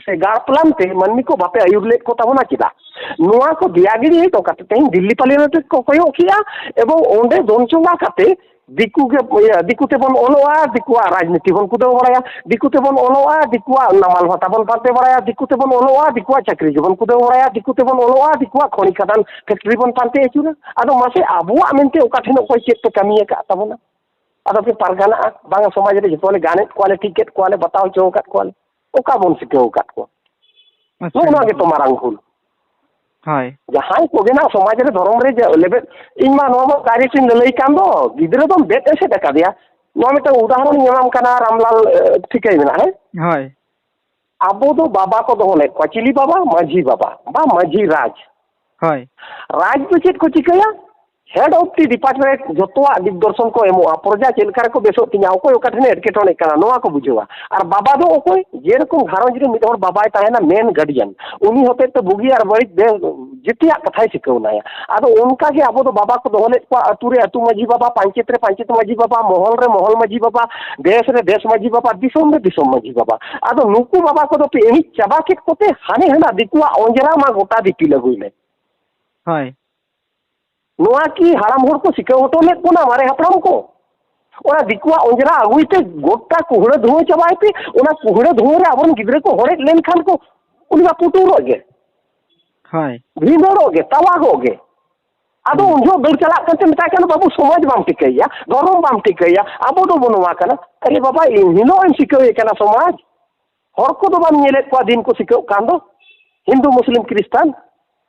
ᱥᱮ ᱜᱟᱲ ᱯᱞᱟᱱ ᱛᱮ ᱢᱟᱹᱱᱢᱤ ᱠᱚ ᱵᱟᱯᱮ ᱟᱹᱭᱩᱨ ᱞᱮᱫ ᱠᱚ ᱛᱟᱵᱚᱱᱟ ᱪᱮᱫᱟᱜ? ᱱᱚᱣᱟ ᱠᱚ ᱫᱮᱭᱟ ᱜᱤᱲᱤ ᱦᱚᱴᱚ ᱠᱟᱛᱮ ᱛᱮᱦᱮᱧ ᱫᱤᱞᱞᱤ ᱯᱟᱨᱞᱤᱭᱟᱢᱮᱱᱴ ᱨᱮᱠᱚ ᱠᱚᱭᱚᱜ ᱠᱮᱜᱼᱟ ᱮᱵᱚᱝ ᱚᱸᱰᱮ ᱫᱚᱱ ᱪᱚᱸᱜᱟ ᱠᱟᱛᱮ ᱫᱤᱠᱩ ᱜᱮ, ᱤᱭᱟᱹ, ᱫᱤᱠᱩ ᱛᱮᱵᱚᱱ ᱚᱞᱚᱜᱼᱟ, ᱫᱤᱠᱩᱣᱟᱜ ᱨᱟᱡᱽᱱᱤᱛᱤ ᱵᱚᱱ ᱠᱩᱫᱟᱹᱣ ᱵᱟᱲᱟᱭᱟ, ᱫᱤᱠᱩ ᱛᱮᱵᱚᱱ ᱚᱞᱚᱜᱼᱟ, ᱫᱤᱠᱩᱣᱟᱜ ᱱᱟᱢᱟᱞ ᱵᱷᱟᱛᱟ ᱵᱚᱱ ᱯᱟᱱᱛᱮ ᱵᱟᱲᱟᱭᱟ, ᱫᱤᱠᱩ ᱛᱮᱵᱚᱱ ᱚᱞᱚᱜᱼᱟ, ᱫᱤᱠᱩᱣᱟᱜ ᱪᱟᱹᱠᱨᱤ ᱜᱮᱵᱚᱱ ᱠᱩᱫᱟᱹᱣ ᱵᱟᱲᱟᱭᱟ, ᱫᱤᱠᱩ ᱛᱮᱵᱚᱱ ᱚᱞᱚᱜᱼᱟ, ᱫᱤᱠᱩᱣᱟᱜ ᱠᱷᱚᱱᱤ ᱠᱷᱟᱫᱟᱱ ᱯᱷᱮᱠᱴᱨᱤ ᱵᱚᱱ ᱯᱟᱱᱛᱮ ᱟᱹᱪᱩᱨᱟ᱾ ᱟᱫᱚ ᱢᱟᱥᱮ, ᱟᱵᱚᱣᱟᱜ ᱢᱮᱱᱛᱮ ᱚᱠᱟ ᱴᱷᱮᱱ ᱚᱠᱚᱭ ᱪᱮᱫ ᱯᱮ ᱠᱟᱹᱢᱤ ᱟᱠᱟᱫ ᱛᱟᱵᱚᱱᱟ? ᱟᱫᱚ ᱯᱮ ᱯᱟᱨᱜᱟᱱᱟᱜᱼᱟ, ᱵᱟᱝ ᱥᱚᱢᱟᱡᱽ ᱨᱮ ᱡᱚᱛᱚ ᱞᱮ ᱜᱟᱱᱮᱫ ᱠᱚᱣᱟ ᱞᱮ, ᱴᱷᱤᱠᱮᱫ ᱠᱚᱣᱟ ᱞᱮ, ᱵᱟᱛᱟᱣ ᱦᱚᱪᱚ ᱟᱠᱟᱫ ᱠᱚᱣᱟ ᱞᱮ, ᱚᱠᱟ ᱵᱚᱱ ᱥᱤᱠᱷᱟᱹᱣ ᱟᱠᱟᱫ ᱠᱚᱣᱟ? ᱟᱪᱪᱷᱟ᱾ ᱱᱚᱜᱼᱚ ᱱᱚᱣᱟ ᱜᱮᱛᱚ ᱢᱟᱨᱟᱝ ᱵᱷᱩᱞ᱾ ᱦᱳᱭ᱾ ᱡᱟᱦᱟᱸᱭ ᱠᱚᱜᱮ ᱱᱟᱜ ᱥᱚᱢᱟᱡᱽ ᱨᱮ, ᱫᱷᱚᱨᱚᱢ ᱨᱮ ᱡᱮ ᱞᱮᱵᱮᱫ, ᱤᱧ ᱢᱟ ᱱᱚᱣᱟ ᱢᱟ direct ᱤᱧ ᱞᱟᱹᱞᱟᱹᱭ ᱠᱟᱱ ᱫᱚ, ᱜᱤᱫᱽᱨᱟᱹ ᱫᱚᱢ ᱵᱮᱫ ᱮᱥᱮᱫ ᱟᱠᱟᱫᱮᱭᱟ᱾ ᱱᱚᱣᱟ ᱢᱤᱫᱴᱟᱝ ᱩᱫᱟᱦᱚᱨᱚᱱ ᱤᱧ ᱮᱢᱟᱢ ᱠᱟᱱᱟ, ᱨᱟᱢᱞᱟᱞ, ᱮ, ᱴᱷᱤᱠᱟᱹᱭ ᱢᱮᱱᱟᱜᱼᱟ, ᱦᱮᱸ? ᱦᱳᱭ᱾ ᱟᱵᱚ ᱫᱚ ᱵᱟᱵᱟ ᱠᱚ ᱫᱚᱦᱚ ᱞᱮᱫ ᱠᱚᱣᱟ, ᱪᱤᱞᱤ ᱵᱟᱵᱟ? ᱢᱟᱹᱡᱷᱤ ᱵᱟᱵᱟ, ᱵᱟ ᱢᱟᱹᱡᱷᱤ ᱨᱟᱡᱽ᱾ ᱦᱳᱭ᱾ ᱨᱟᱡᱽ ᱫᱚ ᱪᱮᱫ ᱠᱚ ᱪᱤᱠᱟᱹᱭᱟ? Head of the department ᱡᱚᱛᱚᱣᱟᱜ ᱫᱤᱜᱽᱫᱚᱨᱥᱚᱱ ᱠᱚ ᱮᱢᱚᱜᱼᱟ, ᱯᱨᱚᱡᱟ ᱪᱮᱫ ᱞᱮᱠᱟ ᱨᱮᱠᱚ ᱵᱮᱥᱚᱜ ᱛᱤᱧᱟ, ᱚᱠᱚᱭ ᱚᱠᱟ ᱴᱷᱮᱱᱮ ᱮᱴᱠᱮᱴᱚᱬᱮᱜ ᱠᱟᱱᱟ, ᱱᱚᱣᱟ ᱠᱚ ᱵᱩᱡᱷᱟᱹᱣᱟ᱾ ᱟᱨ ᱵᱟᱵᱟ ᱫᱚ ᱚᱠᱚᱭ? ᱡᱮᱨᱚᱠᱚᱢ ᱜᱷᱟᱨᱚᱸᱡᱽ ᱨᱮ ᱢᱤᱫ ᱦᱚᱲ ᱵᱟᱵᱟᱭ ᱛᱟᱦᱮᱱᱟ, main guardian, ᱩᱱᱤ ᱦᱚᱛᱮᱡ ᱛᱮ ᱵᱩᱜᱤ ᱟᱨ ᱵᱟᱹᱲᱤᱡ ᱵᱮ-, ᱡᱮᱛᱮᱭᱟᱜ ᱠᱟᱛᱷᱟᱭ ᱥᱤᱠᱷᱟᱹᱣ ᱱᱟᱭᱟ᱾ ᱟᱫᱚ ᱚᱱᱠᱟ ᱜᱮ ᱟᱵᱚ ᱫᱚ ᱵᱟᱵᱟ ᱠᱚ ᱫᱚᱦᱚ ᱞᱮᱫ ᱠᱚᱣᱟ, ᱟᱹᱛᱩ ᱨᱮ ᱟᱹᱛᱩ ᱢᱟᱹᱡᱷᱤ ᱵᱟᱵᱟ, ᱯᱟᱧᱪᱮᱛ ᱨᱮ ᱯᱟᱧᱪᱮᱛ ᱢᱟᱹᱡᱷᱤ ᱵᱟᱵᱟ, ᱢᱚᱦᱚᱞ ᱨᱮ ᱢᱚᱦᱚᱞ ᱢᱟᱹᱡᱷᱤ ᱵᱟᱵᱟ, ᱫᱮᱥ ᱨᱮ ᱫᱮᱥ ᱢᱟᱹᱡᱷᱤ ᱵᱟᱵᱟ, ᱫᱤᱥᱚᱢ ᱨᱮ ᱫᱤᱥᱚᱢ ᱢᱟᱹᱡᱷᱤ ᱵᱟᱵᱟ᱾ ᱟᱫᱚ ᱱᱩᱠᱩ ᱵᱟᱵᱟ ᱠᱚᱫᱚ ᱯᱮ ᱮᱱᱮᱡ ᱪᱟᱵᱟ ᱠᱮᱫ ᱠᱚᱛᱮ ᱦᱟᱱᱮ ᱦᱟᱱᱟ ᱫᱤᱠᱩᱣᱟᱜ ᱚᱸᱡᱽᱨᱟ ᱢᱟ ᱜᱚᱴᱟ ᱫᱤᱯᱤᱞ ᱟᱹᱜᱩᱭ ᱢᱮ᱾ ᱦᱳᱭ᱾ ᱱᱚᱣᱟ ᱠᱤ ᱦᱟᱲᱟᱢ ᱦᱚᱲ ᱠᱚ ᱥᱤᱠᱷᱟᱹᱣ ᱦᱚᱴᱚ ᱞᱮᱫ ᱵᱚᱱᱟ, ᱢᱟᱨᱮ ᱦᱟᱯᱲᱟᱢ ᱠᱚ? ᱚᱱᱟ ᱫᱤᱠᱩᱣᱟᱜ ᱚᱸᱡᱽᱨᱟ ᱟᱹᱜᱩᱭ ᱛᱮ ᱜᱚᱴᱟ ᱠᱩᱦᱲᱟᱹ ᱫᱷᱩᱣᱟᱹ ᱪᱟᱵᱟᱭ ᱯᱮ, ᱚᱱᱟ ᱠᱩᱦᱲᱟᱹ ᱫᱷᱩᱣᱟᱹ ᱨᱮ ᱟᱵᱚᱨᱮᱱ ᱜᱤᱫᱽᱨᱟᱹ ᱠᱚ ᱦᱚᱲᱮᱡ ᱞᱮᱱᱠᱷᱟᱱ ᱠᱚ, ᱩᱱᱤ ᱢᱟ ᱯᱩᱴᱩᱨᱚᱜ ᱜᱮ, ᱦᱳᱭ᱾ ᱵᱷᱤᱸᱫᱟᱹᱲᱚᱜ ᱜᱮ, ᱛᱟᱣᱟᱜᱚᱜ ᱜᱮ᱾ ᱟᱫᱚ ᱦᱩᱸ᱾ ᱩᱱ ᱡᱚᱦᱚᱜ ᱫᱟᱹᱲ ᱪᱟᱞᱟᱜ ᱠᱟᱱ ᱛᱮ ᱢᱮᱛᱟᱭ ᱠᱟᱱᱟ, "ᱵᱟᱹᱵᱩ, ᱥᱚᱢᱟᱡᱽ ᱵᱟᱢ ᱴᱷᱤᱠᱟᱹᱭᱟ, ᱫᱷᱚᱨᱚᱢ ᱵᱟᱢ ᱴᱷᱤᱠᱟᱹᱭᱟ, ᱟᱵᱚ ᱫᱚᱵᱚ ᱱᱚᱣᱟ ᱠᱟᱱᱟ᱾" ᱟᱨᱮ ᱵᱟᱵᱟ, ᱤᱧ ᱦᱤᱞᱳᱜ ᱮᱢ ᱥᱤᱠᱷᱟᱹᱣᱮ ᱠᱟᱱᱟ ᱥᱚᱢᱟᱡᱽ, ᱦᱚᱲ ᱠᱚᱫᱚ ᱵᱟᱢ ᱧᱮᱞᱮᱫ ᱠᱚᱣᱟ ᱫᱤᱱ ᱠᱚ ᱥᱤᱠᱷᱟᱹᱜ ᱠᱟᱱ ᱫᱚ, ᱦᱤᱱᱫᱩ, ᱢᱩᱥᱞᱤᱢ, ᱠᱷᱨᱤᱥᱴᱟᱱ,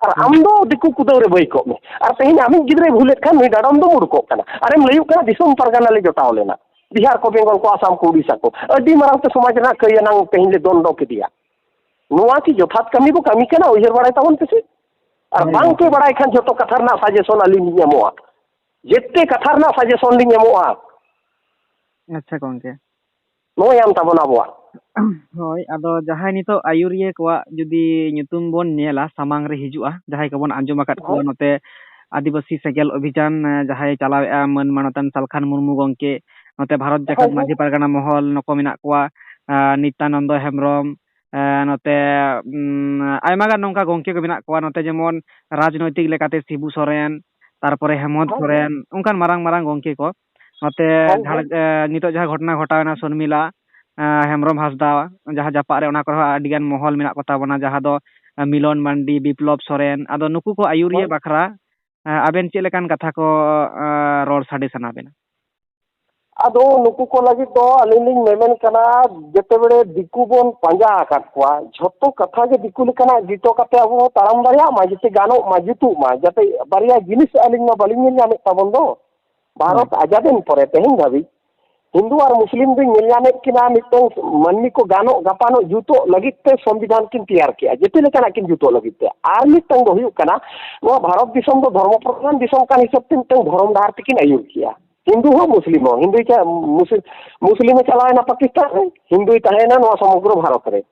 ᱟᱨ ᱦᱩᱸ᱾ ᱟᱢ ᱫᱚ ᱫᱤᱠᱩ ᱠᱩᱫᱟᱹᱣ ᱨᱮ ᱵᱟᱹᱭ ᱠᱚᱜ ᱢᱮ᱾ ᱟᱨ ᱛᱮᱦᱮᱧ ᱟᱢᱤᱡ ᱜᱤᱫᱽᱨᱟᱹᱭ ᱵᱷᱩᱞᱮᱫ ᱠᱷᱟᱱ ᱱᱩᱭ ᱰᱟᱰᱚᱢ ᱫᱚ ᱢᱩᱨᱠᱚᱜ ᱠᱟᱱᱟ᱾ ᱟᱨᱮᱢ ᱞᱟᱹᱭᱩᱜ ᱠᱟᱱᱟ ᱫᱤᱥᱚᱢ ᱯᱟᱨᱜᱟᱱᱟ ᱞᱮ ᱡᱚᱴᱟᱣ ᱞᱮᱱᱟ, ᱵᱤᱦᱟᱨ ᱠᱚ, ᱵᱮᱝᱜᱚᱞ ᱠᱚ, ᱟᱥᱟᱢ ᱠᱚ, ᱩᱰᱤᱥᱟ ᱠᱚ, ᱟᱹᱰᱤ ᱢᱟᱨᱟᱝ ᱛᱮ ᱥᱚᱢᱟᱡᱽ ᱨᱮᱱᱟᱜ ᱠᱟᱹᱭ ᱟᱱᱟᱝ ᱛᱮᱦᱮᱧ ᱞᱮ ᱫᱚᱱᱰᱚ ᱠᱮᱫᱮᱭᱟ᱾ ᱱᱚᱣᱟ ᱠᱤ ᱡᱚᱛᱷᱟᱛ ᱠᱟᱹᱢᱤ ᱵᱚ ᱠᱟᱹᱢᱤ ᱠᱟᱱᱟ? ᱩᱭᱦᱟᱹᱨ ᱵᱟᱲᱟᱭ ᱛᱟᱵᱚᱱ ᱯᱮᱥᱮ᱾ ᱟᱨ ᱦᱳᱭ ᱵᱟᱝ ᱯᱮ ᱜᱚᱢᱠᱮ᱾ ᱵᱟᱲᱟᱭ ᱠᱷᱟᱱ ᱡᱚᱛᱚ ᱠᱟᱛᱷᱟ ᱨᱮᱱᱟᱜ suggestion ᱟᱹᱞᱤᱧ ᱞᱤᱧ ᱮᱢᱚᱜᱼᱟ᱾ ᱡᱮᱛᱮ ᱠᱟᱛᱷᱟ ᱨᱮᱱᱟᱜ suggestion ᱞᱤᱧ ᱮᱢᱚᱜᱼᱟ᱾ ᱟᱪᱪᱷᱟ ᱜᱚᱢᱠᱮ᱾ ᱱᱚᱜᱼᱚᱭ ᱟᱢ ᱛᱟᱵᱚᱱ ᱟᱵᱚᱣᱟᱜ᱾ ᱦᱳᱭ, ᱟᱫᱚ ᱡᱟᱦᱟᱸᱭ ᱱᱤᱛᱚᱜ ᱟᱹᱭᱩᱨᱤᱭᱟᱹ ᱠᱚᱣᱟᱜ ᱡᱩᱫᱤ ᱧᱩᱛᱩᱢ ᱵᱚᱱ ᱧᱮᱞᱟ, ᱥᱟᱢᱟᱝ ᱨᱮ ᱦᱤᱡᱩᱜᱼᱟ, ᱡᱟᱦᱟᱸᱭ ᱠᱚᱵᱚᱱ ᱟᱸᱡᱚᱢ ᱟᱠᱟᱫ ᱠᱚᱣᱟ ᱦᱳᱭ᱾ ᱱᱚᱛᱮ ᱟᱹᱫᱤᱵᱟᱹᱥᱤ ᱥᱮᱸᱜᱮᱞ ᱚᱵᱷᱤᱡᱟᱱ, ᱮ, ᱡᱟᱦᱟᱸᱭ ᱪᱟᱞᱟᱣᱮᱫᱼᱟ ᱢᱟᱹᱱ ᱢᱟᱱᱚᱛᱟᱱ ᱥᱟᱞᱠᱷᱟᱱ ᱢᱩᱨᱢᱩ ᱜᱚᱢᱠᱮ, ᱱᱚᱛᱮ ᱵᱷᱟᱨᱚᱛ ᱡᱟᱠᱟᱛ ᱦᱳᱭ, ᱦᱳᱭ᱾ ᱢᱟᱹᱡᱷᱤ ᱯᱟᱨᱜᱟᱱᱟ ᱢᱚᱦᱚᱞ ᱱᱩᱠᱩ ᱢᱮᱱᱟᱜ ᱠᱚᱣᱟ, ᱮ, ᱱᱤᱛᱭᱟᱱᱚᱱᱫᱚ ᱦᱮᱢᱵᱨᱚᱢ, ᱮ, ᱱᱚᱛᱮ, ᱩᱢ, ᱟᱭᱢᱟ ᱜᱟᱱ ᱱᱚᱝᱠᱟ ᱜᱚᱢᱠᱮ ᱠᱚ ᱢᱮᱱᱟᱜ ᱠᱚᱣᱟ, ᱱᱚᱛᱮ ᱡᱮᱢᱚᱱ ᱨᱟᱡᱽᱱᱳᱭᱛᱤᱠ ᱞᱮᱠᱟᱛᱮ ᱥᱤᱵᱩ ᱥᱚᱨᱮᱱ, ᱛᱟᱨᱯᱚᱨᱮ ᱦᱮᱢᱚᱱᱛ ᱦᱳᱭ᱾ ᱥᱚᱨᱮᱱ, ᱚᱱᱠᱟᱱ ᱢᱟᱨᱟᱝ ᱢᱟᱨᱟᱝ ᱜᱚᱢᱠᱮ ᱠᱚ᱾ ᱱᱚᱛᱮ ᱦᱳᱭ, ᱡᱷᱟᱲ-, ᱦᱳᱭ᱾ ᱮ, ᱱᱤᱛᱚᱜ ᱡᱟᱦᱟᱸ ᱜᱷᱚᱴᱚᱱᱟ ᱜᱷᱚᱴᱟᱣ ᱮᱱᱟ ᱥᱚᱨᱢᱤᱞᱟ, ᱮ, ᱦᱮᱢᱵᱨᱚᱢ ᱦᱟᱸᱥᱫᱟ ᱡᱟᱦᱟᱸ ᱡᱟᱯᱟᱜ ᱨᱮ, ᱚᱱᱟ ᱠᱚᱨᱮ ᱦᱚᱸ ᱟᱹᱰᱤ ᱜᱟᱱ ᱢᱚᱦᱚᱞ ᱢᱮᱱᱟᱜ ᱠᱚ ᱛᱟᱵᱚᱱᱟ, ᱡᱟᱦᱟᱸ ᱫᱚ, ᱮ, ᱢᱤᱞᱚᱱ ᱢᱟᱱᱰᱤ, ᱵᱤᱯᱞᱚᱵ ᱥᱚᱨᱮᱱ, ᱟᱫᱚ ᱱᱩᱠᱩ ᱠᱚ ᱟᱹᱭᱩᱨᱤᱭᱟᱹ ᱦᱳᱭ᱾ ᱵᱟᱠᱷᱨᱟ, ᱮ, ᱟᱵᱮᱱ ᱪᱮᱫ ᱞᱮᱠᱟᱱ ᱠᱟᱛᱷᱟ ᱠᱚ, ᱮ, ᱨᱚᱲ ᱥᱟᱰᱮ ᱥᱟᱱᱟ ᱵᱮᱱᱟ? ᱟᱫᱚ ᱱᱩᱠᱩ ᱠᱚ ᱞᱟᱹᱜᱤᱫ ᱫᱚ ᱟᱹᱞᱤᱧ ᱞᱤᱧ ᱢᱮᱢᱮᱱ ᱠᱟᱱᱟ, ᱡᱮᱛᱮ ᱵᱮᱲᱮ ᱫᱤᱠᱩ ᱵᱚᱱ ᱯᱟᱸᱡᱟ ᱟᱠᱟᱫ ᱠᱚᱣᱟ, ᱡᱷᱚᱛᱚ ᱠᱟᱛᱷᱟ ᱜᱮ ᱫᱤᱠᱩ ᱞᱮᱠᱟᱱᱟᱜ ᱡᱩᱛᱚ ᱠᱟᱛᱮ ᱟᱵᱚ ᱦᱚᱸ ᱛᱟᱲᱟᱢ ᱫᱟᱲᱮᱭᱟᱜ ᱢᱟ, ᱡᱟᱛᱮ ᱜᱟᱱᱚᱜ ᱢᱟ, ᱡᱩᱛᱩᱜ ᱢᱟ, ᱡᱟᱛᱮ ᱵᱟᱨᱭᱟ ᱡᱤᱱᱤᱥ ᱟᱹᱞᱤᱧ ᱢᱟ ᱵᱟᱹᱞᱤᱧ ᱧᱮᱞ ᱧᱟᱢᱮᱫ ᱛᱟᱵᱚᱱ ᱫᱚ᱾ ᱵᱷᱟᱨᱚᱛ ᱦᱳᱭ᱾ ᱟᱡᱟᱫ ᱮᱱ ᱯᱚᱨᱮ ᱛᱮᱦᱮᱧ ᱫᱷᱟᱹᱵᱤᱡ ᱦᱤᱱᱫᱩ ᱟᱨ ᱢᱩᱥᱞᱤᱢ ᱫᱚᱧ ᱧᱮᱞ ᱧᱟᱢᱮᱫ ᱠᱤᱱᱟ ᱢᱤᱫᱴᱟᱝ ᱢᱟᱹᱱᱢᱤ ᱠᱚ ᱜᱟᱱᱚᱜ ᱜᱟᱯᱟᱱᱚᱜ ᱡᱩᱛᱚᱜ ᱞᱟᱹᱜᱤᱫ ᱛᱮ ᱥᱚᱝᱵᱤᱫᱷᱟᱱ ᱠᱤᱱ ᱛᱮᱭᱟᱨ ᱠᱮᱜᱼᱟ, ᱡᱮᱛᱮ ᱞᱮᱠᱟᱱᱟᱜ ᱠᱤᱱ ᱡᱩᱛᱚᱜ ᱞᱟᱹᱜᱤᱫ ᱛᱮ᱾ ᱟᱨ ᱢᱤᱫᱴᱟᱝ ᱫᱚ ᱦᱩᱭᱩᱜ ᱠᱟᱱᱟ, ᱱᱚᱣᱟ ᱵᱷᱟᱨᱚᱛ ᱫᱤᱥᱚᱢ ᱫᱚ ᱫᱷᱚᱨᱢᱚ ᱯᱨᱚᱫᱷᱟᱱ ᱫᱤᱥᱚᱢ ᱠᱟᱱ ᱦᱤᱥᱟᱹᱵ ᱛᱮ ᱢᱤᱫᱴᱟᱝ ᱫᱷᱚᱨᱚᱢ ᱰᱟᱦᱟᱨ ᱛᱮᱠᱤᱱ ᱟᱹᱭᱩᱨ ᱠᱮᱜᱼᱟ᱾ ᱦᱤᱱᱫᱩ ᱦᱚᱸ ᱢᱩᱥᱞᱤᱢ ᱦᱚᱸ, ᱦᱤᱱᱫᱩᱭ ᱪᱟ-, ᱢᱩᱥ-, ᱢᱩᱥᱞᱤᱢᱮ ᱪᱟᱞᱟᱣᱮᱱᱟ ᱯᱟᱠᱤᱥᱛᱟᱱ ᱨᱮ, ᱦᱤᱱᱫᱩᱭ ᱛᱟᱦᱮᱸᱭᱮᱱᱟ ᱱᱚᱣᱟ ᱥᱚᱢᱚᱜᱨᱚ ᱵᱷᱟᱨᱚᱛ ᱨᱮ᱾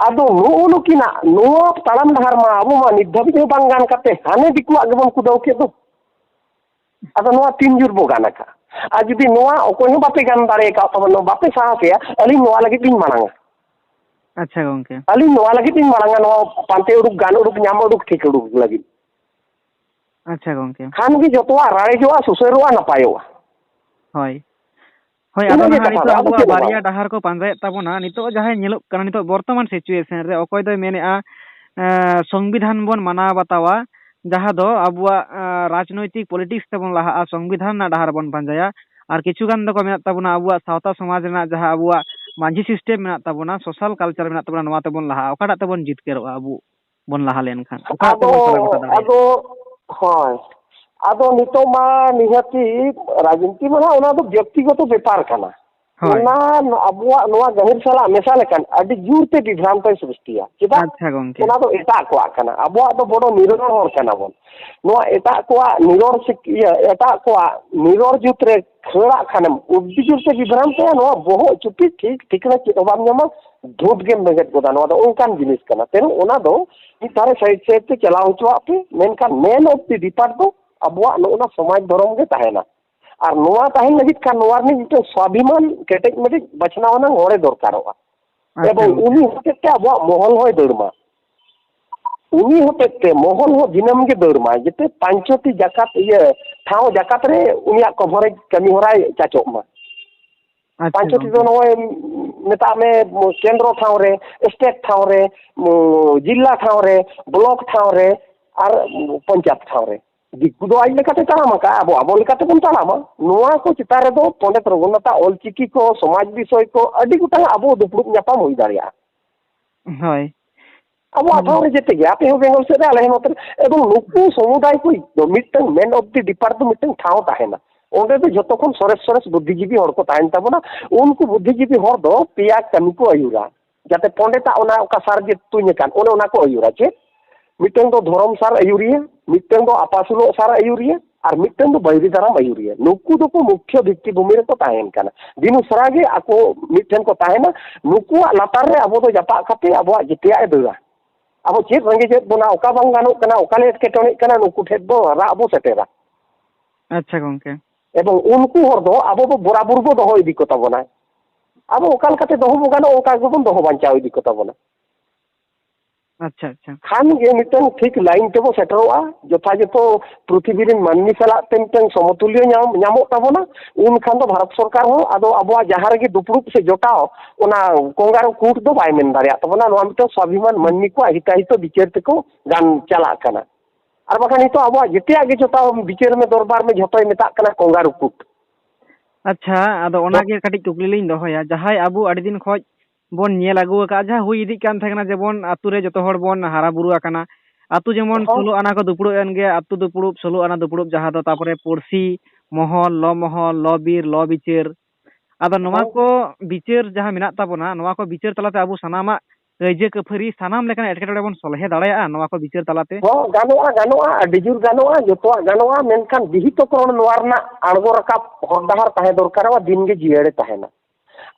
ᱟᱫᱚ ᱱᱩᱜᱼᱩ ᱱᱩᱠᱤᱱᱟᱜ ᱱᱚᱣᱟ ᱛᱟᱲᱟᱢ ᱰᱟᱦᱟᱨ ᱢᱟ ᱟᱵᱚ ᱢᱟ ᱱᱤᱛ ᱫᱷᱟᱹᱵᱤᱡ ᱦᱚᱸ ᱵᱟᱝ ᱜᱟᱱ ᱠᱟᱛᱮ ᱦᱟᱱᱮ ᱫᱤᱠᱩᱣᱟᱜ ᱜᱮᱵᱚᱱ ᱠᱩᱫᱟᱹᱣ ᱠᱮᱫ ᱫᱚ᱾ ᱟᱫᱚ ᱱᱚᱣᱟ ᱛᱤᱱ ᱡᱳᱨ ᱵᱚ ᱜᱟᱱ ᱟᱠᱟᱫ? ᱟᱨ ᱡᱩᱫᱤ ᱱᱚᱣᱟ ᱚᱠᱚᱭ ᱦᱚᱸ ᱵᱟᱯᱮ ᱜᱟᱱ ᱫᱟᱲᱮ ᱟᱠᱟᱫ ᱛᱟᱵᱚᱱᱟ, ᱵᱟᱯᱮ ᱥᱟᱦᱟ ᱠᱮᱭᱟ, ᱟᱹᱞᱤᱧ ᱱᱚᱣᱟ ᱞᱟᱹᱜᱤᱫ ᱞᱤᱧ ᱢᱟᱲᱟᱝᱟ᱾ ᱟᱪᱪᱷᱟ ᱜᱚᱝᱠᱮ᱾ ᱟᱹᱞᱤᱧ ᱱᱚᱣᱟ ᱞᱟᱹᱜᱤᱫ ᱞᱤᱧ ᱢᱟᱲᱟᱝᱟ, ᱱᱚᱣᱟ ᱯᱟᱱᱛᱮ ᱩᱰᱩᱠ, ᱜᱟᱱ ᱩᱰᱩᱠ, ᱧᱟᱢ ᱩᱰᱩᱠ, ᱴᱷᱤᱠ ᱩᱰᱩᱠ ᱞᱟᱹᱜᱤᱫ᱾ ᱟᱪᱪᱷᱟ ᱜᱚᱝᱠᱮ᱾ ᱠᱷᱟᱱ ᱜᱮ ᱡᱚᱛᱚᱣᱟᱜ ᱨᱟᱲᱮᱡᱚᱜᱼᱟ, ᱥᱩᱥᱟᱹᱨᱚᱜᱼᱟ, ᱱᱟᱯᱟᱭᱚᱜᱼᱟ᱾ ᱦᱳᱭ᱾ ᱦᱳᱭ, ᱟᱫᱚ ᱤᱱᱟᱹᱜᱮ ᱱᱟᱦᱟᱜ ᱠᱟᱛᱷᱟ ᱱᱤᱛᱚᱜ ᱫᱚ, ᱟᱫᱚ ᱟᱵᱚᱣᱟᱜ ᱪᱮᱫ ᱦᱚᱸ ᱵᱟᱨᱭᱟ ᱵᱟᱝ᱾ ᱰᱟᱦᱟᱨ ᱠᱚ ᱯᱟᱸᱡᱟᱭᱮᱫ ᱛᱟᱵᱚᱱᱟ᱾ ᱱᱤᱛᱚᱜ ᱡᱟᱦᱟᱸᱭ ᱧᱮᱞᱚᱜ ᱠᱟᱱᱟ ᱱᱤᱛᱚᱜ ᱵᱚᱨᱛᱚᱢᱟᱱ situation ᱨᱮ, ᱚᱠᱚᱭ ᱫᱚᱭ ᱢᱮᱱᱮᱫᱼᱟ, ᱮᱸ, ᱥᱚᱝᱵᱤᱫᱷᱟᱱ ᱵᱚᱱ ᱢᱟᱱᱟᱣ ᱵᱟᱛᱟᱣᱟ, ᱡᱟᱦᱟᱸ ᱫᱚ ᱟᱵᱚᱣᱟᱜ, ᱮᱸ, ᱨᱟᱡᱽᱱᱳᱭᱛᱤᱠ politics ᱛᱮᱵᱚᱱ ᱞᱟᱦᱟᱜᱼᱟ, ᱥᱚᱝᱵᱤᱫᱷᱟᱱ ᱨᱮᱱᱟᱜ ᱰᱟᱦᱟᱨ ᱵᱚᱱ ᱯᱟᱸᱡᱟᱭᱟ᱾ ᱟᱨ ᱠᱤᱪᱷᱩ ᱜᱟᱱ ᱫᱚᱠᱚ ᱢᱮᱱᱟᱜ ᱛᱟᱵᱚᱱᱟ, ᱟᱵᱚᱣᱟᱜ ᱥᱟᱶᱛᱟ ᱥᱚᱢᱟᱡᱽ ᱨᱮᱱᱟᱜ ᱡᱟᱦᱟᱸ ᱟᱵᱚᱣᱟᱜ ᱢᱟᱹᱡᱷᱤ system ᱢᱮᱱᱟᱜ ᱛᱟᱵᱚᱱᱟ, social culture ᱢᱮᱱᱟᱜ ᱛᱟᱵᱚᱱᱟ, ᱱᱚᱣᱟ ᱛᱮᱵᱚᱱ ᱞᱟᱦᱟᱜᱼᱟ᱾ ᱚᱠᱟᱴᱟᱜ ᱛᱮᱵᱚᱱ ᱡᱤᱛᱠᱟᱹᱨᱚᱜᱼᱟ ᱟᱵᱚ? ᱵᱚᱱ ᱞᱟᱦᱟ ᱞᱮᱱᱠᱷᱟᱱ ᱚᱠᱟ ᱟᱫᱚ, ᱛᱮᱵᱚᱱ ᱥᱟᱞᱟ ᱜᱚᱴᱟ ᱫᱟᱲᱮᱭᱟᱜᱼᱟ? ᱟᱫᱚ, ᱦᱳᱭ, ᱟᱫᱚ ᱱᱤᱛᱚᱜ ᱢᱟ ᱱᱤᱦᱟᱹᱛᱤ ᱨᱟᱡᱽᱱᱤᱛᱤ ᱢᱟ ᱱᱟᱦᱟᱜ ᱚᱱᱟ ᱫᱚ ᱵᱮᱠᱛᱤᱜᱚᱛᱚ ᱵᱮᱯᱟᱨ ᱠᱟᱱᱟ᱾ ᱦᱳᱭ᱾ ᱚᱱᱟ ᱟᱵᱚᱣᱟᱜ ᱱᱚᱣᱟ ᱜᱟᱹᱦᱤᱨ ᱥᱟᱞᱟᱜ ᱢᱮᱥᱟ ᱞᱮᱠᱷᱟᱱ ᱟᱹᱰᱤ ᱡᱳᱨ ᱛᱮ ᱵᱤᱵᱷᱨᱟᱱᱛᱚᱭ ᱥᱨᱤᱥᱴᱤᱭᱟ᱾ ᱪᱮᱫᱟᱜ? ᱟᱪᱪᱷᱟ ᱜᱚᱝᱠᱮ᱾ ᱚᱱᱟ ᱫᱚ ᱮᱴᱟᱜ ᱠᱚᱣᱟᱜ ᱠᱟᱱᱟ, ᱟᱵᱚᱣᱟᱜ ᱫᱚ ᱵᱚᱰᱚ ᱱᱤᱨᱚᱲ ᱦᱚᱲ ᱠᱟᱱᱟ ᱵᱚᱱ᱾ ᱱᱚᱣᱟ ᱮᱴᱟᱜ ᱠᱚᱣᱟᱜ ᱱᱤᱨᱚᱲ ᱥᱤᱠ-, ᱤᱭᱟᱹ, ᱮᱴᱟᱜ ᱠᱚᱣᱟᱜ ᱱᱤᱨᱚᱲ ᱡᱩᱛ ᱨᱮ ᱠᱷᱟᱹᱲᱟᱜ ᱠᱷᱟᱱᱮᱢ ᱟᱹᱰᱤ ᱡᱳᱨ ᱛᱮ ᱵᱤᱵᱷᱨᱟᱱᱛᱚᱭᱟ, ᱱᱚᱣᱟ ᱵᱚᱦᱚᱜ ᱪᱩᱯᱤ ᱴᱷᱤᱠ ᱴᱷᱤᱠᱟᱹᱱᱟ ᱪᱮᱫ ᱦᱚᱸ ᱵᱟᱢ ᱧᱟᱢᱟ᱾ ᱫᱷᱩᱯ ᱜᱮᱢ ᱵᱮᱸᱜᱮᱫ ᱜᱚᱫᱟ᱾ ᱱᱚᱣᱟ ᱫᱚ ᱚᱱᱠᱟᱱ ᱡᱤᱱᱤᱥ ᱠᱟᱱᱟ᱾ ᱛᱮᱱᱩ ᱚᱱᱟ ᱫᱚ ᱢᱤᱫ ᱫᱷᱟᱨᱮ side side ᱛᱮ ᱪᱟᱞᱟᱣ ᱦᱚᱪᱚᱣᱟᱜ ᱯᱮ, ᱢᱮᱱᱠᱷᱟᱱ main of the depart ᱫᱚ ᱟᱵᱚᱣᱟᱜ ᱱᱚᱜᱼᱚ ᱱᱟ ᱥᱚᱢᱟᱡᱽ ᱫᱷᱚᱨᱚᱢ ᱜᱮ ᱛᱟᱦᱮᱱᱟ᱾ ᱟᱨ ᱱᱚᱣᱟ ᱛᱟᱦᱮᱱ ᱞᱟᱹᱜᱤᱫ ᱠᱷᱟᱱ ᱱᱚᱣᱟ ᱨᱤᱱᱤᱡ ᱢᱤᱫᱴᱮᱱ ᱥᱣᱟᱵᱷᱤᱢᱟᱱ ᱠᱮᱴᱮᱡ ᱢᱮᱴᱮᱡ ᱵᱟᱪᱷᱱᱟᱣ ᱟᱱᱟᱝ ᱦᱚᱲᱮ ᱫᱚᱨᱠᱟᱨᱚᱜᱼᱟ᱾ ᱟᱪᱪᱷᱟ᱾ ᱮᱵᱚᱝ ᱩᱱᱤ ᱦᱚᱛᱮᱡ ᱛᱮ ᱟᱵᱚᱣᱟᱜ ᱢᱚᱦᱚᱞ ᱦᱚᱸᱭ ᱫᱟᱹᱲ ᱢᱟ᱾ ᱩᱱᱤ ᱦᱚᱛᱮᱡ ᱛᱮ ᱢᱚᱦᱚᱞ ᱦᱚᱸ ᱫᱤᱱᱟᱹᱢ ᱜᱮ ᱫᱟᱹᱲ ᱢᱟᱭ, ᱡᱟᱛᱮ ᱯᱟᱸᱪᱚᱴᱤ ᱡᱟᱠᱟᱛ ᱤᱭᱟᱹ ᱴᱷᱟᱶ ᱡᱟᱠᱟᱛ ᱨᱮ ᱩᱱᱤᱭᱟᱜ ᱠᱚᱵᱷᱟᱨᱮᱡᱽ ᱠᱟᱹᱢᱤ ᱦᱚᱨᱟᱭ ᱪᱟᱪᱚᱜ ᱢᱟ᱾ ᱟᱪᱪᱷᱟ, ᱯᱟᱸᱪᱚᱴᱤ ᱫᱚ ᱜᱚᱝᱠᱮ᱾ ᱱᱚᱜᱼᱚᱭ ᱢᱮᱛᱟᱜ ᱢᱮ, ᱠᱮᱱᱫᱨᱚ ᱴᱷᱟᱶ ᱨᱮ, ᱥᱴᱮᱴ ᱴᱷᱟᱶ ᱨᱮ, ᱩᱸ, ᱡᱤᱞᱟ ᱴᱷᱟᱶ ᱨᱮ, ᱵᱞᱚᱠ ᱴᱷᱟᱶ ᱨᱮ, ᱟᱨ ᱯᱚᱧᱪᱟᱭᱮᱛ ᱴᱷᱟᱶ ᱨᱮ᱾ ᱫᱤᱠᱩ ᱫᱚ ᱟᱡ ᱞᱮᱠᱟᱛᱮ ᱛᱟᱲᱟᱢ ᱟᱠᱟᱫᱼᱟ, ᱟᱵᱚ ᱟᱵᱚ ᱞᱮᱠᱟᱛᱮᱵᱚᱱ ᱛᱟᱲᱟᱢᱟ᱾ ᱱᱚᱣᱟ ᱠᱚ ᱪᱮᱛᱟᱱ ᱨᱮᱫᱚ ᱯᱚᱸᱰᱮᱛ ᱨᱚᱜᱷᱩᱱᱟᱛᱷᱟᱜ ᱚᱞᱪᱤᱠᱤ ᱠᱚ, ᱥᱚᱢᱟᱡᱽ ᱵᱤᱥᱚᱭ ᱠᱚ, ᱟᱹᱰᱤ ᱜᱚᱴᱟᱝ ᱟᱵᱚ ᱫᱩᱯᱲᱩᱵ ᱧᱟᱯᱟᱢ ᱦᱩᱭ ᱫᱟᱲᱮᱭᱟᱜᱼᱟ᱾ ᱦᱳᱭ᱾ ᱟᱵᱚᱣᱟᱜ ᱴᱷᱟᱶ ᱨᱮ ᱡᱮᱛᱮ ᱜᱮ, ᱟᱯᱮ ᱦᱚᱸ ᱵᱮᱝᱜᱚᱞ ᱥᱮᱫ ᱨᱮ, ᱟᱞᱮ ᱦᱚᱸ ᱱᱚᱛᱮ ᱨᱮ᱾ ᱮᱵᱚᱝ ᱱᱩᱠᱩ ᱥᱚᱢᱩᱫᱟᱭ ᱠᱚ ᱫᱚ ᱢᱤᱫᱴᱟᱝ ᱢᱮᱱ ᱚᱯᱷ ᱫᱤ ᱰᱤᱯᱟᱨᱴ ᱫᱚ ᱢᱤᱫᱴᱟᱝ ᱴᱷᱟᱶ ᱛᱟᱦᱮᱱᱟ᱾ ᱚᱸᱰᱮ ᱫᱚ ᱡᱷᱚᱛᱚ ᱠᱷᱚᱱ ᱥᱚᱨᱮᱥ ᱥᱚᱨᱮᱥ ᱵᱩᱫᱽᱫᱷᱤᱡᱤᱵᱤ ᱦᱚᱲ ᱠᱚ ᱛᱟᱦᱮᱱ ᱛᱟᱵᱚᱱᱟ᱾ ᱩᱱᱠᱩ ᱵᱩᱫᱽᱫᱷᱤᱡᱤᱵᱤ ᱦᱚᱲ ᱫᱚ ᱯᱮᱭᱟ ᱠᱟᱹᱢᱤ ᱠᱚ ᱟᱹᱭᱩᱨᱟ, ᱡᱟᱛᱮ ᱯᱚᱸᱰᱮᱛᱟᱜ ᱚᱱᱟ ᱚᱠᱟ ᱥᱟᱨ ᱡᱮ ᱛᱩᱧ ᱟᱠᱟᱱ, ᱚᱱᱮ ᱚᱱᱟ ᱠᱚ ᱟᱹᱭᱩᱨᱟ᱾ ᱪᱮᱫ? ᱢᱤᱫᱴᱟᱝ ᱫᱚ ᱫᱷᱚᱨᱚᱢ ᱥᱟᱨ ᱟᱹᱭᱩᱨᱤᱭᱟᱹ, ᱢᱤᱫᱴᱟᱝ ᱫᱚ ᱟᱯᱟᱥᱩᱞᱚᱜ ᱥᱟᱨ ᱟᱹᱭᱩᱨᱤᱭᱟᱹ, ᱟᱨ ᱢᱤᱫᱴᱟᱝ ᱫᱚ ᱵᱟᱹᱭᱨᱤ ᱫᱟᱨᱟᱢ ᱟᱹᱭᱩᱨᱤᱭᱟᱹ᱾ ᱱᱩᱠᱩ ᱫᱚᱠᱚ ᱢᱩᱠᱷᱭᱚ ᱵᱷᱤᱛᱛᱤ ᱵᱷᱩᱢᱤ ᱨᱮᱠᱚ ᱛᱟᱦᱮᱱ ᱠᱟᱱᱟ᱾ ᱫᱤᱱᱩ ᱥᱟᱨᱟ ᱜᱮ ᱟᱠᱚ ᱢᱤᱫ ᱴᱷᱮᱱ ᱠᱚ ᱛᱟᱦᱮᱱᱟ᱾ ᱱᱩᱠᱩᱣᱟᱜ ᱞᱟᱛᱟᱨ ᱨᱮ ᱟᱵᱚ ᱫᱚ ᱡᱟᱯᱟᱜ ᱠᱟᱛᱮ ᱟᱵᱚᱣᱟᱜ ᱡᱮᱛᱮᱭᱟᱜ ᱮ ᱫᱟᱹᱲᱟ᱾ ᱟᱵᱚ ᱪᱮᱫ ᱨᱮᱸᱜᱮᱡᱮᱫ ᱵᱚᱱᱟ, ᱚᱠᱟ ᱵᱟᱝ ᱜᱟᱱᱚᱜ ᱠᱟᱱᱟ, ᱚᱠᱟ ᱞᱮ ᱮᱴᱠᱮᱴᱚᱬᱮᱜ ᱠᱟᱱᱟ, ᱱᱩᱠᱩ ᱴᱷᱮᱱ ᱫᱚ ᱨᱟᱜ ᱵᱚ ᱥᱮᱴᱮᱨᱟ᱾ ᱟᱪᱪᱷᱟ ᱜᱚᱝᱠᱮ᱾ ᱮᱵᱚᱝ ᱩᱱᱠᱩ ᱦᱚᱲ ᱫᱚ ᱟᱵᱚ ᱵᱚ ᱵᱚᱨᱟᱵᱚᱨ ᱵᱚ ᱫᱚᱦᱚ ᱤᱫᱤ ᱠᱚ ᱛᱟᱵᱚᱱᱟ᱾ ᱟᱵᱚ ᱚᱠᱟ ᱞᱮᱠᱟᱛᱮ ᱫᱚᱦᱚ ᱵᱚ ᱜᱟᱱᱚᱜ, ᱚᱱᱠᱟ ᱜᱮᱵᱚᱱ ᱫᱚᱦᱚ ᱵᱟᱧᱪᱟᱣ ᱤᱫᱤ ᱠᱚ ᱛᱟᱵᱚᱱᱟ᱾ ᱟᱪᱪᱷᱟ, ᱟᱪᱪᱷᱟ᱾ ᱠᱷᱟᱱ ᱜᱮ ᱢᱤᱫᱴᱟᱝ ᱴᱷᱤᱠ ᱞᱟᱭᱤᱱ ᱛᱮᱵᱚ ᱥᱮᱴᱮᱨᱚᱜᱼᱟ, ᱡᱚᱛᱷᱟᱡᱚᱛᱚ ᱯᱨᱤᱛᱷᱤᱵᱤ ᱨᱮᱱ ᱢᱟᱹᱱᱢᱤ ᱥᱟᱞᱟᱜ ᱛᱮ ᱢᱤᱫᱴᱟᱝ ᱥᱚᱢᱚᱛᱩᱞᱭᱚ ᱧᱟᱢ, ᱧᱟᱢᱚᱜ ᱛᱟᱵᱚᱱᱟ᱾ ᱩᱱᱠᱷᱟᱱ ᱫᱚ ᱵᱷᱟᱨᱚᱛ ᱥᱚᱨᱠᱟᱨ ᱦᱚᱸ ᱟᱫᱚ ᱟᱵᱚᱣᱟᱜ ᱡᱟᱦᱟᱸ ᱨᱮᱜᱮ ᱫᱩᱯᱲᱩᱵ ᱥᱮ ᱡᱚᱴᱟᱣ, ᱚᱱᱟ ᱠᱚᱝᱜᱟᱨᱩ ᱠᱳᱨᱴ ᱫᱚ ᱵᱟᱭ ᱢᱮᱱ ᱫᱟᱲᱮᱭᱟᱜ ᱛᱟᱵᱚᱱᱟ᱾ ᱱᱚᱣᱟ ᱢᱤᱫᱴᱟᱝ ᱥᱣᱟᱵᱷᱤᱢᱟᱱ ᱢᱟᱹᱱᱢᱤ ᱠᱚᱣᱟᱜ ᱦᱤᱛᱟᱦᱤᱛᱚ ᱵᱤᱪᱟᱹᱨ ᱛᱮᱠᱚ ᱜᱟᱱ ᱪᱟᱞᱟᱜ ᱠᱟᱱᱟ᱾ ᱟᱨ ᱵᱟᱠᱷᱟᱱ ᱱᱤᱛᱚᱜ ᱟᱵᱚᱣᱟᱜ ᱡᱮᱛᱮᱭᱟᱜ ᱜᱮ ᱡᱚᱴᱟᱣ ᱵᱤᱪᱟᱹᱨ ᱢᱮ, ᱫᱚᱨᱵᱟᱨ ᱢᱮ, ᱡᱷᱚᱛᱚᱭ ᱢᱮᱛᱟᱜ ᱠᱟᱱᱟ ᱠᱚᱝᱜᱟᱨᱩ ᱠᱳᱨᱴ᱾ ᱟᱪᱪᱷᱟ, ᱟᱫᱚ ᱚᱱᱟᱜᱮ ᱠᱟᱹᱴᱤᱡ ᱠᱩᱠᱞᱤ ᱞᱤᱧ ᱫᱚᱦᱚᱭᱟ, ᱡᱟᱦᱟᱸᱭ ᱟᱵᱚ ᱟᱹᱰᱤ ᱫᱤᱱ ᱠᱷᱚᱡ ᱵᱚᱱ ᱧᱮᱞ ᱟᱹᱜᱩ ᱟᱠᱟᱫᱼᱟ, ᱡᱟᱦᱟᱸ ᱦᱩᱭ ᱤᱫᱤᱜ ᱠᱟᱱ ᱛᱟᱦᱮᱸ ᱠᱟᱱᱟ, ᱡᱮᱢᱚᱱ ᱟᱛᱳ ᱨᱮ ᱡᱚᱛᱚ ᱦᱚᱲ ᱵᱚᱱ ᱦᱟᱨᱟ ᱵᱩᱨᱩ ᱟᱠᱟᱱᱟ, ᱟᱛᱳ ᱡᱮᱢᱚᱱ ᱦᱚᱸ᱾ ᱥᱳᱞᱳ ᱟᱱᱟ ᱠᱚ ᱫᱩᱯᱲᱩᱵ ᱮᱱ ᱜᱮ, ᱟᱛᱳ ᱫᱩᱯᱲᱩᱵ, ᱥᱳᱞᱳ ᱟᱱᱟ ᱫᱩᱯᱲᱩᱵ, ᱡᱟᱦᱟᱸ ᱫᱚ ᱛᱟᱯᱚᱨᱮ ᱯᱩᱲᱥᱤ ᱢᱚᱦᱚᱞ, ᱞᱚ ᱢᱚᱦᱚᱞ, ᱞᱚ ᱵᱤᱨ, ᱞᱚ ᱵᱤᱪᱟᱹᱨ, ᱟᱫᱚ ᱱᱚᱣᱟ ᱦᱚᱸ᱾ ᱠᱚ ᱵᱤᱪᱟᱹᱨ ᱡᱟᱦᱟᱸ ᱢᱮᱱᱟᱜ ᱛᱟᱵᱚᱱᱟ, ᱱᱚᱣᱟ ᱠᱚ ᱵᱤᱪᱟᱹᱨ ᱛᱟᱞᱟᱛᱮ ᱟᱵᱚ ᱥᱟᱱᱟᱢᱟᱜ ᱠᱟᱹᱭᱡᱟᱹ ᱠᱟᱹᱯᱷᱟᱹᱨᱤ, ᱥᱟᱱᱟᱢ ᱞᱮᱠᱟᱱᱟᱜ ᱮᱴᱠᱮᱴᱚᱬᱮ ᱵᱚᱱ ᱥᱚᱞᱦᱮ ᱫᱟᱲᱮᱭᱟᱜᱼᱟ ᱱᱚᱣᱟ ᱠᱚ ᱵᱤᱪᱟᱹᱨ ᱛᱟᱞᱟᱛᱮ? ᱦᱚᱸ, ᱜᱟᱱᱚᱜᱼᱟ, ᱜᱟᱱᱚᱜᱼᱟ, ᱟᱹᱰᱤ ᱡᱳᱨ ᱜᱟᱱᱚᱜᱼᱟ, ᱡᱚᱛᱚᱣᱟᱜ ᱜᱟᱱᱚᱜᱼᱟ, ᱢᱮᱱᱠᱷᱟᱱ ᱵᱤᱦᱤᱛᱚᱠᱨᱚᱢ ᱱᱚᱣᱟ ᱨᱮᱱᱟᱜ ᱟᱬᱜᱚ ᱨᱟᱠᱟᱵ ᱦᱚᱨ ᱰᱟᱦᱟᱨ ᱛᱟᱦᱮᱸ ᱫᱚᱨᱠᱟᱨᱚᱜᱼᱟ, ᱫᱤᱱ ᱜᱮ ᱡᱤᱭᱟᱹᱲᱮ ᱛᱟᱦᱮᱱᱟ᱾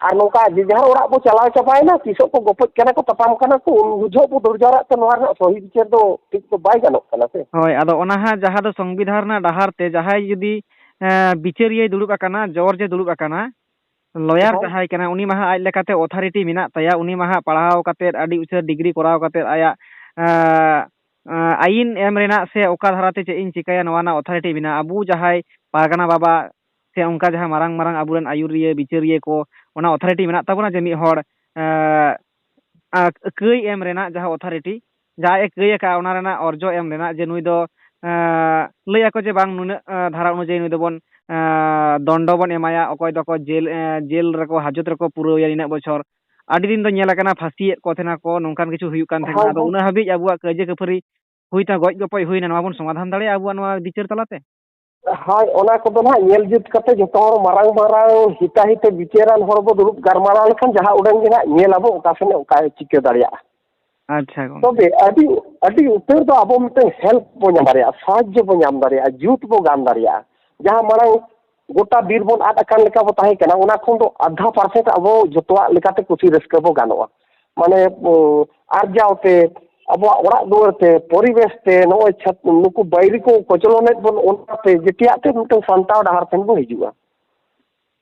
ᱟᱨ ᱱᱚᱝᱠᱟ ᱡᱮ ᱡᱟᱦᱟᱸ ᱚᱲᱟᱜ ᱵᱚ ᱪᱟᱞᱟᱣ ᱪᱟᱵᱟᱭᱮᱱᱟ, ᱛᱤᱥᱚᱜ ᱠᱚ ᱜᱚᱯᱚᱡ ᱠᱟᱱᱟ ᱠᱚ, ᱛᱟᱯᱟᱢ ᱠᱟᱱᱟ ᱠᱚ, ᱩᱱ ᱵᱩᱡᱷᱟᱹᱜ ᱵᱚ ᱫᱟᱹᱲ ᱡᱟᱣᱨᱟᱜ ᱛᱮ ᱱᱚᱣᱟ ᱨᱮᱱᱟᱜ ᱥᱚᱦᱤ ᱵᱤᱪᱟᱹᱨ ᱫᱚ ᱴᱷᱤᱠ ᱫᱚ ᱵᱟᱭ ᱜᱟᱱᱚᱜ ᱠᱟᱱᱟ ᱥᱮ᱾ ᱦᱳᱭ, ᱟᱫᱚ ᱚᱱᱟ ᱦᱟᱸᱜ ᱡᱟᱦᱟᱸ ᱫᱚ ᱥᱚᱝᱵᱤᱫᱷᱟᱱ ᱨᱮᱱᱟᱜ ᱰᱟᱦᱟᱨ ᱛᱮ ᱡᱟᱦᱟᱸᱭ ᱡᱩᱫᱤ, ᱮᱸ, ᱵᱤᱪᱟᱹᱨᱤᱭᱟᱹᱭ ᱫᱩᱲᱩᱵ ᱟᱠᱟᱱᱟ, ᱡᱚᱡᱽ ᱮ ᱫᱩᱲᱩᱵ ᱟᱠᱟᱱᱟ, ᱞᱚᱭᱟᱨ ᱦᱳᱭ᱾ ᱡᱟᱦᱟᱸᱭ ᱠᱟᱱᱟᱭ, ᱩᱱᱤ ᱢᱟ ᱦᱟᱸᱜ ᱟᱡ ᱞᱮᱠᱟᱛᱮ ᱚᱛᱷᱟᱨᱤᱴᱤ ᱢᱮᱱᱟᱜ ᱛᱟᱭᱟ, ᱩᱱᱤ ᱢᱟ ᱦᱟᱸᱜ ᱯᱟᱲᱦᱟᱣ ᱠᱟᱛᱮᱫ, ᱟᱹᱰᱤ ᱩᱛᱟᱹᱨ ᱰᱤᱜᱽᱨᱤ ᱠᱚᱨᱟᱣ ᱠᱟᱛᱮᱫ, ᱟᱭᱟᱜ, ᱮᱸ, ᱟᱸ, ᱟᱹᱭᱤᱱ ᱮᱢ ᱨᱮᱱᱟᱜ ᱥᱮ ᱚᱠᱟ ᱫᱷᱟᱨᱟᱛᱮ ᱪᱮᱫ ᱤᱧ ᱪᱤᱠᱟᱹᱭᱟ, ᱱᱚᱣᱟ ᱨᱮᱱᱟᱜ authority ᱢᱮᱱᱟᱜᱼᱟ᱾ ᱟᱵᱚ ᱡᱟᱦᱟᱸᱭ ᱯᱟᱨᱜᱟᱱᱟ ᱵᱟᱵᱟ ᱥᱮ ᱚᱱᱠᱟ ᱡᱟᱦᱟᱸ ᱢᱟᱨᱟᱝ ᱢᱟᱨᱟᱝ ᱟᱵᱚᱨᱮᱱ ᱟᱹᱭᱩᱨᱤᱭᱟᱹ, ᱵᱤᱪᱟᱹᱨᱤᱭᱟᱹ ᱠᱚ, ᱚᱱᱟ authority ᱢᱮᱱᱟᱜ ᱛᱟᱵᱚᱱᱟ ᱡᱮ ᱢᱤᱫ ᱦᱚᱲ, ᱟᱸ, ᱟᱸ, ᱠᱟᱹᱭ ᱮᱢ ᱨᱮᱱᱟᱜ ᱡᱟᱦᱟᱸ authority, ᱡᱟᱦᱟᱸᱭ ᱮ ᱠᱟᱹᱭ ᱟᱠᱟᱫ, ᱚᱱᱟ ᱨᱮᱱᱟᱜ ᱚᱨᱡᱚ ᱮᱢ ᱨᱮᱱᱟᱜ, ᱡᱮ ᱱᱩᱭ ᱫᱚ, ᱟᱸ, ᱞᱟᱹᱭ ᱟᱠᱚ ᱡᱮ ᱵᱟᱝ, ᱱᱩᱱᱟᱹᱜ, ᱟᱸ, ᱫᱷᱟᱨᱟ ᱚᱱᱩᱡᱟᱭᱤ ᱱᱩᱭ ᱫᱚᱵᱚᱱ, ᱟᱸ, ᱫᱚᱱᱰᱚ ᱵᱚᱱ ᱮᱢᱟᱭᱟ, ᱚᱠᱚᱭ ᱫᱚᱠᱚ ᱡᱮᱞ, ᱟᱸ, ᱡᱮᱞ ᱨᱮᱠᱚ, ᱦᱟᱡᱚᱛ ᱨᱮᱠᱚ ᱯᱩᱨᱟᱹᱣᱮᱭᱟ ᱱᱤᱱᱟᱹᱜ ᱵᱚᱪᱷᱚᱨ᱾ ᱟᱹᱰᱤ ᱫᱤᱱ ᱫᱚ ᱧᱮᱞ ᱟᱠᱟᱱᱟ ᱯᱷᱟᱹᱥᱤᱭᱮᱫ ᱠᱚ ᱛᱟᱦᱮᱱᱟ ᱠᱚ, ᱱᱚᱝᱠᱟᱱ ᱠᱤᱪᱷᱩ ᱦᱩᱭᱩᱜ ᱠᱟᱱ ᱛᱟᱦᱮᱱᱟ᱾ ᱦᱳᱭ, ᱟᱫᱚ ᱦᱳᱭ᱾ ᱩᱱᱟᱹᱜ ᱦᱟᱹᱵᱤᱡ ᱟᱵᱚᱣᱟᱜ ᱠᱟᱹᱭᱡᱟᱹ ᱠᱷᱟᱹᱯᱟᱹᱨᱤ ᱦᱩᱭ ᱛᱟ-, ᱜᱚᱡ ᱜᱚᱯᱚᱡ ᱦᱩᱭᱱᱟ, ᱱᱚᱣᱟ ᱵᱚᱱ ᱥᱚᱢᱟᱫᱷᱟᱱ ᱫᱟᱲᱮᱭᱟᱜᱼᱟ ᱟᱵᱚᱣᱟᱜ ᱱᱚᱣᱟ ᱵᱤᱪᱟᱹᱨ ᱛᱟᱞᱟᱛᱮ? ᱦᱳᱭ, ᱚᱱᱟ ᱠᱚᱫᱚ ᱱᱟᱦᱟᱜ ᱧᱮᱞ ᱡᱩᱛ ᱠᱟᱛᱮ ᱡᱚᱛᱚ ᱦᱚᱲ ᱢᱟᱨᱟᱝ ᱢᱟᱨᱟᱝ ᱦᱤᱛᱟᱦᱤᱛᱤ ᱵᱤᱪᱟᱹᱨᱟᱱ ᱦᱚᱲ ᱵᱚ ᱫᱩᱲᱩᱵ ᱜᱟᱞᱢᱟᱨᱟᱣ ᱞᱮᱠᱷᱟᱱ ᱡᱟᱦᱟᱸ ᱩᱰᱟᱹᱝ ᱜᱮ ᱱᱟᱦᱟᱜ ᱧᱮᱞ ᱟᱵᱚ ᱚᱠᱟ ᱥᱮᱱ ᱚᱠᱟᱭ ᱪᱤᱠᱟᱹ ᱫᱟᱲᱮᱭᱟᱜᱼᱟ᱾ ᱟᱪᱪᱷᱟ ᱜᱚᱝᱠᱮ᱾ ᱛᱚᱵᱮ ᱟᱹᱰᱤ, ᱟᱹᱰᱤ ᱩᱛᱟᱹᱨ ᱫᱚ ᱟᱵᱚ ᱢᱤᱫᱴᱟᱝ help ᱵᱚ ᱧᱟᱢ ᱫᱟᱲᱮᱭᱟᱜᱼᱟ, ᱥᱟᱦᱟᱡᱽᱡᱚ ᱵᱚ ᱧᱟᱢ ᱫᱟᱲᱮᱭᱟᱜᱼᱟ, ᱡᱩᱛ ᱵᱚ ᱜᱟᱱ ᱫᱟᱲᱮᱭᱟᱜᱼᱟ᱾ ᱡᱟᱦᱟᱸ ᱢᱟᱲᱟᱝ ᱜᱚᱴᱟ ᱵᱤᱨ ᱵᱚᱱ ᱟᱫ ᱟᱠᱟᱱ ᱞᱮᱠᱟ ᱵᱚ ᱛᱟᱦᱮᱸ ᱠᱟᱱᱟ, ᱚᱱᱟ ᱠᱷᱚᱱ ᱫᱚ ᱟᱫᱷᱟ percent ᱟᱵᱚ ᱡᱚᱛᱚᱣᱟᱜ ᱞᱮᱠᱟᱛᱮ ᱠᱩᱥᱤ ᱨᱟᱹᱥᱠᱟᱹ ᱵᱚ ᱜᱟᱱᱚᱜᱼᱟ᱾ ᱢᱟᱱᱮ, ᱩᱸ, ᱟᱨᱡᱟᱣ ᱛᱮ, ᱟᱵᱚᱣᱟᱜ ᱚᱲᱟᱜ ᱫᱩᱣᱟᱹᱨ ᱛᱮ, ᱯᱚᱨᱤᱵᱮᱥ ᱛᱮ, ᱱᱚᱜᱼᱚᱭ ᱪᱷᱟᱛ-, ᱱᱩᱠᱩ ᱵᱟᱹᱭᱨᱤ ᱠᱚ ᱠᱚᱪᱞᱚᱱᱮᱫ ᱵᱚᱱ, ᱚᱱᱟᱛᱮ ᱡᱮᱛᱮᱭᱟᱜ ᱛᱮ ᱢᱤᱫᱴᱟᱝ ᱥᱟᱱᱛᱟᱲ ᱰᱟᱦᱟᱨ ᱴᱷᱮᱱ ᱵᱚᱱ ᱦᱤᱡᱩᱜᱼᱟ᱾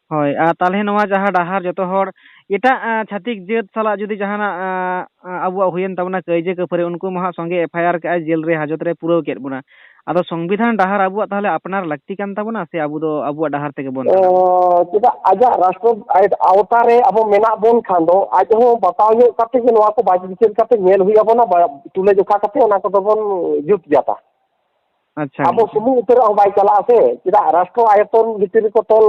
ᱦᱳᱭ, ᱟᱨ ᱛᱟᱦᱚᱞᱮ ᱱᱚᱣᱟ ᱡᱟᱦᱟᱸ ᱰᱟᱦᱟᱨ ᱡᱚᱛᱚ ᱦᱚᱲ ᱮᱴᱟᱜ, ᱟᱸ, ᱪᱷᱟᱹᱛᱤᱠ ᱡᱟᱹᱛ ᱥᱟᱞᱟᱜ ᱡᱩᱫᱤ ᱡᱟᱦᱟᱱᱟᱜ, ᱟᱸ, ᱟᱸ, ᱟᱵᱚᱣᱟᱜ ᱦᱩᱭᱮᱱ ᱛᱟᱵᱚᱱᱟ ᱠᱟᱹᱭᱡᱟᱹ ᱠᱟᱹᱯᱷᱟᱹᱨᱤ, ᱩᱱᱠᱩ ᱢᱟ ᱦᱟᱸᱜ ᱥᱚᱸᱜᱮ FIR ᱠᱮᱜᱼᱟᱭ, ᱡᱮᱞ ᱨᱮ ᱦᱟᱡᱚᱛ ᱨᱮ ᱯᱩᱨᱟᱹᱣ ᱠᱮᱫ ᱵᱚᱱᱟ᱾ ᱟᱫᱚ ᱥᱚᱝᱵᱤᱫᱷᱟᱱ ᱰᱟᱦᱟᱨ ᱟᱵᱚᱣᱟᱜ ᱛᱟᱦᱚᱞᱮ ᱟᱯᱱᱟᱨ ᱞᱟᱹᱠᱛᱤ ᱠᱟᱱ ᱛᱟᱵᱚᱱᱟ ᱥᱮ ᱟᱵᱚ ᱫᱚ ᱟᱵᱚᱣᱟᱜ ᱰᱟᱦᱟᱨ ᱛᱮᱜᱮ ᱵᱚᱱ ᱛᱟᱲᱟᱢᱟ? ᱚ, ᱪᱮᱫᱟᱜ ᱟᱡᱟᱜ ᱨᱟᱥᱴᱨᱚ ᱟᱭ-, ᱟᱣᱛᱟ ᱨᱮ ᱟᱵᱚ ᱢᱮᱱᱟᱜ ᱵᱚᱱ ᱠᱷᱟᱱ ᱫᱚ ᱟᱡ ᱦᱚᱸ ᱵᱟᱛᱟᱣ ᱧᱚᱜ ᱠᱟᱛᱮ ᱜᱮ ᱱᱚᱣᱟ ᱠᱚ ᱵᱟᱪ ᱵᱤᱪᱟᱹᱨ ᱠᱟᱛᱮ ᱧᱮᱞ ᱦᱩᱭ ᱟᱵᱚᱱᱟ, ᱵᱟ-, ᱛᱩᱞᱟᱹ ᱡᱚᱠᱷᱟ ᱠᱟᱛᱮ ᱚᱱᱟ ᱠᱚᱫᱚ ᱵᱚᱱ ᱡᱩᱛ ᱡᱟᱛᱟ᱾ ᱟᱪᱪᱷᱟ ᱟᱵᱚ ᱜᱚᱝᱠᱮ᱾ ᱥᱩᱢᱩᱝ ᱩᱛᱟᱹᱨᱟᱜ ᱦᱚᱸ ᱵᱟᱭ ᱪᱟᱞᱟᱜᱼᱟ ᱥᱮ, ᱪᱮᱫᱟᱜ ᱨᱟᱥᱴᱨᱚ ᱟᱭᱚᱛᱚᱱ ᱵᱷᱤᱛᱨᱤ ᱨᱮᱠᱚ ᱛᱚᱞ,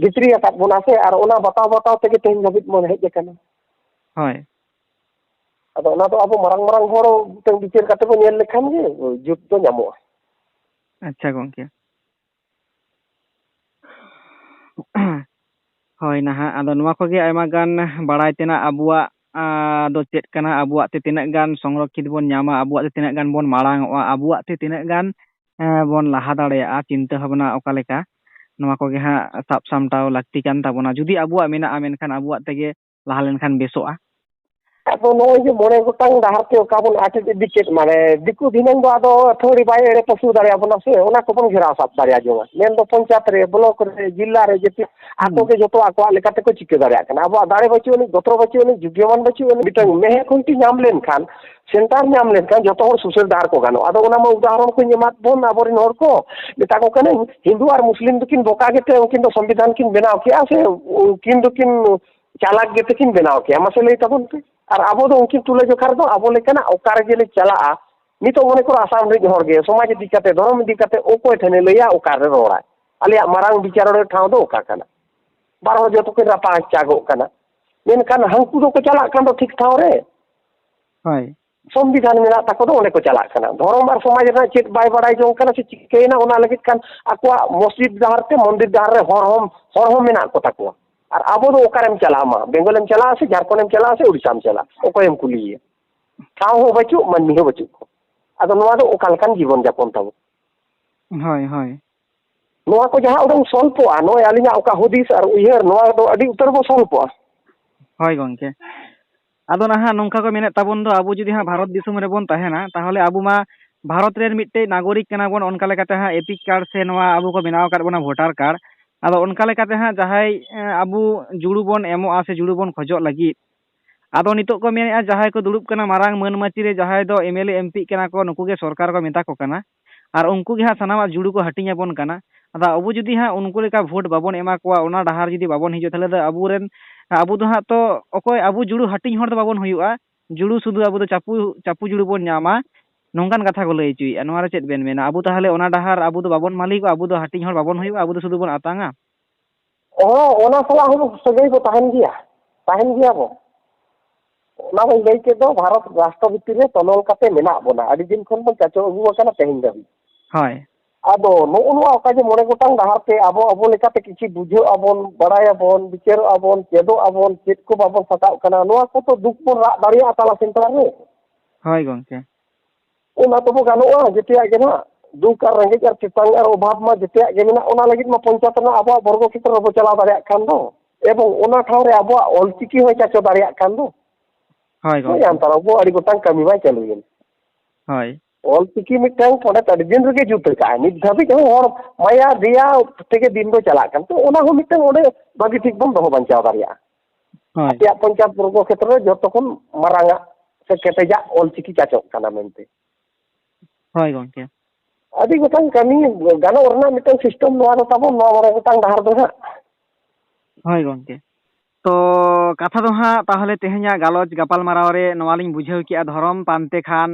ᱵᱷᱤᱛᱨᱤ ᱟᱠᱟᱫ ᱵᱚᱱᱟ ᱥᱮ, ᱟᱨ ᱚᱱᱟ ᱵᱟᱛᱟᱣ ᱵᱟᱛᱟᱣ ᱛᱮᱜᱮ ᱛᱮᱦᱮᱧ ᱫᱷᱟᱹᱵᱤᱡ ᱵᱚᱱ ᱦᱮᱡ ᱟᱠᱟᱱᱟ᱾ ᱦᱳᱭ᱾ ᱟᱫᱚ ᱚᱱᱟ ᱫᱚ ᱟᱵᱚ ᱢᱟᱨᱟᱝ ᱢᱟᱨᱟᱝ ᱦᱚᱲ ᱢᱤᱫᱴᱟᱝ ᱵᱤᱪᱟᱹᱨ ᱠᱟᱛᱮ ᱵᱚᱱ ᱧᱮᱞ ᱞᱮᱠᱷᱟᱱ ᱜᱮ ᱡᱩᱛ ᱫᱚ ᱧᱟᱢᱚᱜᱼᱟ᱾ ᱟᱪᱪᱷᱟ ᱜᱚᱝᱠᱮ᱾ ᱦᱳᱭ ᱱᱟᱦᱟᱜ, ᱟᱫᱚ ᱱᱚᱣᱟ ᱠᱚᱜᱮ ᱟᱭᱢᱟ ᱜᱟᱱ ᱵᱟᱲᱟᱭ ᱛᱮᱱᱟᱜ ᱟᱵᱚᱣᱟᱜ, ᱟᱸ, ᱫᱚ ᱪᱮᱫ ᱠᱟᱱᱟ, ᱟᱵᱚᱣᱟᱜ ᱛᱮ ᱛᱤᱱᱟᱹᱜ ᱜᱟᱱ ᱥᱚᱝᱨᱚᱠᱷᱤᱛ ᱵᱚᱱ ᱧᱟᱢᱟ, ᱟᱵᱚᱣᱟᱜ ᱛᱮ ᱛᱤᱱᱟᱹᱜ ᱜᱟᱱ ᱵᱚᱱ ᱢᱟᱲᱟᱝ ᱚᱜᱼᱟ, ᱟᱵᱚᱣᱟᱜ ᱛᱮ ᱛᱤᱱᱟᱹᱜ ᱜᱟᱱ, ᱮᱸ, ᱵᱚᱱ ᱞᱟᱦᱟ ᱫᱟᱲᱮᱭᱟᱜᱼᱟ, ᱪᱤᱱᱛᱟᱹ ᱵᱷᱟᱵᱽᱱᱟ ᱚᱠᱟ ᱞᱮᱠᱟ, ᱱᱚᱣᱟ ᱠᱚᱜᱮ ᱦᱟᱸᱜ ᱥᱟᱵ ᱥᱟᱢᱴᱟᱣ ᱞᱟᱹᱠᱛᱤ ᱠᱟᱱ ᱛᱟᱵᱚᱱᱟ᱾ ᱡᱩᱫᱤ ᱟᱵᱚᱣᱟᱜ ᱢᱮᱱᱟᱜᱼᱟ, ᱢᱮᱱᱠᱷᱟᱱ ᱟᱵᱚᱣᱟᱜ ᱛᱮᱜᱮ ᱞᱟᱦᱟ ᱞᱮᱱᱠᱷᱟᱱ ᱵᱮᱥᱚᱜᱼᱟ᱾ ᱟᱫᱚ ᱱᱚᱜᱼᱚᱭ ᱡᱮ ᱢᱚᱬᱮ ᱜᱚᱴᱟᱝ ᱰᱟᱦᱟᱨ ᱛᱮ ᱚᱠᱟ ᱵᱚᱱ ᱟᱴᱮᱫ ᱤᱫᱤ ᱠᱮᱫ, ᱢᱟᱱᱮ ᱫᱤᱠᱩ ᱫᱷᱤᱱᱟᱹᱝ ᱫᱚ ᱟᱫᱚ ᱟᱹᱛᱷᱟᱹᱣᱲᱤ ᱵᱟᱭ ᱮᱲᱮ ᱯᱟᱹᱥᱩ ᱫᱟᱲᱮᱭᱟᱵᱚᱱᱟ ᱥᱮ, ᱚᱱᱟ ᱠᱚᱵᱚᱱ ᱜᱷᱮᱨᱟᱣ ᱥᱟᱵ ᱫᱟᱲᱮᱭᱟ ᱡᱚᱝᱟ᱾ ᱢᱮᱱᱫᱚ ᱯᱚᱧᱪᱟᱭᱮᱛ ᱨᱮ, ᱵᱞᱚᱠ ᱨᱮ, ᱡᱮᱞᱟ ᱨᱮ, ᱡᱮᱛᱮ ᱟᱠᱚ ᱜᱮ ᱡᱚᱛᱚ ᱟᱠᱚᱣᱟᱜ ᱞᱮᱠᱟ ᱛᱮᱠᱚ ᱪᱤᱠᱟᱹ ᱫᱟᱲᱮᱭᱟᱜ ᱠᱟᱱᱟ᱾ ᱟᱵᱚᱣᱟᱜ ᱫᱟᱲᱮ ᱵᱟᱹᱪᱩᱜ ᱟᱹᱱᱤᱡ, ᱜᱚᱛᱨᱚ ᱵᱟᱹᱪᱩᱜ ᱟᱹᱱᱤᱡ, ᱡᱩᱜᱽᱭᱚᱢᱟᱱ ᱵᱟᱹᱪᱩᱜ ᱟᱹᱱᱤᱡ᱾ ᱢᱤᱫᱴᱟᱝ ᱢᱮᱦᱮ ᱠᱷᱩᱱᱴᱤ ᱧᱟᱢ ᱞᱮᱱᱠᱷᱟᱱ, ᱥᱮᱱᱴᱟᱨ ᱧᱟᱢ ᱞᱮᱱᱠᱷᱟᱱ ᱡᱚᱛᱚ ᱦᱚᱲ ᱥᱩᱥᱟᱹᱨ ᱰᱟᱦᱟᱨ ᱠᱚ ᱜᱟᱱᱚᱜᱼᱟ᱾ ᱟᱫᱚ ᱚᱱᱟ ᱢᱟ ᱩᱫᱟᱦᱚᱨᱚᱱ ᱠᱚᱧ ᱮᱢᱟᱫ ᱵᱚᱱ ᱟᱵᱚᱨᱮᱱ ᱦᱚᱲ ᱠᱚ, ᱢᱮᱛᱟ ᱠᱚ ᱠᱟᱹᱱᱟᱹᱧ, ᱦᱤᱱᱫᱩ ᱟᱨ ᱢᱩᱥᱞᱤᱢ ᱫᱚᱠᱤᱱ ᱵᱚᱠᱟ ᱜᱮᱛᱮ ᱩᱱᱠᱤᱱ ᱫᱚ ᱥᱚᱝᱵᱤᱫᱷᱟᱱ ᱠᱤᱱ ᱵᱮᱱᱟᱣ ᱠᱮᱜᱼᱟ ᱥᱮ ᱩᱱᱠᱤᱱ ᱫᱚᱠᱤᱱ ᱪᱟᱞᱟᱠ ᱜᱮᱛᱮ ᱠᱤᱱ ᱵᱮᱱᱟᱣ ᱠᱮᱜᱼᱟ? ᱢᱟᱥᱮ ᱞᱟᱹᱭ ᱛᱟᱵᱚᱱ ᱯᱮ᱾ ᱟᱨ ᱟᱵᱚ ᱫᱚ ᱩᱱᱠᱤᱱ ᱛᱩᱞᱟᱹᱡᱚᱠᱷᱟ ᱨᱮᱫᱚ ᱟᱵᱚ ᱞᱮᱠᱟᱱᱟᱜ ᱚᱠᱟ ᱨᱮᱜᱮ ᱞᱮ ᱪᱟᱞᱟᱜᱼᱟ, ᱱᱤᱛᱚᱜ ᱢᱚᱱᱮ ᱠᱚᱨᱚ ᱟᱥᱟᱢ ᱨᱤᱱ ᱦᱚᱲ ᱜᱮ ᱥᱚᱢᱟᱡᱽ ᱤᱫᱤ ᱠᱟᱛᱮ, ᱫᱷᱚᱨᱚᱢ ᱤᱫᱤ ᱠᱟᱛᱮ ᱚᱠᱚᱭ ᱴᱷᱮᱱᱮ ᱞᱟᱹᱭᱟ, ᱚᱠᱟᱨᱮ ᱨᱚᱲᱟᱭ? ᱟᱞᱮᱭᱟᱜ ᱢᱟᱨᱟᱝ ᱵᱤᱪᱟᱨᱚᱲᱤᱭᱟᱹ ᱴᱷᱟᱶ ᱫᱚ ᱚᱠᱟ ᱠᱟᱱᱟ? ᱵᱟᱨ ᱦᱚᱲ ᱡᱚᱛᱚ ᱠᱤᱱ ᱨᱟᱯᱟᱜ ᱪᱟᱜᱚᱜ ᱠᱟᱱᱟ᱾ ᱢᱮᱱᱠᱷᱟᱱ ᱦᱟᱹᱱᱠᱩ ᱫᱚᱠᱚ ᱪᱟᱞᱟᱜ ᱠᱟᱱ ᱫᱚ ᱴᱷᱤᱠ ᱴᱷᱟᱶ ᱨᱮ᱾ ᱦᱳᱭ᱾ ᱥᱚᱝᱵᱤᱫᱷᱟᱱ ᱢᱮᱱᱟᱜ ᱛᱟᱠᱚ ᱫᱚ ᱚᱸᱰᱮ ᱠᱚ ᱪᱟᱞᱟᱜ ᱠᱟᱱᱟ᱾ ᱫᱷᱚᱨᱚᱢ ᱟᱨ ᱥᱚᱢᱟᱡᱽ ᱨᱮᱱᱟᱜ ᱪᱮᱫ ᱵᱟᱭ ᱵᱟᱲᱟᱭ ᱡᱚᱝ ᱠᱟᱱᱟ ᱥᱮ ᱪᱤᱠᱟᱹᱭᱮᱱᱟ, ᱚᱱᱟ ᱞᱟᱹᱜᱤᱫ ᱠᱷᱟᱱ ᱟᱠᱚᱣᱟᱜ ᱢᱚᱥᱡᱤᱫ ᱰᱟᱦᱟᱨ ᱛᱮ, ᱢᱚᱱᱫᱤᱨ ᱰᱟᱦᱟᱨ ᱨᱮ ᱦᱚᱲ ᱦᱚᱸ, ᱦᱚᱲ ᱦᱚᱸ ᱢᱮᱱᱟᱜ ᱠᱚ ᱛᱟᱠᱚᱣᱟ᱾ ᱟᱨ ᱟᱵᱚ ᱫᱚ ᱚᱠᱟᱨᱮᱢ ᱪᱟᱞᱟᱜᱼᱟ ᱢᱟ? ᱵᱮᱝᱜᱚᱞᱮᱢ ᱪᱟᱞᱟᱜᱼᱟ ᱥᱮ ᱡᱷᱟᱲᱠᱷᱚᱸᱰᱮᱢ ᱪᱟᱞᱟᱜᱼᱟ ᱥᱮ ᱩᱲᱤᱥᱥᱟᱢ ᱪᱟᱞᱟᱜᱼᱟ? ᱚᱠᱚᱭᱮᱢ ᱠᱩᱞᱤᱭᱮᱭᱟ? ᱴᱷᱟᱶ ᱦᱚᱸ ᱵᱟᱹᱪᱩᱜ, ᱢᱟᱹᱱᱢᱤ ᱦᱚᱸ ᱵᱟᱹᱪᱩᱜ ᱠᱚ᱾ ᱟᱫᱚ ᱱᱚᱣᱟ ᱫᱚ ᱚᱠᱟ ᱞᱮᱠᱟᱱ ᱡᱤᱵᱚᱱ ᱡᱟᱯᱚᱱ ᱛᱟᱵᱚ? ᱦᱳᱭ, ᱦᱳᱭ᱾ ᱱᱚᱣᱟ ᱠᱚ ᱡᱟᱦᱟᱸ ᱩᱰᱟᱹᱝ ᱥᱚᱞᱯᱚᱜᱼᱟ, ᱱᱚᱜᱼᱚᱭ ᱟᱹᱞᱤᱧᱟᱜ ᱚᱠᱟ ᱦᱩᱫᱤᱥ ᱟᱨ ᱩᱭᱦᱟᱹᱨ, ᱱᱚᱣᱟ ᱫᱚ ᱟᱹᱰᱤ ᱩᱛᱟᱹᱨ ᱵᱚ ᱥᱚᱞᱯᱚᱜᱼᱟ᱾ ᱦᱳᱭ ᱜᱚᱢᱠᱮ᱾ ᱟᱫᱚ ᱱᱟᱦᱟᱜ ᱱᱚᱝᱠᱟ ᱠᱚ ᱢᱮᱱᱮᱫ ᱛᱟᱵᱚᱱ ᱫᱚ, ᱟᱵᱚ ᱡᱩᱫᱤ ᱦᱟᱸᱜ ᱵᱷᱟᱨᱚᱛ ᱫᱤᱥᱚᱢ ᱨᱮᱵᱚᱱ ᱛᱟᱦᱮᱱᱟ, ᱛᱟᱦᱚᱞᱮ ᱟᱵᱚ ᱢᱟ ᱵᱷᱟᱨᱚᱛ ᱨᱮᱱ ᱢᱤᱫᱴᱮᱡ ᱱᱟᱜᱚᱨᱤᱠ ᱠᱟᱱᱟ ᱵᱚᱱ, ᱚᱱᱠᱟ ᱞᱮᱠᱟᱛᱮ ᱦᱟᱸᱜ ᱮᱯᱤᱠ ᱠᱟᱨᱰ ᱥᱮ ᱱᱚᱣᱟ ᱟᱵᱚ ᱠᱚ ᱵᱮᱱᱟᱣ ᱟᱠᱟᱫ ᱵᱚᱱᱟ ᱵᱷᱳᱴᱟᱨ ᱠᱟᱨᱰ᱾ ᱟᱫᱚ ᱚᱱᱠᱟ ᱞᱮᱠᱟᱛᱮ ᱦᱟᱸᱜ ᱡᱟᱦᱟᱸᱭ, ᱮᱸ, ᱟᱵᱚ ᱡᱩᱲᱩ ᱵᱚᱱ ᱮᱢᱚᱜᱼᱟ ᱥᱮ ᱡᱩᱲᱩ ᱵᱚᱱ ᱠᱷᱚᱡᱚᱜ ᱞᱟᱹᱜᱤᱫ, ᱟᱫᱚ ᱱᱤᱛᱚᱜ ᱠᱚ ᱢᱮᱱᱮᱫᱼᱟ, ᱡᱟᱦᱟᱸᱭ ᱠᱚ ᱫᱩᱲᱩᱵ ᱠᱟᱱᱟ ᱢᱟᱨᱟᱝ ᱢᱟᱹᱱ ᱢᱟᱹᱪᱤ ᱨᱮ, ᱡᱟᱦᱟᱸᱭ ᱫᱚ ᱮᱢ ᱮᱞ ᱮ, ᱮᱢ ᱯᱤᱜ ᱠᱟᱱᱟ ᱠᱚ, ᱱᱩᱠᱩ ᱜᱮ ᱥᱚᱨᱠᱟᱨ ᱠᱚ ᱢᱮᱛᱟ ᱠᱚ ᱠᱟᱱᱟ᱾ ᱟᱨ ᱩᱱᱠᱩ ᱜᱮ ᱦᱟᱸᱜ ᱥᱟᱱᱟᱢᱟᱜ ᱡᱩᱲᱩ ᱠᱚ ᱦᱟᱹᱴᱤᱧ ᱟᱵᱚᱱ ᱠᱟᱱᱟ᱾ ᱟᱫᱚ ᱟᱵᱚ ᱡᱩᱫᱤ ᱦᱟᱸᱜ ᱩᱱᱠᱩ ᱞᱮᱠᱟ ᱵᱷᱳᱴ ᱵᱟᱵᱚᱱ ᱮᱢᱟ ᱠᱚᱣᱟ, ᱚᱱᱟ ᱰᱟᱦᱟᱨ ᱡᱩᱫᱤ ᱵᱟᱵᱚᱱ ᱦᱤᱡᱩᱜᱼᱟ, ᱛᱟᱦᱚᱞᱮ ᱫᱚ ᱟᱵᱚᱨᱮᱱ, ᱟᱵᱚ ᱫᱚ ᱦᱟᱸᱜ ᱛᱚ ᱚᱠᱚᱭ, ᱟᱵᱚ ᱡᱩᱲᱩ ᱦᱟᱹᱴᱤᱧ ᱦᱚᱲ ᱫᱚ ᱵᱟᱵᱚᱱ ᱦᱩᱭᱩᱜᱼᱟ, ᱡᱩᱲᱩ ᱥᱩᱫᱷᱩ ᱟᱵᱚ ᱫᱚ ᱪᱟᱯᱩ, ᱪᱟᱯᱩ ᱡᱩᱲᱩ ᱵᱚᱱ ᱧᱟᱢᱟ, ᱱᱚᱝᱠᱟᱱ ᱠᱟᱛᱷᱟ ᱠᱚ ᱞᱟᱹᱭ ᱦᱚᱪᱚᱭᱮᱫᱼᱟ᱾ ᱱᱚᱣᱟ ᱨᱮ ᱪᱮᱫ ᱵᱮᱱ ᱢᱮᱱᱟ? ᱟᱵᱚ ᱛᱟᱦᱚᱞᱮ ᱚᱱᱟ ᱰᱟᱦᱟᱨ, ᱟᱵᱚ ᱫᱚ ᱵᱟᱵᱚᱱ ᱢᱟᱹᱞᱤᱠᱚᱜᱼᱟ, ᱟᱵᱚ ᱫᱚ ᱦᱟᱹᱴᱤᱧ ᱦᱚᱲ ᱵᱟᱵᱚᱱ ᱦᱩᱭᱩᱜᱼᱟ, ᱟᱵᱚ ᱫᱚ ᱥᱩᱫᱷᱩ ᱵᱚᱱ ᱟᱛᱟᱝᱟ? ᱦᱚᱸ, ᱚᱱᱟ ᱥᱟᱞᱟᱜ ᱦᱚᱸ ᱥᱟᱹᱜᱟᱹᱭ ᱵᱚ ᱛᱟᱦᱮᱱ ᱜᱮᱭᱟ, ᱛᱟᱦᱮᱱ ᱜᱮᱭᱟ ᱵᱚ᱾ ᱚᱱᱟ ᱵᱚᱱ ᱞᱟᱹᱭ ᱠᱮᱫ ᱫᱚ, ᱵᱷᱟᱨᱚᱛ ᱨᱟᱥᱴᱨᱚ ᱵᱷᱤᱛᱤᱨ ᱨᱮ ᱛᱚᱱᱚᱞ ᱠᱟᱛᱮ ᱢᱮᱱᱟᱜ ᱵᱚᱱᱟ, ᱟᱹᱰᱤ ᱫᱤᱱ ᱠᱷᱚᱱ ᱵᱚᱱ ᱪᱟᱪᱚ ᱟᱹᱜᱩ ᱟᱠᱟᱱᱟ ᱛᱮᱦᱮᱧ ᱫᱷᱟᱹᱵᱤᱡ᱾ ᱦᱳᱭ᱾ ᱟᱫᱚ ᱱᱚᱜᱼᱚ ᱱᱚᱣᱟ ᱚᱠᱟ ᱡᱮ ᱢᱚᱬᱮ ᱜᱚᱴᱟᱝ ᱰᱟᱦᱟᱨ ᱛᱮ ᱟᱵᱚ, ᱟᱵᱚ ᱞᱮᱠᱟᱛᱮ ᱠᱤᱪᱷᱩ ᱵᱩᱡᱷᱟᱹᱜ ᱟᱵᱚᱱ, ᱵᱟᱲᱟᱭᱟᱵᱚᱱ, ᱵᱤᱪᱟᱹᱨᱚᱜ ᱟᱵᱚᱱ, ᱪᱮᱫᱚᱜ ᱟᱵᱚᱱ, ᱪᱮᱫ ᱠᱚ ᱵᱟᱵᱚᱱ ᱥᱟᱛᱟᱜ ᱠᱟᱱᱟ, ᱱᱚᱣᱟ ᱠᱚ ᱛᱚ ᱫᱩᱠ ᱵᱚᱱ ᱨᱟᱜ ᱫᱟᱲᱮᱭᱟᱜᱼᱟ ᱛᱟᱞᱟ ᱥᱮᱱᱴᱟᱨ ᱨᱮ᱾ ᱦᱳᱭ ᱜᱚᱢᱠᱮ᱾ ᱚᱱᱟ ᱛᱚᱵᱚ ᱜᱟᱱᱚᱜᱼᱟ ᱡᱮᱛᱮᱭᱟᱜ ᱜᱮ ᱱᱟᱦᱟᱜ᱾ ᱫᱩᱠ ᱟᱨ ᱨᱮᱸᱜᱮᱡ ᱟᱨ ᱛᱮᱛᱟᱝ ᱟᱨ ᱚᱵᱷᱟᱵᱽ ᱢᱟ ᱡᱮᱛᱮᱭᱟᱜ ᱜᱮ ᱢᱮᱱᱟᱜ, ᱚᱱᱟ ᱞᱟᱹᱜᱤᱫ ᱢᱟ ᱯᱚᱧᱪᱟᱭᱮᱛ ᱨᱮᱱᱟᱜ ᱟᱵᱚᱣᱟᱜ ᱵᱚᱨᱜᱚ ᱠᱷᱮᱛᱨᱚ ᱨᱮᱵᱚ ᱪᱟᱞᱟᱣ ᱫᱟᱲᱮᱭᱟᱜ ᱠᱟᱱ ᱫᱚ, ᱮᱵᱚᱝ ᱚᱱᱟ ᱴᱷᱟᱶ ᱨᱮ ᱟᱵᱚᱣᱟᱜ ᱚᱞᱪᱤᱠᱤ ᱦᱚᱸᱭ ᱪᱟᱪᱚ ᱫᱟᱲᱮᱭᱟᱜ ᱠᱟᱱ ᱫᱚ᱾ ᱦᱳᱭ ᱜᱚᱝᱠᱮ᱾ ᱥᱟᱱᱛᱟᱲ ᱟᱵᱚ ᱟᱹᱰᱤ ᱜᱚᱴᱟᱝ ᱠᱟᱹᱢᱤ ᱢᱟᱭ ᱪᱟᱹᱞᱩᱭᱮᱱ᱾ ᱦᱳᱭ᱾ ᱚᱞᱪᱤᱠᱤ ᱢᱤᱫᱴᱟᱝ ᱯᱚᱱᱰᱤᱛ ᱟᱹᱰᱤ ᱫᱤᱱ ᱨᱮᱜᱮ ᱡᱩᱛ ᱟᱠᱟᱫᱼᱟᱭ, ᱱᱤᱛ ᱫᱷᱟᱹᱵᱤᱡ ᱦᱚᱸ ᱦᱚᱲ ᱢᱟᱭᱟ ᱫᱮᱭᱟ ᱛᱮᱜᱮ ᱫᱤᱱ ᱫᱚ ᱪᱟᱞᱟᱜ ᱠᱟᱱ, ᱛᱚ ᱚᱱᱟ ᱦᱚᱸ ᱢᱤᱫᱴᱟᱝ ᱚᱸᱰᱮ ᱵᱷᱟᱹᱜᱤ ᱴᱷᱤᱠ ᱵᱚᱱ ᱫᱚᱦᱚ ᱵᱟᱧᱪᱟᱣ ᱫᱟᱲᱮᱭᱟᱜᱼᱟ᱾ ᱦᱳᱭ᱾ ᱟᱯᱮᱭᱟᱜ ᱯᱚᱧᱪᱟᱭᱮᱛ ᱵᱚᱨᱜᱚ ᱠᱷᱮᱛᱨᱚ ᱨᱮ ᱡᱚᱛᱚ ᱠᱷᱚᱱ ᱢᱟᱨᱟᱝ ᱟᱜ ᱥᱮ ᱠᱮᱴᱮᱡᱟᱜ ᱚᱞᱪᱤᱠᱤ ᱪᱟᱪᱚᱜ ᱠᱟᱱᱟ ᱢᱮᱱᱛᱮ᱾ ᱦᱳᱭ ᱜᱚᱝᱠᱮ᱾ ᱟᱹᱰᱤ ᱜᱚᱴᱟᱝ ᱠᱟᱹᱢᱤ ᱜᱟᱱᱚᱜ ᱨᱮᱱᱟᱜ ᱢᱤᱫᱴᱟᱝ system ᱱᱚᱣᱟ ᱫᱚ ᱛᱟᱵᱚᱱ, ᱱᱚᱣᱟ ᱢᱚᱬᱮ ᱜᱚᱴᱟᱝ ᱰᱟᱦᱟᱨ ᱫᱚ ᱦᱟᱸᱜ᱾ ᱦᱳᱭ ᱜᱚᱝᱠᱮ᱾ ᱛᱚ ᱠᱟᱛᱷᱟ ᱫᱚ ᱦᱟᱸᱜ ᱛᱟᱦᱚᱞᱮ ᱛᱮᱦᱮᱧᱟᱜ ᱜᱟᱞᱚᱪ ᱜᱟᱯᱟᱞᱢᱟᱨᱟᱣ ᱨᱮ ᱱᱚᱣᱟ ᱞᱤᱧ ᱵᱩᱡᱷᱟᱹᱣ ᱠᱮᱜᱼᱟ, ᱫᱷᱚᱨᱚᱢ ᱯᱟᱱᱛᱮ ᱠᱷᱟᱱ,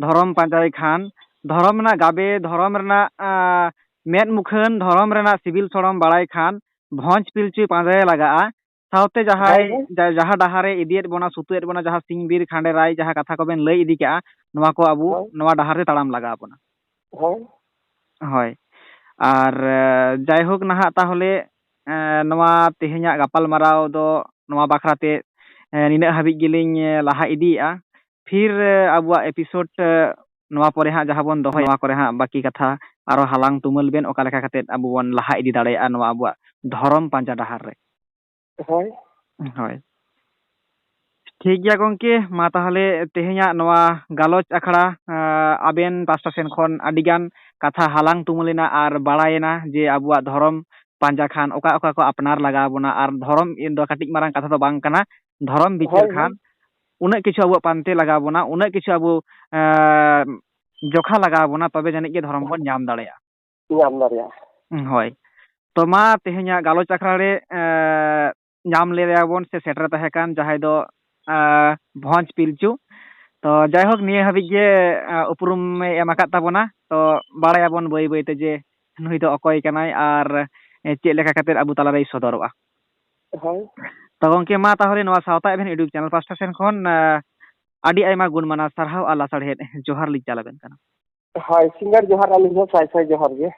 ᱫᱷᱚᱨᱚᱢ ᱯᱟᱸᱡᱟᱭ ᱠᱷᱟᱱ, ᱫᱷᱚᱨᱚᱢ ᱨᱮᱱᱟᱜ ᱜᱟᱵᱮ, ᱫᱷᱚᱨᱚᱢ ᱨᱮᱱᱟᱜ, ᱟᱸ, ᱢᱮᱫ ᱢᱩᱠᱷᱟᱹᱱ, ᱫᱷᱚᱨᱚᱢ ᱨᱮᱱᱟᱜ ᱥᱤᱵᱤᱞ ᱥᱚᱲᱚᱢ ᱵᱟᱲᱟᱭ ᱠᱷᱟᱱ, ᱵᱷᱚᱸᱡᱽ ᱯᱤᱞᱪᱩ ᱯᱟᱸᱡᱟᱭ ᱞᱟᱜᱟᱜᱼᱟ᱾ ᱥᱟᱶᱛᱮ ᱡᱟᱦᱟᱸᱭ, ᱦᱳᱭ, ᱦᱳᱭ᱾ ᱡᱟ-, ᱡᱟᱦᱟᱸ ᱰᱟᱦᱟᱨ ᱨᱮ ᱤᱫᱤᱭᱮᱫ ᱵᱚᱱᱟ, ᱥᱩᱛᱩᱜ ᱮᱫ ᱵᱚᱱᱟ, ᱡᱟᱦᱟᱸ ᱥᱤᱧ ᱵᱤᱨ ᱠᱷᱟᱸᱰᱮ ᱨᱟᱭ, ᱡᱟᱦᱟᱸ ᱠᱟᱛᱷᱟ ᱠᱚᱵᱮᱱ ᱞᱟᱹᱭ ᱤᱫᱤ ᱠᱟᱜᱼᱟ, ᱱᱚᱣᱟ ᱠᱚ ᱟᱵᱚ ᱦᱳᱭ᱾ ᱱᱚᱣᱟ ᱰᱟᱦᱟᱨ ᱨᱮ ᱛᱟᱲᱟᱢ ᱞᱟᱜᱟᱣ ᱵᱚᱱᱟ᱾ ᱦᱳᱭ᱾ ᱦᱳᱭ᱾ ᱟᱨ, ᱮ, ᱡᱟᱭᱦᱳᱠ ᱱᱟᱦᱟᱜ ᱛᱟᱦᱚᱞᱮ, ᱮ, ᱱᱚᱣᱟ ᱛᱮᱦᱮᱧᱟᱜ ᱜᱟᱯᱟᱞᱢᱟᱨᱟᱣ ᱫᱚ ᱱᱚᱣᱟ ᱵᱟᱠᱷᱨᱟ ᱛᱮ, ᱮ, ᱱᱤᱱᱟᱹᱜ ᱦᱟᱹᱵᱤᱡ ᱜᱮᱞᱤᱧ, ᱮ, ᱞᱟᱦᱟ ᱤᱫᱤᱭᱮᱜᱼᱟ᱾ ᱯᱷᱤᱨ, ᱮ, ᱟᱵᱚᱣᱟᱜ episode, ᱮ, ᱱᱚᱣᱟ ᱯᱚᱨᱮ ᱦᱟᱸᱜ ᱡᱟᱦᱟᱸ ᱵᱚᱱ ᱫᱚᱦᱚᱭᱟ, ᱱᱚᱣᱟ ᱠᱚᱨᱮ ᱦᱟᱸᱜ ᱵᱟᱹᱠᱤ ᱠᱟᱛᱷᱟ ᱟᱨᱚ ᱦᱟᱞᱟᱝ ᱛᱩᱢᱟᱹᱞ ᱵᱮᱱ, ᱚᱠᱟ ᱞᱮᱠᱟ ᱠᱟᱛᱮᱫ ᱟᱵᱚ ᱵᱚᱱ ᱞᱟᱦᱟ ᱤᱫᱤ ᱫᱟᱲᱮᱭᱟᱜᱼᱟ ᱱᱚᱣᱟ ᱟᱵᱚᱣᱟᱜ ᱫᱷᱚᱨᱚᱢ ᱯᱟᱸᱡᱟ ᱰᱟᱦᱟᱨ ᱨᱮ᱾ ᱦᱳᱭ᱾ ᱦᱳᱭ᱾ ᱴᱷᱤᱠ ᱜᱮᱭᱟ ᱜᱚᱝᱠᱮ, ᱢᱟ ᱛᱟᱦᱚᱞᱮ ᱛᱮᱦᱮᱧᱟᱜ ᱱᱚᱣᱟ ᱜᱟᱞᱚᱪ ᱟᱠᱷᱲᱟ, ᱟ, ᱟᱵᱮᱱ ᱯᱟᱥᱴᱟ ᱥᱮᱱ ᱠᱷᱚᱱ ᱟᱹᱰᱤᱜᱟᱱ ᱠᱟᱛᱷᱟ ᱦᱟᱞᱟᱝ ᱛᱩᱢᱟᱹᱞᱮᱱᱟ ᱟᱨ ᱵᱟᱲᱟᱭᱮᱱᱟ ᱡᱮ ᱟᱵᱚᱣᱟᱜ ᱫᱷᱚᱨᱚᱢ ᱯᱟᱸᱡᱟ ᱠᱷᱟᱱ ᱚᱠᱟ ᱚᱠᱟ ᱠᱚ ᱟᱯᱱᱟᱨ ᱞᱟᱜᱟᱣ ᱵᱚᱱᱟ, ᱟᱨ ᱫᱷᱚᱨᱚᱢ ᱫᱚ ᱠᱟᱹᱴᱤᱡ ᱢᱟᱨᱟᱝ ᱠᱟᱛᱷᱟ ᱫᱚ ᱵᱟᱝ ᱠᱟᱱᱟ, ᱫᱷᱚᱨᱚᱢ ᱵᱤᱪᱟᱹᱨ ᱦᱳᱭ, ᱠᱷᱟᱱ ᱦᱳᱭ᱾ ᱩᱱᱟᱹᱜ ᱠᱤᱪᱷᱩ ᱟᱵᱚᱣᱟᱜ ᱯᱟᱱᱛᱮ ᱞᱟᱜᱟᱣ ᱵᱚᱱᱟ, ᱩᱱᱟᱹᱜ ᱠᱤᱪᱷᱩ ᱟᱵᱚ, ᱮ, ᱡᱚᱠᱷᱟ ᱞᱟᱜᱟᱣ ᱵᱚᱱᱟ, ᱛᱚᱵᱮ ᱡᱟᱹᱱᱤᱡ ᱜᱮ ᱫᱷᱚᱨᱚᱢ ᱵᱚᱱ ᱧᱟᱢ ᱫᱟᱲᱮᱭᱟᱜᱼᱟ᱾ ᱧᱟᱢ ᱫᱟᱲᱮᱭᱟᱜᱼᱟ᱾ ᱦᱳᱭ᱾ ᱛᱚ ᱢᱟ ᱛᱮᱦᱮᱧᱟᱜ ᱜᱟᱞᱚᱪ ᱟᱠᱷᱲᱟ ᱨᱮ, ᱮ, ᱧᱟᱢ ᱞᱮᱫᱮᱭᱟᱵᱚᱱ ᱥᱮ ᱥᱮᱴᱮᱨ ᱛᱟᱦᱮᱸ ᱠᱟᱱ ᱡᱟᱦᱟᱸᱭ ᱫᱚ, ᱮ, ᱵᱷᱚᱸᱡᱽ ᱯᱤᱞᱪᱩ᱾ ᱛᱚ ᱡᱟᱭᱦᱳᱠ, ᱱᱤᱭᱟᱹ ᱦᱟᱹᱵᱤᱡ ᱜᱮ, ᱮ, ᱩᱯᱨᱩᱢ ᱮ ᱮᱢ ᱟᱠᱟᱫ ᱛᱟᱵᱚᱱᱟ᱾ ᱛᱚ ᱵᱟᱲᱟᱭᱟᱵᱚᱱ ᱵᱟᱹᱭ ᱵᱟᱹᱭᱛᱮ ᱡᱮ ᱱᱩᱭ ᱫᱚ ᱚᱠᱚᱭ ᱠᱟᱱᱟᱭ ᱟᱨ, ᱮ, ᱪᱮᱫ ᱞᱮᱠᱟ ᱠᱟᱛᱮᱫ ᱟᱵᱚ ᱛᱟᱞᱟᱨᱮᱭ ᱥᱚᱫᱚᱨᱚᱜᱼᱟ᱾ ᱦᱳᱭ᱾ ᱛᱚ ᱜᱚᱝᱠᱮ, ᱢᱟ ᱛᱟᱦᱚᱞᱮ ᱱᱚᱣᱟ ᱥᱟᱶᱛᱟ ᱮᱵᱷᱮᱱ YouTube channel ᱯᱟᱥᱴᱟ ᱥᱮᱱ ᱠᱷᱚᱱ, ᱮ, ᱟᱹᱰᱤ ᱟᱭᱢᱟ ᱜᱩᱱ ᱢᱟᱱᱟᱣ ᱥᱟᱨᱦᱟᱣ ᱟᱨ ᱞᱟᱥᱟᱲᱦᱮᱫ ᱡᱚᱦᱟᱨ ᱞᱤᱧ ᱪᱟᱞ ᱟᱵᱮᱱ ᱠᱟᱱᱟ᱾ ᱦᱳᱭ, ᱥᱤᱸᱜᱟᱹᱲ ᱡᱚᱦᱟᱨ, ᱟᱹᱞᱤᱧ ᱦᱚᱸ ᱥᱟᱭ ᱥᱟᱭ ᱡᱚᱦᱟᱨ ᱜᱮ᱾